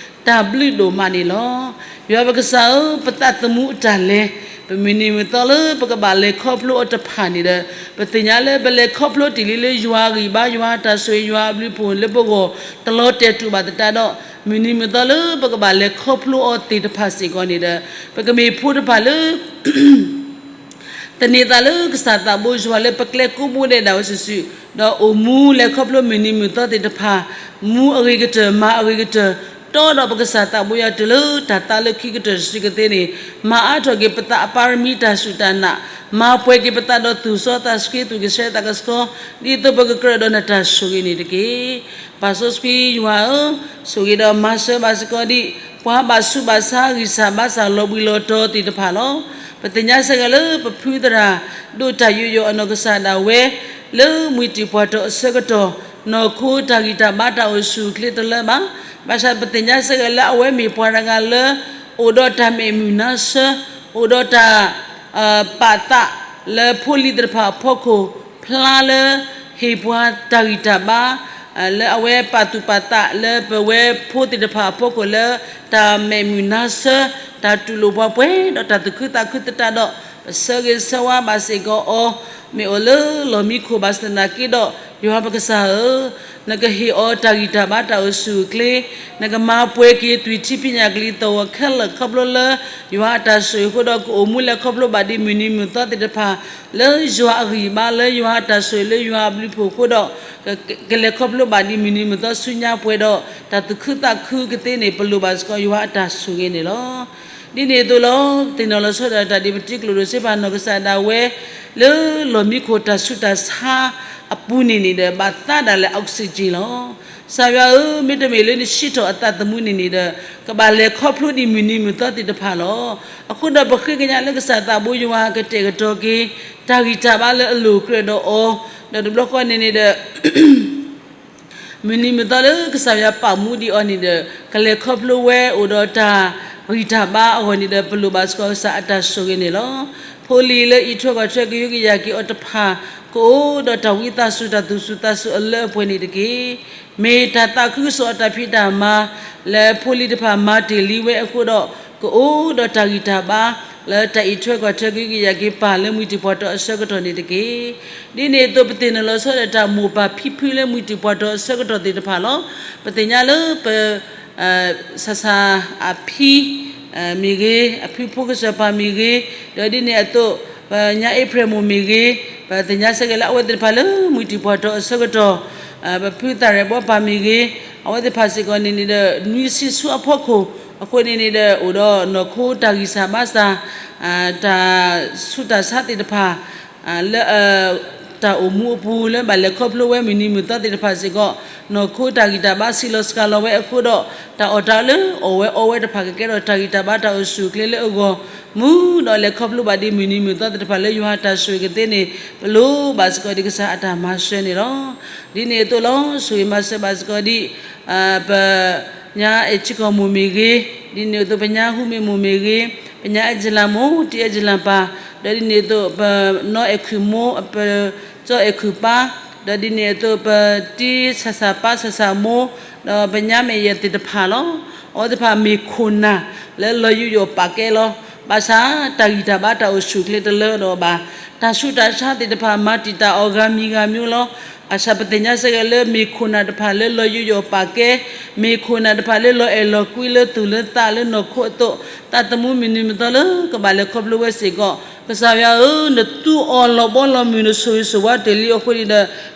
တၢ်ဘျုးဒိၣ်မးန့ၣ်လီၤ. ယွၤပကစၢ်ဧၢ, ပသးသမူအတၢ်လဲၤ, ပမုၢ်နံၤမုၢ်သီလၢပကဘၣ်လဲၤခီဖျိအီၤတဖၣ်န့ၣ်ဒီး, ပသ့ၣ်ညါလၢပလဲၤခီဖျိတ့ၢ်လံလၢယွၤအဂံၢ်ဘါ, ယွၤအတၢ်ဆိၣ်ဂ့ၤ, ယွၤအဘျုးအဖှိၣ်လၢပဂီၢ်, တလီၤတဲာ်တူာ်ဘၣ်သတးဒီး, မုၢ်နံၤမုၢ်သီလၢပကဘၣ်လဲၤခီဖျိအီၤသ့ၣ်တဖၣ်စ့ၢ်ကီးန့ၣ်ဒီး, ပကမ့ၢ်ဖိတဖၣ်လၢ သန့ၤသးလၢကစၢ်သးဘိယွၤလၢပကျဲကိးဘိဒဲးဒၣ်ဝဲစုာ်စုာ်, ဒီးအိၣ်မူလဲၤခီဖျိမုၢ်နံၤမုၢ်သီသ့ၣ်တဖၣ်, မူအဂ့ၤကတၢၢ်, မၤအဂ့ၤကတၢၢ်, တီဒီးပကစၢ်သးဘိယွၤတုၤလၢတၢ်သးလၢခံကတၢၢ်တစုကသ့န့ၣ်, မၤအါထီၣ်က့ၤပသးအပၢ်ရမံတၢ်စူၢ်တၢ်နာ်, မၤပှဲၤက့ၤပသးဒီးသူၣ်စီသးဆှံသူၣ်ကဆှဲသးကဆှီ, ဒ်သိးပကကြၢးဒီးနတၢ်ဆိၣ်ဂ့ၤန့ၣ်တက့ၢ်. ပၢ်စီဆှံယွၤဧၢ, ဆိၣ်ဂ့ၤဒီးမၤစၢၤဘၣ်စ့ၢ်ကီးဒံး, ပှၤဘၣ်ဆူးဘၣ်ဆါဂံၢ်စၢ်ဘါစၢ်လီၤဘှံးလီၤတီၤသ့ၣ်တဖၣ်လီၤ. ပသ့ၣ်ညါစ့ၢ်ကီးလၢပဖုသရၣ်, ဒိၣ်တၢ်ယူးယီၣ်အနီၢ်ကစၢ်ဒၣ်ဝဲ, လၢမှံၤတံာ်ပှၢ်တီၤအဆၢကတီၢ်, နီၢ်ခိတၢ်ဂံၢ်တၢ်ဘါတၢ်အိၣ်ဆူၣ်အိၣ်ချ့တလၢဘၣ်. ဘၣ်ဆၣ်ပသ့ၣ်ညါစ့ၢ်ကီးလၢအဝဲမ့ၢ်ပှၤတဂၤလၢ အိၣ်ဒီးတၢ်မဲာ်မုာ်နါဆၢ, အိၣ်ဒီးတၢ် ပာ်သးလၢဖိလံၤသ့ၣ်တဖၣ်အဖီခိၣ်, ဖျါလၢဟ့ၣ်ပှၤတၢ်ဂံၢ်တၢ်ဘါ, လၢအဝဲပာ်သူၣ်ပာ်သးလၢပဝဲဖိသ့ၣ်တဖၣ်အဖီခိၣ်လၢ တၢ်မဲာ်မုာ်နါဆၢ, တၢ်တူၢ်လိာ်ပှၤပှဲၤဒီးတၢ်သူၣ်ခုသးခုသတးဒီး, ပဆၢဂ့ၤဆၢဝါဘၣ်စ့ၢ်ကီးအီၤ, မ့ၢ်အိၣ်လၢလီၢ်မံခိၣ်ဘၣ်ဆၣ်သနာ်က့ဒီး, ယွၤပကစၢ်ဧၢ, နကဟ့ၣ်အီၤတၢ်ဂံၢ်တၢ်ဘါတၢ်အိၣ်ဆူၣ်အိၣ်ချ့, နကမၤပှဲၤက့ၤသွံၣ်ထံဖံးညၣ်ကလံၤသီၣ်ဂီၤခဲလၢာ်ခီဖျိလၢ ယွၤအတၢ်ဆိၣ်ဂ့ၤအဃိဒီး ကအိၣ်မူလဲၤခီဖျိဘၣ်ဒ်မုၢ်နံၤမုၢ်သီသ့ၣ်တဖၣ်, လၢယွၤအဂံၢ်ဘါလၢယွၤအတၢ်ဆိၣ်ဂ့ၤလၢယွၤအဘျုးအဖှိၣ်အဃိဒီး, ကလဲၤခီဖျိဘၣ်ဒ်မုၢ်နံၤမုၢ်သီဆူညါပှဲၤဒီး, တၢ်သူၣ်ခုသးခုကသ့န့ၣ် ပလိၣ်ဘၣ်စ့ၢ်ကီးယွၤအတၢ်ဆိၣ်ဂ့ၤန့ၣ်လီၤ. ဒ်န့ၣ်အသိးလီၤ. ပသ့ၣ်နီၣ်လီၤဆီဒၣ်တၢ်ဒ်ပတံၤကျိၣ်ဒိၣ်စ့ပာ်နီၢ်ကစၢ်ဒၣ်ဝဲ, လၢလီၢ်မံခိၣ်တၢ်ဆူးတၢ်ဆါအပူၤန့ၣ်န့ၣ်ဒီး ဘၣ်သးဒၣ်လဲာ် oxygen လီၤ. ကစၢ်ယွၤဧၢ, မ့တမ့ၢ်လၢနစံးထီၣ်အသးသမူန့ၣ်န့ၣ်ဒီး, ကဘၣ်လဲၤခီဖျိဒ်မုၢ်နံၤမုၢ်သီသ့ၣ်တဖၣ်လီၤ. အဃိဒီးပဃ့ကညးလၢကစၢ်သးဘိယွၤကတဲာ်ကတီၤက့ၤ, တၢ်ဂံၢ်တၢ်ဘါလၢအလိၣ်ကြၢးဒီးအီၤ, ဒီးတဘျီဃီန့ၣ်န့ၣ်ဒီး မုၢ်နံၤမုၢ်သီလၢကစၢ်ယွၤပာ်မူဒံးအီၤန့ၣ်ဒီး, ကလဲၤခီဖျိဝဲအိၣ်ဒီးတၢ်ဂံၢ်တၢ်ဘါအဂီၢ်န့ၣ်ဒီး ပလိၣ်ဘၣ်စ့ၢ်ကီးကစၢ်အတၢ်ဆိၣ်ဂ့ၤန့ၣ်လီၤ. ဖိလံၤလၢအံးထွဲကွၢ်ထွဲကဟုကယာ်က့ၤအီၤတဖၣ်, ကအိၣ်ဒီးတၢ်ဝံသးစူၤတၢ်သူၣ်စူၤသးစူၤအလၢအပှဲၤန့ၣ်တက့ၢ်. မ့ၢ်တၢ်သးခုကစီၣ်အတၢ်ဖံးတၢ်မၤ, လၢဖိလံၤတဖၣ်မၤတ့ၢ်လံဝဲအဃိဒီး, ကအိၣ်ဒီးတၢ်ဂံၢ်တၢ်ဘါ, လၢတၢ်အံးထွဲကွၢ်ထွဲကဟုကယာ်က့ၤပၢ်လၢမှံၤတံာ်ပှၢ်တီၤအဆၢကတီၢ်န့ၣ်တက့ၢ်. ဒ်န့ၣ်အသိးပသ့ၣ်နီၣ်လီၤဆီဒၣ်တၢ်မိၢ်ပၢ်ဖံဖုလၢမှံၤတံာ်ပှၢ်တီၤအဆၢကတီၢ်သ့ၣ်တဖၣ်လီၤ. ပသ့ၣ်ညါလၢပ ဆၣ်ဆၣ်အဖံ မ့ၢ်ဂ့ၤ, အဖုဖိကစၢၢ်ပၢ်မ့ၢ်ဂ့ၤ, ဒီးဒ်န့ၣ်အသိး ပညါအ့ဖြဲၣ်မိၢ်မ့ၢ်ဂ့ၤ, ပသ့ၣ်ညါစ့ၢ်ကီးလၢအဝဲသ့ၣ်တဖၣ်လၢမှံၤတံာ်ပှၢ်တီၤအဆၢကတီၢ်, ပဖုသၣ်ရဲၣ်ဘီပၢ်မ့ၢ်ဂ့ၤ, အဝဲသ့ၣ်တဖၣ်စ့ၢ်ကီးန့ၣ်န့ၣ်ဒီး နွံဆံဆူအဖီခိၣ်, အဃိန့ၣ်န့ၣ်ဒီး အိၣ်ဒီးနီၢ်ခိတၢ်ဂံၢ်စၢ်ဘါစၢ်, တၢ်ဆူးတၢ်ဆါသ့ၣ်တဖၣ်, လၢ တၢ်အိၣ်မူအပူၤလၢဘၣ်လဲၤခီဖျိဝဲမုၢ်နံၤမုၢ်သီသ့ၣ်တဖၣ်စ့ၢ်ကီး, နီၢ်ခိတၢ်ဂံၢ်တၢ်ဘါစံးလီၤစှၤလီၤဝဲအဃိဒီး, တၢ်အီၣ်တၢ်အီလၢအီၣ်ဝဲအီၣ်ဝဲတဖၣ်ကကဲထီၣ်တၢ်ဂံၢ်တၢ်ဘါတၢ်အိၣ်ဆူၣ်အိၣ်ချ့လၢအဂီၢ်, မူဒီးလဲၤခီဖျိဘၣ်ဒ်မုၢ်နံၤမုၢ်သီသ့ၣ်တဖၣ်လၢယွၤတၢ်ဆိၣ်ဂ့ၤကသ့န့ၣ် ပလိၣ်ဘၣ်စ့ၢ်ကီးဒ်ကစၢ်အတၢ်မၤစၢၤန့ၣ်လီၤ. ဒ်န့ၣ်အသိးလီၤ ဆိၣ်ဂ့ၤမၤစၢၤဘၣ်စ့ၢ်ကီးဒ် ပညါအဲၣ်ထံကီၢ်မိၢ်မ့ၢ်ဂ့ၤ, ဒ်န့ၣ်အသိး ပညါဟူမ့ၢ်မိၢ်မ့ၢ်ဂ့ၤ, ပညါအဲၣ်ကလၢ်မိၢ် တံၤအဲၣ်ကလၢ်ပၢ်, ဒီးဒ်န့ၣ်အသိး ပနီၢ်အဲၣ်ခွံၣ်မိၢ် ပစီအဲၣ်ခွံၣ်ပၢ်, ဒီးဒ်န့ၣ်အသိး ပတံၤဆၣ်ဆၣ်ပၢ်ဆၣ်ဆၣ်မိၢ်, ဒီးပညါမဲာ်ယဲၢ်သ့ၣ်တဖၣ်လီၤ. အဝဲသ့ၣ်တဖၣ်မ့ၢ်ခိၣ်နၢ်လၢလီၤယူးယီၣ်ပာ်ကဲလီၤ. ဘၣ်ဆၣ်တၢ်ဂံၢ်တၢ်ဘါတၢ်အိၣ်ဆူၣ်အိၣ်ချ့တလၢဒီးဘၣ်, တၢ်ဆူးတၢ်ဆါသ့ၣ်တဖၣ်မၤတံာ်တာ်အီၤဂၤမံၤဂၤမံၤလီၤ. ဘၣ်ဆၣ်ပသ့ၣ်ညါစ့ၢ်ကီးလၢမ့ၢ်ခိၣ်နၢ်တဖၣ်လၢလီၤယူးယီၣ်ပာ်ကဲ, မ့ၢ်ခိၣ်နၢ်တဖၣ်လၢလီၤအဲၣ်လီၤကွံလၢသူၣ်လၢသးလၢနီၢ်ခိအသိး, သးသမူမုၢ်နံၤမုၢ်သီလၢကဘၣ်လဲၤခီဖျိဝဲစ့ၢ်ကီး, ကစၢ်ယွၤဧၢ, နသူအီၤလီၤဘီလီၤမုၢ် နဆိၣ်ဂ့ၤဆိၣ်ဝါတ့ၢ်လံအဃိန့ၣ်ဒီး,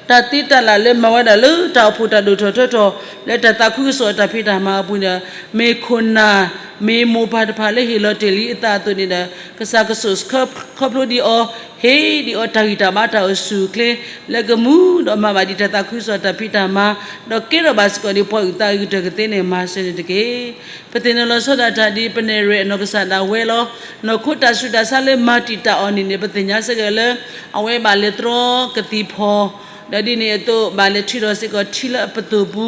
တၢ်သ့တၢ်လၢ်လၢမၤဝဲဒၣ်လၢတၢ်အိၣ်ဖှိၣ်တၢ်ဒိၣ်ထီၣ်ထီထီၣ် လၢတၢ်သးခုကစီၣ်အတၢ်ဖံးတၢ်မၤအပူၤန့ၣ်, မ့ၢ်ခိၣ်နၢ် မ့ၢ်မိၢ်ပၢ်တဖၣ်လၢဟ့ၣ်လီၤတ့ၢ်လံအသးအသိးန့ၣ်ဒီး, ကစၢ်ကဆိၣ်ဆၢခီဖျိဒံးအီၤ, ဟ့ၣ်ဒံးအီၤတၢ်ဂံၢ်တၢ်ဘါတၢ်အိၣ်ဆူၣ်အိၣ်ချ့, လၢကမူဒီးမၤဘၣ်ဒံးတၢ်သးခုကစီၣ်တၢ်ဖံးတၢ်မၤ, ဒီးကဲထီၣ်ဘၣ်စ့ၢ်ကီးဒ်ပှၤအုၣ်သးအုၣ်ကတၢၢ်ကသ့န့ၣ် မၤစၢၤန့ၣ်တက့ၢ်. ပသ့ၣ်နီၣ်လီၤဆီဒၣ်တၢ်ဒ်ပနဲၣ်ရွဲၣ်အနီၢ်ကစၢ်ဒၣ်ဝဲလီၤ. နီၢ်ခိတၢ်ဆူးတၢ်ဆါလၢမၤတံာ်တာ်အီၤန့ၣ်န့ၣ် ပသ့ၣ်ညါစ့ၢ်ကီးလၢ အဝဲဘၣ်လဲၤတြီကသံၣ်ဖီၣ်, ဒီးဒ်န့ၣ်အသိး ဘၣ်လဲၤထုးထီၣ်စ့ၢ်ကီးထံလၢအပသိၣ်ပူ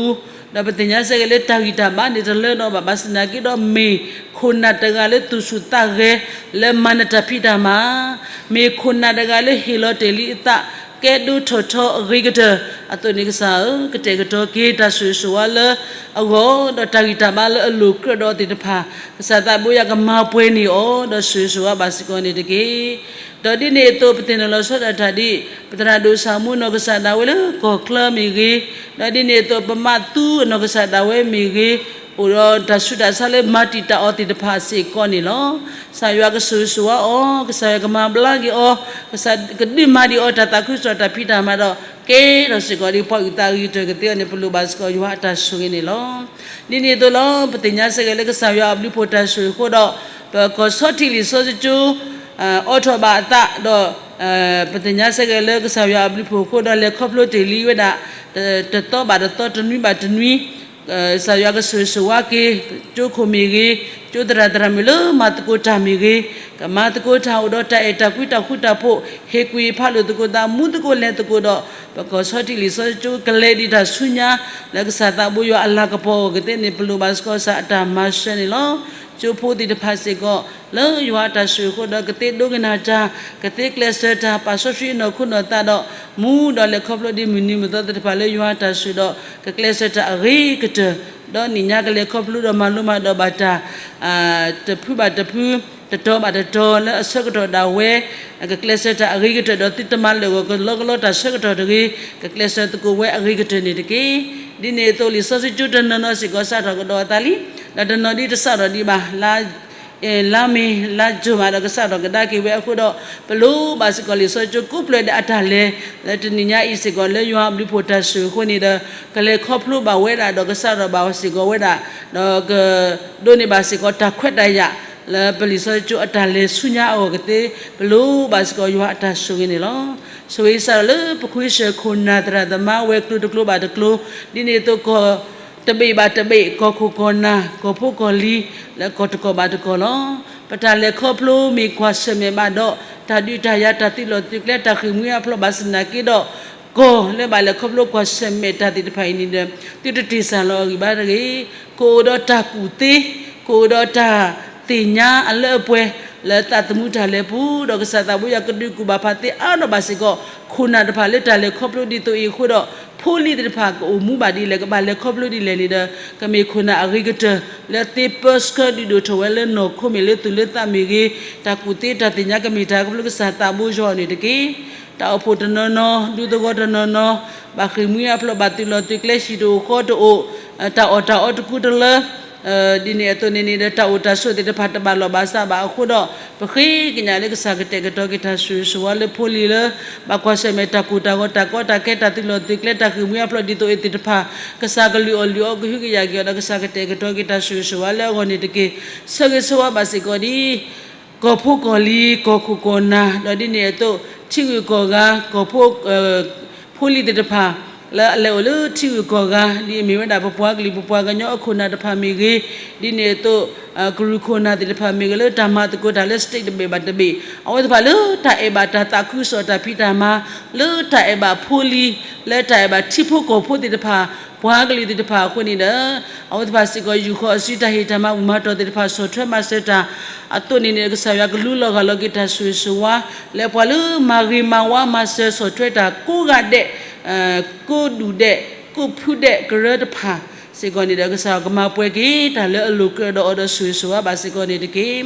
ၤ, ဒီးပသ့ၣ်ညါစ့ၢ်ကီးလၢတၢ်ဂံၢ်တၢ်ဘါန့ၣ်တလၢဒီးဘၣ်, ဘၣ်ဆၣ်သနာ်က့ဒီး မ့ၢ်ခိၣ်နၢ်တဂၤလၢသူၣ်ဆူၣ်သးဂဲၤ လၢမၤနၢၤတၢ်ဖံးတၢ်မၤ, မ့ၢ်ခိၣ်နၢ်တဂၤလၢဟ့ၣ်လီၤတ့ၢ်လံအသး ကဲဒိၣ်ထီၣ်ထီအဂ့ၤကတၢၢ်အသိးန့ၣ် ကစၢ်ဧၢ, ကတဲာ်ကတီၤက့ၤတၢ်ဆိၣ်ဂ့ၤဆိၣ်ဝါလၢအဂီၢ်, ဒီးတၢ်ဂံၢ်တၢ်ဘါလၢအလိၤကြၢးဒီးသ့ၣ်တဖၣ်, ကစၢ်သးဘိယွၤကမၤပှဲၤန့ၢ်အီၤ, ဒီးဆိၣ်ဂ့ၤဆိၣ်ဝါဘၣ်စ့ၢ်ကီးန့ၣ်တက့ၢ်. ဒီးဒ်န့ၣ်အသိး ပသ့ၣ်နီၣ်လီၤဆီဒၣ်တၢ်ဒ် ပသရၣ်ဒိၣ်စၢ်မူနီၢ်ကစၢ်ဒၣ်ဝဲလၢကီၢ်ချၢမ့ၢ်ဂ့ၤ, ဒီးဒ်န့ၣ်အသိး ပမးသူအနီၢ်ကစၢ်ဒၣ်ဝဲမ့ၢ်ဂ့ၤ, အိၣ်ဒီးတၢ်ဆူးတၢ်ဆါလၢမၤတံာ်တာ်အီၤသ့ၣ်တဖၣ်စ့ၢ်ကီးန့ၣ်လီၤ. ကစၢ်ယွၤကဆိၣ်ဂ့ၤဆိၣ်ဝါအီၤ, ကစၢ်ယွၤကမၤဘျါက့ၤအီၤ, ကစၢ်ကဒုးမၤဒံးအီၤတၢ်သးခုကစီၣ်တၢ်ဖံးတၢ်မၤဒီး ကဲထီၣ်စ့ၢ်ကီးဒ်ပှၤအုၣ်သးအုၣ်ကတၢၢ်ကသ့အီၤန့ၣ် ပလိၣ်ဘၣ်စ့ၢ်ကီးယွၤအတၢ်ဆိၣ်ဂ့ၤန့ၣ်လီၤ. ဒ်န့ၣ်အသိးလီၤ ပသ့ၣ်ညါစ့ၢ်ကီးလၢကစၢ်ယွၤအဘျုးဖှိၣ်တၢ်ဆိၣ်ဂ့ၤအဃိဒီး ပကီၢ်ဆီထံးလံာ်စီဆှံကၠိ အိးထီၣ်ဘၣ်အသးဒီး ပသ့ၣ်ညါစ့ၢ်ကီးလၢကစၢ်ယွၤအဘျုးဖှိၣ်အဃိဒီး လဲၤခီဖျိတ့ၢ်လံဝဲဒၣ် တသီဘၣ်တသီ တနွံဘၣ်တနွံ ကစၢ်ယွၤကဆိၣ်ဂ့ၤဆိၣ်ဝါက့ၤ ကၠိခိၣ်မ့ၢ်ဂ့ၤ, ကၠိသရၣ်သရၣ်မုၣ်လၢမၤသကိးတၢ်မ့ၢ်ဂ့ၤ, ကမၤသကိးတၢ်အိၣ်ဒီးတၢ်အဲၣ်တၢ်ကွံတၢ်ဃူတၢ်ဖိး, ဟ့ၣ်ကွံာ်ဖးလိာ်သကိးသး မူသကိးလဲၤသကိးဒီး ပကီၢ်ဆီထံးလံာ်စီဆှံကၠိ ကလဲၤဒံးတၢ်ဆူညါ လၢကစၢ်သးဘိယွၤအလၤကပီၤအဂီၢ်ကသ့န့ၣ် ပလိၣ်ဘၣ်စ့ၢ်ကီးကစၢ်အတၢ်မၤစၢၤန့ၣ်လီၤ. ကၠိဖိသ့ၣ်တဖၣ်စ့ၢ်ကီး လၢယွၤအတၢ်ဆိၣ်ဂ့ၤအဃိဒီး ကသ့ဒိကနၣ်တၢ်, ကသ့ကျဲးစၢးတၢ် ပာ်စီဆှံအနီၢ်ခိနီၢ်သးဒီး မူဒီးလဲၤခီဖျိဒ်မုၢ်နံၤမုၢ်သီသ့ၣ်တဖၣ်လၢယွၤအတၢ်ဆိၣ်ဒီး ကကျဲးစၢးတၢ်အဂ့ၤကတၢၢ်, ဒီးနံၣ်ညါကလဲၤခီဖျိဒီးမၤလိမၤဒိးဘၣ်တၢ် တဖုဘၣ်တဖု, တတီၤဘၣ်တတီၤ လၢအဆၢကတီၢ်ဒၣ်ဝဲ ကကျဲးစၢးတၢ်အဂ့ၤကတၢၢ်ဒီး သုတမၤလၢာ်ဂီၢ်ကလီကလီတၢ်ဆၢကတီၢ်တဂ့ၤ, ကကျဲးစၢးသကိးဝဲအဂ့ၤကတၢၢ်န့ၣ်တက့ၢ်. ဒ်န့ၣ်အသိး လံာ်စီဆှံကၠိတနီၤနီၤစ့ၢ်ကီးစးထီၣ်ကဒီးအသးလံ, ဒီးတနီၤဒ်တစးထီၣ်ဒံးဘၣ် လါ လါမ့ၤ လါကၠိၤမးဒီးကစးထီၣ်ကဒါက့ၤဝဲအဃိဒီး ပလိၣ်ဘၣ်စ့ၢ်ကီးလံာ်စီဆှံကၠိကိးဖျၢၣ်ဒၣ်အတၢ်လဲၤ လၢတနံၤညါအံၤစ့ၢ်ကီး လၢယွၤအဘျုးဖှိၣ်တၢ်ဆိၣ်ဂ့ၤအဃိန့ၣ်ဒီး ကလဲၤခီဖျိဘၣ်ဝဲဒၣ်ဒီးကစးထီၣ်ဘၣ်စ့ၢ်ကီးဝဲဒၣ်, ဒီးကဒိးန့ၢ်ဘၣ်စ့ၢ်ကီးတၢ်ခွဲးတၢ်ယာ် လၢပလံာ်စီဆှံကၠိအတၢ်လဲၤဆူညါအဂီၢ်ကသ့ ပလိၣ်ဘၣ်စ့ၢ်ကီးယွၤအတၢ်ဆိၣ်ဂ့ၤန့ၣ်လီၤ. ဆိၣ်ဂ့ၤစးထီၣ်လၢပခွံဆၢၣ်ခိၣ်နၢ်သရၣ်သမါဝဲၤကျိၤတကျိၤဘၣ်တကျိၤ, ဒ်န့ၣ်အသိးကီၢ် တဘ့ၣ်ဘၣ်တဘ့ၣ် ကီၢ်ခိၣ်ကီၢ်နၢ် ကီၢ်ဖိကီၢ်လံၤ လၢကီၢ်တကီၢ်ဘၣ်တကီၢ်လီၤ. ပတၢ်လဲၤခီဖျိမ့ၢ်ကွၢ်ဆၢၣ်မဲာ်ဘၣ်ဒီး တၢ်ဒုးတၢ်ယၤ တၢ်သုးလီၢ်သုးကျဲ တၢ်ဃ့ၢ်မှံဟးဖျိးဘၣ်ဆၣ်သနာ်က့ဒီး ကီၢ်လၢဘၣ်လဲၤခီဖျိကွၢ်ဆၢၣ်မဲာ်တၢ်သ့ၣ်တဖၣ်အံၤန့ၣ်ဒီး သုတတ့ၢ်စၢ်လီၤအဂံၢ်ဘါတဂ့ၤ, ကအိၣ်ဒီးတၢ်ကူၣ်သ့, ကအိၣ်ဒီးတၢ်သ့ၣ်ညါအလၢအပှဲၤ လၢသးသမူတၢ်လဲၤပူၤ ဒီးကစၢ်သးဘိယွၤကဒုးကူၣ်ဘၣ်ဖးသ့အါထီၣ်ဘၣ်စ့ၢ်ကီး ခိၣ်နၢ်တဖၣ်လၢတၢ်လဲၤခီဖျိဒ်သိးအံၤအဃိဒီး ဖိလံၤသ့ၣ်တဖၣ်ကအိၣ်မူဘၣ်ဒ်လဲၣ် ကဘၣ်လဲၤခီဖျိဒ်လဲၣ်န့ၣ်ဒီး ကမ့ၢ်ခိၣ်နၢ်အဂ့ၤကတၢၢ် လၢသ့ပၢဆှၢဒုးဒိၣ်ထီၣ်ဝဲလၢနီၢ်ခိမ့ၢ်ဂ့ၤ လၢသူၣ်လၢသးမ့ၢ်ဂ့ၤ တၢ်ကူၣ်သ့တၢ်သ့ၣ်ညါကမ့ၢ်တၢ်ခီဖျိကစၢ်သးဘိယွၤန့ၣ်တက့ၢ်. တၢ်အိၣ်ဖှိၣ်တနီၤနီၤ ဒူသဝီတနီၤနီၤ ဘၣ်ဃ့ၢ်မှံဟးဖျိး ဘၣ်သုးလီၢ်သုးကျဲ ဟံၣ်တအိၣ်ဃီတအိၣ် တၢ်အီၣ်တၢ်အီတကူတလၢ ဒ်န့ၣ်အသိးန့ၣ်န့ၣ်ဒီး တၢ်အိၣ်တၢ်ဆိးသ့ၣ်တဖၣ်တဘၣ်လိာ်ဘၣ်စးဘၣ်အဃိဒီး ပဃ့ကညးလၢကစၢ်ကတဲာ်ကတီၤက့ၤတၢ်ဆိၣ်ဂ့ၤဆိၣ်ဝါလၢဖိလံၤလၢ ဘၣ်ကွၢ်ဆၢၣ်မဲာ်တၢ်ကူၣ်တၢ်ဂီၤ တၢ်ကီတၢ်ခဲ တၢ်သုးလီၢ်သုးကျဲ တၢ်ဃ့ၢ်မှံဟးဖျိးဒ်သိးအံၤသ့ၣ်တဖၣ် ကစၢ်ကလုၢ်အီၣ်လုၢ်အီ ကဟုကယာ်က့ၤအီၤဒီး ကစၢ်ကတဲာ်ကတီၤက့ၤတၢ်ဆိၣ်ဂ့ၤဆိၣ်ဝါလၢအဂီၢ်န့ၣ်တက့ၢ်. ဆၢဂ့ၤဆၢဝါဘၣ်စ့ၢ်ကီးဒ် ကီၢ်ဖိကီၢ်လံၤ ကီၢ်ခိၣ်ကီၢ်နၢ် ဒီးဒ်န့ၣ်အသိး ထံဂုၤကီၢ်ဂၤ ကီၢ်ဖိ ဖိလံၤသ့ၣ်တဖၣ် လၢအလဲၤအိၣ်လၢထံဂုၤကီၢ်ဂၤ ဒ်အမ့ၢ်ဝဲဒၣ်ပပှၤကလုာ်ပပှၤကညီအခိၣ်နၢ်တဖၣ်မ့ၢ်ဂ့ၤ, ဒ်န့ၣ်အသိး ကရူၢ်ခိၣ်နၢ်သ့ၣ်တဖၣ်မ့ၢ်ဂ့ၤ လၢတၢ်မၤသကိးတၢ်လၢ state တဘ့ၣ်ဘၣ်တဘ့ၣ် အဝဲသ့ၣ်တဖၣ်လၢတၢ်အဲၣ်ဘၣ်တၢ်သးခုကစီၣ်တၢ်ဖံးတၢ်မၤ လၢတၢ်အဲၣ်ဘၣ်ဖိလံၤ လၢတၢ်အဲၣ်ဘၣ်ထံဖိကီၢ်ဖိသ့ၣ်တဖၣ် ပှၤကလုာ်သ့ၣ်တဖၣ်အဃိန့ၣ်ဒီး အဝဲသ့ၣ်တဖၣ်စ့ၢ်ကီး ယူာ်ဃီၤအစုတၢ်ဟ့ၣ်တၢ်မၤဘူၣ်မၤတီၢ်သ့ၣ်တဖၣ် ဆီၣ်ထွဲမၤစၢၤတၢ်အသိးန့ၣ်န့ၣ် ကစၢ်ယွၤကလူလီၤဂာ်လီၤက့ၤတၢ်ဆိၣ်ဂ့ၤဆိၣ်ဝါ လၢပှၤလၢမၤဂ့ၤမၤဝါမၤစၢၤဆီၣ်ထွဲတၢ်ကိးဂၤဒဲး ကိးဒူၣ်ဒဲး ကိးဖုဒဲးကရၢတဖၣ်စ့ၢ်ကီးန့ၣ်ဒီး ကစၢ်ယွၤကမၤပှဲၤက့ၤတၢ်လၢအလိၤကြၢးဒီးအီၤဒီးဆိၣ်ဂ့ၤဆိၣ်ဝါဘၣ်စ့ၢ်ကီးန့ၣ်တက့ၢ်.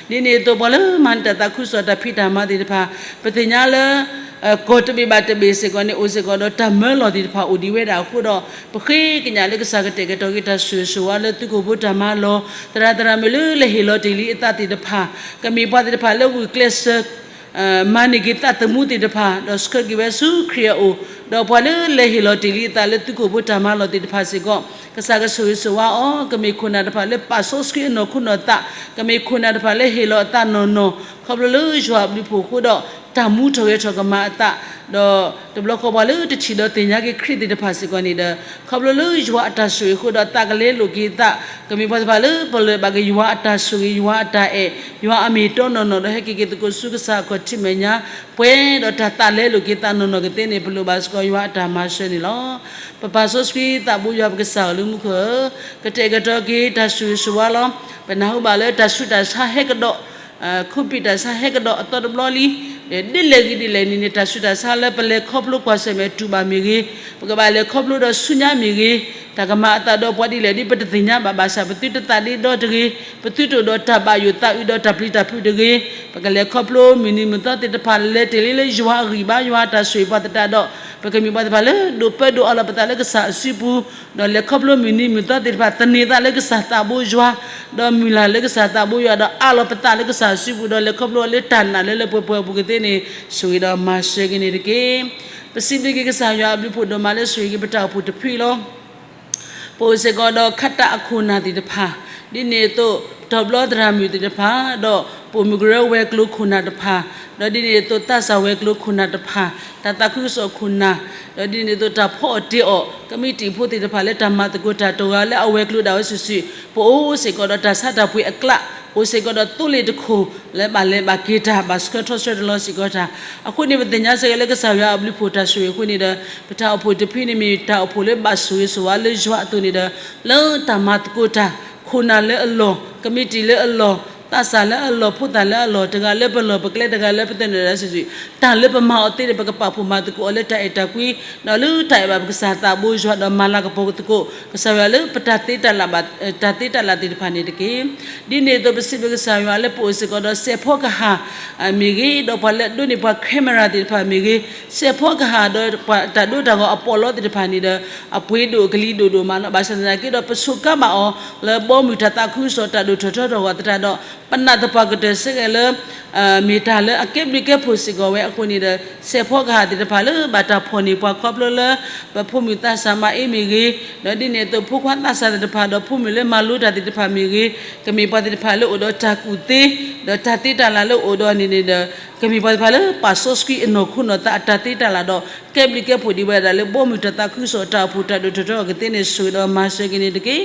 ဒ်န့ၣ်အသိးပှၤလၢမၤန့ၢ်တၢ်သးခုကစီၣ်တၢ်ဖံးတၢ်မၤသ့ၣ်တဖၣ် ပသ့ၣ်ညါလၢ ကီၢ်တဘ့ၣ်ဘၣ်တဘ့ၣ်စ့ၢ်ကီးန့ၣ် အိၣ်စ့ၢ်ကီးဒီးတၢ်မၢလီၤသ့ၣ်တဖၣ်အိၣ်ဒံးဝဲဒၣ်အဃိဒီး ပဃ့ကညးလၢကစၢ်ကတဲာ်ကတီၤက့ၤတၢ်ဆိၣ်ဂ့ၤဆိၣ်ဝါလၢသုးခိၣ်ဖိတၢ်မၤလီၢ် သရၣ်သရၣ်မုၣ်လၢလဲၤဟ့ၣ်လီၤတ့ၢ်လံအသးသ့ၣ်တဖၣ် ကမ့ၢ်ပှၤသ့ၣ်တဖၣ်လၢဂုာ်ကျဲးစၢး မၤန့ၢ်က့ၤသးသမူသ့ၣ်တဖၣ် ဒီးဆှၢက့ၤဝဲဆူခရံာ်အအိၣ်, ဒီးပှၤလၢလဲၤဟ့ၣ်လီၤတ့ၢ်လံအသးလၢသုးခိၣ်ဖိတၢ်မၤလီၢ်သ့ၣ်တဖၣ်စ့ၢ်ကီး ကစၢ်ကဆိၣ်ဂ့ၤဆိၣ်ဝါအီၤ, ကမ့ၢ်ခိၣ်နၢ်တဖၣ်လၢပာ်စီဆှံအနီၢ်ခိနီၢ်သး, ကမ့ၢ်ခိၣ်နၢ်တဖၣ်လၢဟ့ၣ်လီၤအသးနီၢ်နီၢ် ခီဖျိလၢယွၤအဘျုးအဖှိၣ်အဃိဒီး တၢ်မူထီၣ်ဂဲၤထီၣ်ကမၤအသး, ဒီးတဘျီဃီပှၤလၢတထံၣ်ဒီးသ့ၣ်ညါက့ၤခရံာ်သ့ၣ်တဖၣ်စ့ၢ်ကီးန့ၣ်ဒီး ခီဖျိလၢယွၤအတၢ်ဆိၣ်ဂ့ၤအဃိဒီးသးကလဲလိာ်က့ၤသး, ကမ့ၢ်ပှၤသ့ၣ်တဖၣ်လၢပလၢၢ်ဘၣ်က့ၤယွၤအတၢ်ဆိၣ်ဂ့ၤ ယွၤအတၢ်အဲၣ် ယွၤအမ့ၢ်အတီနီၢ်နီၢ်ဒီးဟဲက့ၤက့ၤသကိးဆူကစၢ်အခီၣ်ထံးမဲာ်ညါ, ပှဲၤဒီးတၢ်သးလဲလိာ်က့ၤသးနီၢ်နီၢ်ကသ့န့ၣ် ပလိၣ်ဘၣ်စ့ၢ်ကီးယွၤအတၢ်မၤစၢၤန့ၣ်လီၤ. ပပာ်စီဆှံသးဘိယွၤပကစၢ်ဧၢလၢမူခိၣ်ဧၢ, ကတဲာ်ကတီၤက့ၤတၢ်ဆိၣ်ဂ့ၤဆိၣ်ဝါလီၤ. ပနၢ်ဟူဘၣ်လၢတၢ်ဆူးတၢ်ဆါဟဲကဒီး ခိၣ်ပံာ်တၢ်ဆါဟဲကဒီးအသီတဘျီလံ, ဒ်လဲၣ်ဂ့ၤဒ်လဲၣ်န့ၣ်န့ၣ် တၢ်ဆူးတၢ်ဆါလၢပလဲၤခီဖျိကွၢ်ဆၢၣ်မဲာ်တူၢ်ဘၣ်မ့ၢ်ဂ့ၤ, ပကဘၣ်လဲၤခီဖျိဒီးဆူညါမ့ၢ်ဂ့ၤ, တၢ်ကမၤအသးဒီးပှၤဒ်လဲၣ်ဒ်ပတသ့ၣ်ညါဘၣ်ဘၣ်ဆၣ် ပသုတသးဒ့ဒီတဂ့ၤ, ပသုတအိၣ်ဒီးတၢ်ဘၣ်ယိၣ်သးအုးဒီးတၢ်ပျံၤတၢ်ဖုးတဂ့ၤ, ပကလဲၤခီဖျိမုၢ်နံၤမုၢ်သီသ့ၣ်တဖၣ် လဲၤတ့ၢ်လံလၢယွၤအဂံၢ်ဘါ ယွၤအတၢ်ဆိၣ်ဂ့ၤပှၤသတးဒီး ပကမ့ၢ်ပှၤသ့ၣ်တဖၣ်လၢဒိးပၢဒိးအးလီၤပသးလၢကစၢ်အစုပူၤ, ဒီးလဲၤခီဖျိမုၢ်နံၤမုၢ်သီသ့ၣ်တဖၣ် သန့ၤသးလၢကစၢ်သးဘိယွၤ, ဒီးမုၢ်လၢ်လၢကစၢ်သးဘိယွၤ ဒီးအးလီၤပသးလၢကစၢ်အစုပူၤ ဒီးလဲၤခီဖျိလၢတၢ်နာ်လၢလၢပှဲၤပှဲၤအပူၤကသ့န့ၣ် ဆိၣ်ဂ့ၤဒီးမၤစၢၤက့ၤန့ၣ်တက့ၢ်. ပစံးဘျုးက့ၤကစၢ်ယွၤအဘျုးဖှိၣ်ဒိၣ်မးလၢဆိၣ်ဂ့ၤက့ၤပတၢ်အိၣ်ဖှိၣ်တဖုလီၤ. ပအိၣ်စ့ၢ်ကီးဒီးခးတၢ်အခိၣ်နၢ်သ့ၣ်တဖၣ်, ဒ်န့ၣ်အသိး တီၤဘျီသရၣ်မုၣ်သ့ၣ်တဖၣ်, ဒီးပိာ်မုၣ်ကရၢဝဲၤကျိၤခိၣ်နၢ်တဖၣ်, ဒီးဒ်န့ၣ်အသိးသးစၢ်ဝဲၤကျိၤခိၣ်နၢ်တဖၣ်, တၢ်သးခုကစီၣ်ခိၣ်နၢ်, ဒီးဒ်န့ၣ်အသိးတၢ်ဖီအီၣ်တ့ၢ်အီၣ် ကမံးတံာ်ဖိသ့ၣ်တဖၣ်လၢတၢ်မၤသကိးတၢ်တဂၤလၢအဝဲၤကျိၤဒၣ်ဝဲစုာ်စုာ်, ပအိၣ်စ့ၢ်ကီးဒီးတၢ်ဆါတၢ်ပှ့ၤအကျး, အိၣ်စ့ၢ်ကီးဒီးသိလ့ၣ်တခိၣ် လၢဘၣ်လဲၤဘၣ်က့ၤတၢ် ဘၣ်ဆှၢထီၣ်ဆှၢတလီၤစ့ၢ်ကီးတၢ်, အဃိန့ၣ် ပသ့ၣ်ညါစ့ၢ်ကီးလၢကစၢ်ယွၤအဘျုးဖှိၣ်တၢ်ဆိၣ်ဂ့ၤအဃိန့ၣ်ဒီး ပတၢ်အိၣ်ဖှိၣ်တဖုန့ၣ်မ့ၢ်တၢ်အိၣ်ဖှိၣ်လၢဘၣ်ဆိၣ်ဂ့ၤဆိၣ်ဝါလၢယွၤအသိးန့ၣ်ဒီး လၢတၢ်မၤသကိးတၢ် ခိၣ်နၢ်လၢအလီၢ်, ကမံးတံာ်လၢအလီၢ်, သးစၢ်လၢအလီၢ်, ဖိသၣ်လၢအလီၢ်, တဂၤလၢပလီၢ်ပကျဲ တဂၤလၢပသနၢၣ်ဒၣ်စုာ်စုာ်, တၢ်လၢပမၤအီၤသ့န့ၣ် ပကပာ်ဖှိၣ်မၤသကိးအီၤလၢတၢ်အဲၣ်တၢ်ကွံ, ဒီးလၢတၢ်အဲၣ်ဘၣ်ပကစၢ်သးဘိယွၤ ဒီးမၤလၤကပီၤသကိး ကစၢ်ယွၤလၢပတၢ်သ့တၢ်လၢ်ဘၣ် တၢ်သ့တၢ်လၢ်သ့ၣ်တဖၣ်န့ၣ်တက့ၢ်. ဒ်န့ၣ်အသိးပစံးဘျုးကစၢ်ယွၤလၢပအိၣ်စ့ၢ်ကီးဒီးစဲးဖီကဟၣ် မ့ၢ်ဂ့ၤ, ဒီးပှၤလၢအဒိးန့ၢ်ပှၤ camera သ့ၣ်တဖၣ်မ့ၢ်ဂ့ၤ, စဲးဖီကဟၣ်ဒီးပှၤတၢ်ဒိတၢ်ဂီၤအပီးလီသ့ၣ်တဖၣ်န့ၣ်ဒီး အပှ့ၤဒိၣ်ကလံၤဒိၣ်ဒိၣ်မးလီၤ. ဘၣ်ဆၣ်သနာ်က့ဒီး ပဆိးကါဘၣ်အီၤ လၢဘီမုၢ်တၢ်သးခုကစီၣ်တၢ်ဒိၣ်ထီၣ်ထီထီၣ်အဂီၢ်သတးဒီး ပနာ်သပှၢ်ကတၢၢ်စ့ၢ်ကီးလၢ မ့ၢ်တၢ်လၢအကဲဘျုးကဲဖှိၣ်စ့ၢ်ကီးဝဲအဃိန့ၣ်ဒီး စဲးဖီကဟၣ်သ့ၣ်တဖၣ်လၢဘၣ်တၢ်ဖီၣ်န့ၢ်ပှၤခီဖျိလၢ ပဖိမုၣ်သးစၢ်မၤအ့မ့ၢ်ဂ့ၤ, ဒီးဒ်န့ၣ်အသိးဖိခွါသးစၢ်သ့ၣ်တဖၣ် ဒီးဖိမုၣ်လၢမၤလိတၢ်သ့ၣ်တဖၣ်မ့ၢ်ဂ့ၤ, ကမ့ၢ်ပှၤသ့ၣ်တဖၣ်လၢအိၣ်ဒီးတၢ်ကူၣ်သ့, ဒီးတၢ်သ့တၢ်လၢ်လၢအိၣ်ဒီးန့ၣ်န့ၣ်ဒီး ကမ့ၢ်ပှၤသ့ၣ်တဖၣ်လၢပာ်စီဆှံအနီၢ်ခိနီၢ်သးအတၢ်သ့တၢ်လၢ်ဒီး ကဲဘျုးကဲဖှိၣ်ဒံးဝဲဒၣ်လၢဘီမုၢ်တၢ်သးခုကစီၣ်တၢ်အိၣ်ဖှိၣ်တၢ်ဒိၣ်ထီၣ်ထီထီၣ်အဂီၢ်သ့ၣ်န့ၣ် ဆိၣ်ဂ့ၤဒီးမၤစၢၤက့ၤန့ၣ်တက့ၢ်.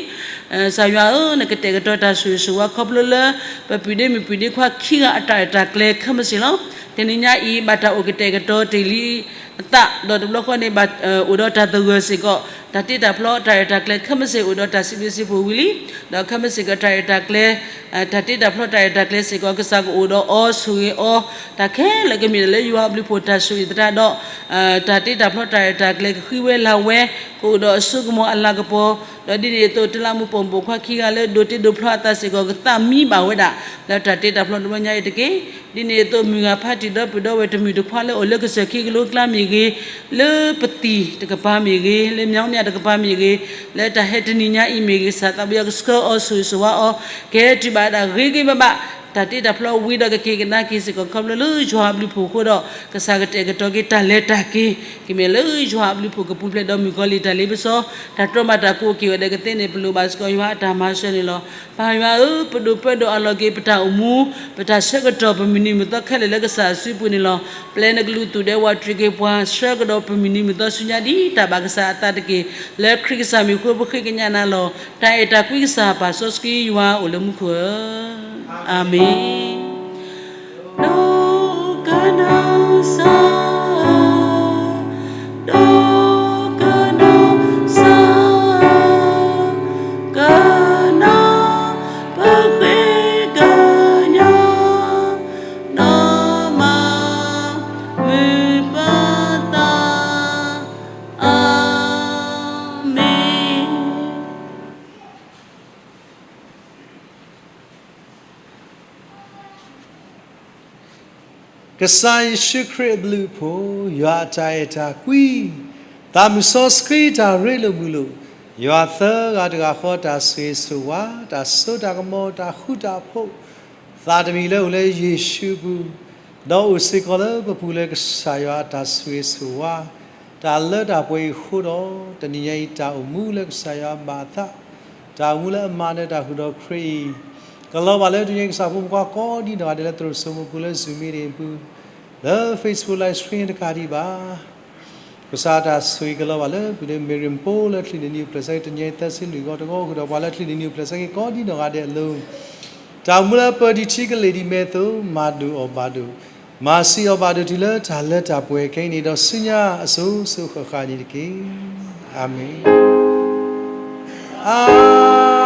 ကစၢ်ယွၤဧၢ, နကတဲာ်ကတီၤတၢ်ဆိၣ်ဂ့ၤဆိၣ်ဝါခီဖျိလၢ ပပုၢ်ဒ့မုၣ်ပုၢ်ဒ့ခွါခံဂၤအတၢ်ရဲၣ်တၢ်ကျဲၤခဲမုၢ်ဆ့ၣ်လီၤ. တနံၤညါအံၤ ဘၣ်တၢ်အိၣ်ကတဲာ်ကတီၤတ့ၢ်လံအသး ဒီးတဘျီဃီန့ၣ် ဘၣ်အိၣ်ဒီးတၢ်သဂၢၢ်စ့ၢ်ကီး တၢ်တ့တၢ်ဖျီတၢ်ရဲၣ်တၢ်ကျဲၤခဲမုၢ်ဆ့ၣ်အိၣ်ဒီးတၢ်စံးဘျုးစံးဖှိၣ်ဝံၤလံ, ဒီးခဲမုၢ်ဆ့ၣ်ကတၢ်ရဲၣ်တၢ်ကျဲၤ တၢ်တ့တၢ်ဖျီတၢ်ရဲၣ်တၢ်ကျဲၤစ့ၢ်ကီး ကစၢ်ကအိၣ်ဒီးအီၤဆိၣ်ဂ့ၤအီၤ တၢ်ခဲလၢာ်ကမ့ၢ်လၢယွၤအဘျုးဖှိၣ်တၢ်ဆိၣ်ဂ့ၤသတးဒီး တၢ်တ့တၢ်ဖျီတၢ်ရဲၣ်တၢ်ကျဲၤကဃံဝဲလၤဝဲ ကအိၣ်ဒီးအစိကမီၤအလၤကပီၤ, ဒီးဒ်န့ၣ်အသိး တလးမူးပိာ်မုၣ်ပိာ်ခွါခံဂၤလၢဒိးတ့ဒိးဖျီအသးစ့ၢ်ကီး ကသးမံဘၣ်ဝဲဒၣ် လၢတၢ်တ့တၢ်ဖျီတဘျီညါအံၤတက့ၢ်. ဒ်န့ၣ်အသိး မုၢ်ဂၤဖါတံၢ်ဒီပုၢ်ဒီဝဲၢ်တမုၢ်တခွါလၢအိၣ်လၢကစၢၢ်ခံကလိကျါမ့ၢ်ဂ့ၤ, လၢပသံၣ်တကပၤမ့ၢ်ဂ့ၤ, လၢမၠီမၠၣ်တကပၤမ့ၢ်ဂ့ၤ, လၢတၢ်ဟဲတနံၤညါအံၤမ့ၢ်ဂ့ၤ ကစၢ်သးဘိယွၤကဆှၢအီၤဆိၣ်ဂ့ၤဆိၣ်ဝါအီၤ ကဟဲတုၤဘၣ်ဝဲဒၣ်ဂ့ၤဂ့ၤဘၣ်ဘၣ် တၢ်တ့တၢ်ဖျီဝံၤဒီးကက့ၤကဒါက့ၤစ့ၢ်ကီး ခီဖျိလၢယွၤအဘျုးအဖှိၣ်အဃိဒီး ကစၢ်ကတဲာ်ကတီၤက့ၤတၢ်လဲၤတၢ်က့ၤ ကမ့ၢ်လၢယွၤအဘျုးအဖှိၣ်ကပူၤဖျဲးဒီးမုၣ်ကီၤလံၢ်တၢ်လ့ပစီ တၢ်တြီမၤတၢ်ကိးက့ၤဝဲဒီးကသ့န့ၣ် ပလိၣ်ဘၣ်စ့ၢ်ကီးယွၤအတၢ်မၤစၢၤန့ၣ်လီၤ. ပၢ်ယွၤဧၢ, ပဒိၣ်ပၢဒီးအလီၢ်က့ၤ ပတၢ်အိၣ်မူ ပတၢ်ဆၢကတီၢ် ပမုၢ်နံၤမုၢ်သီခဲလၢာ်လၢကစၢ်အစုပူၤန့ၣ်လီၤ. ပျဲနကလူးသူၣ်ဒဲဝးတြံၤက့ၤပှၤ ဆှၢကဒီးပမုၢ်နံၤမုၢ်သီဆူညါဒ်တၢ်ဘၣ်ကစၢ်အသးတက့ၢ်. လၢခရံာ်ကစၢ်မံၤအဃိပဃ့ကညးနၤလီၤ. တၢ်အဲၣ်တၢ်ကွံကစၢ်ပၢ်စီဆှံယွၤအိၣ်လၢမူခိၣ်ဧၢ, အၤမ့ၣ်. ဒိကနၣ်စၢ်, ဒိကနၣ်စၢ်, ကနၣ်ပဃ့ကညး နီၢ်မၤမုာ်ပသး, အၤမ့ၣ်. ကစၢ်ယ့ၣ်ၡူးခရံာ်အဘျုးအဖှိၣ်, ယွၤအတၢ်အဲၣ်တၢ်ကွံ, သးမုၢ်စီဆှံတၢ်ရ့လိာ်မုာ်လိာ်, ယွၤသၢဂၤတဂၤဃီတၢ်ဆိၣ်ဂ့ၤဆိၣ်ဝါ, တၢ်စိတၢ်ကမီၤ, တၢ်ဃူတၢ်ဖိး, သးတမံၤလၢအိၣ်လၢယ့ၣ်ၡူးအပူၤ, ဒီးအိၣ်စ့ၢ်ကီးလၢပပူၤလၢကစၢ်ယွၤအတၢ်ဆိၣ်ဂ့ၤဆိၣ်ဝါ, တၢ်လၢတၢ်ပှဲၤအံၤအဃိဒီး, တနံၤညါအံၤတၢ်အိၣ်မူလၢကစၢ်ယွၤဘၣ်အသး, တၢ်အိၣ်မူလၢအမၤနၢၤတၢ်ဃုာ်ဒီးခရံာ်အံၤ, ကလီၤဘၣ်လၢတနံၤညါအံၤကစၢ်ဖိမုၣ်ဖိကိးဒ်နီၢ်ဂၤဒဲးလၢသရိာ်စိမိၤပူၤလၢ Zoom meeting အပူၤ, လၢ Facebook live stream တကးဒံးဘၣ် ကစၢ်တၢ်ဆိၣ်ဂ့ၤကလီၤဘၣ်လၢပှၤလၢ Miriam ဖိလၢချံၣ်န့ၣ်နံၣ်အိၣ်ဖျဲၣ်ဆၢက့ၤ တနံၤညါအံၤသၢဆံလွံၢ်ဂီၤတဂီၤဃုာ်ဒီးပှၤလၢချံၣ်န့ၣ်နံၣ်အိၣ်ဖျဲၣ်ဆၢက့ၤကိးဒ်နီၢ်ဂၤဒဲးအလိၤ, တၢ်အိၣ်မူလၢပၢၤဒံးထံကလ့ၢ်ဒံးမဲာ်သိး မၤဒိၣ်အီၣ်ဘၣ်ဒိၣ်, မၤစံးအီၣ်ဘၣ်ဒိၣ်တုၤလၢတၢ်လၢတၢ်ပှဲၤခဲအံၤန့ၣ် ဒီးဆူညါအစိၤစိၤဃၣ်ဃၣ်န့ၣ်တက့ၢ်. အၤမ့ၣ်. အၤ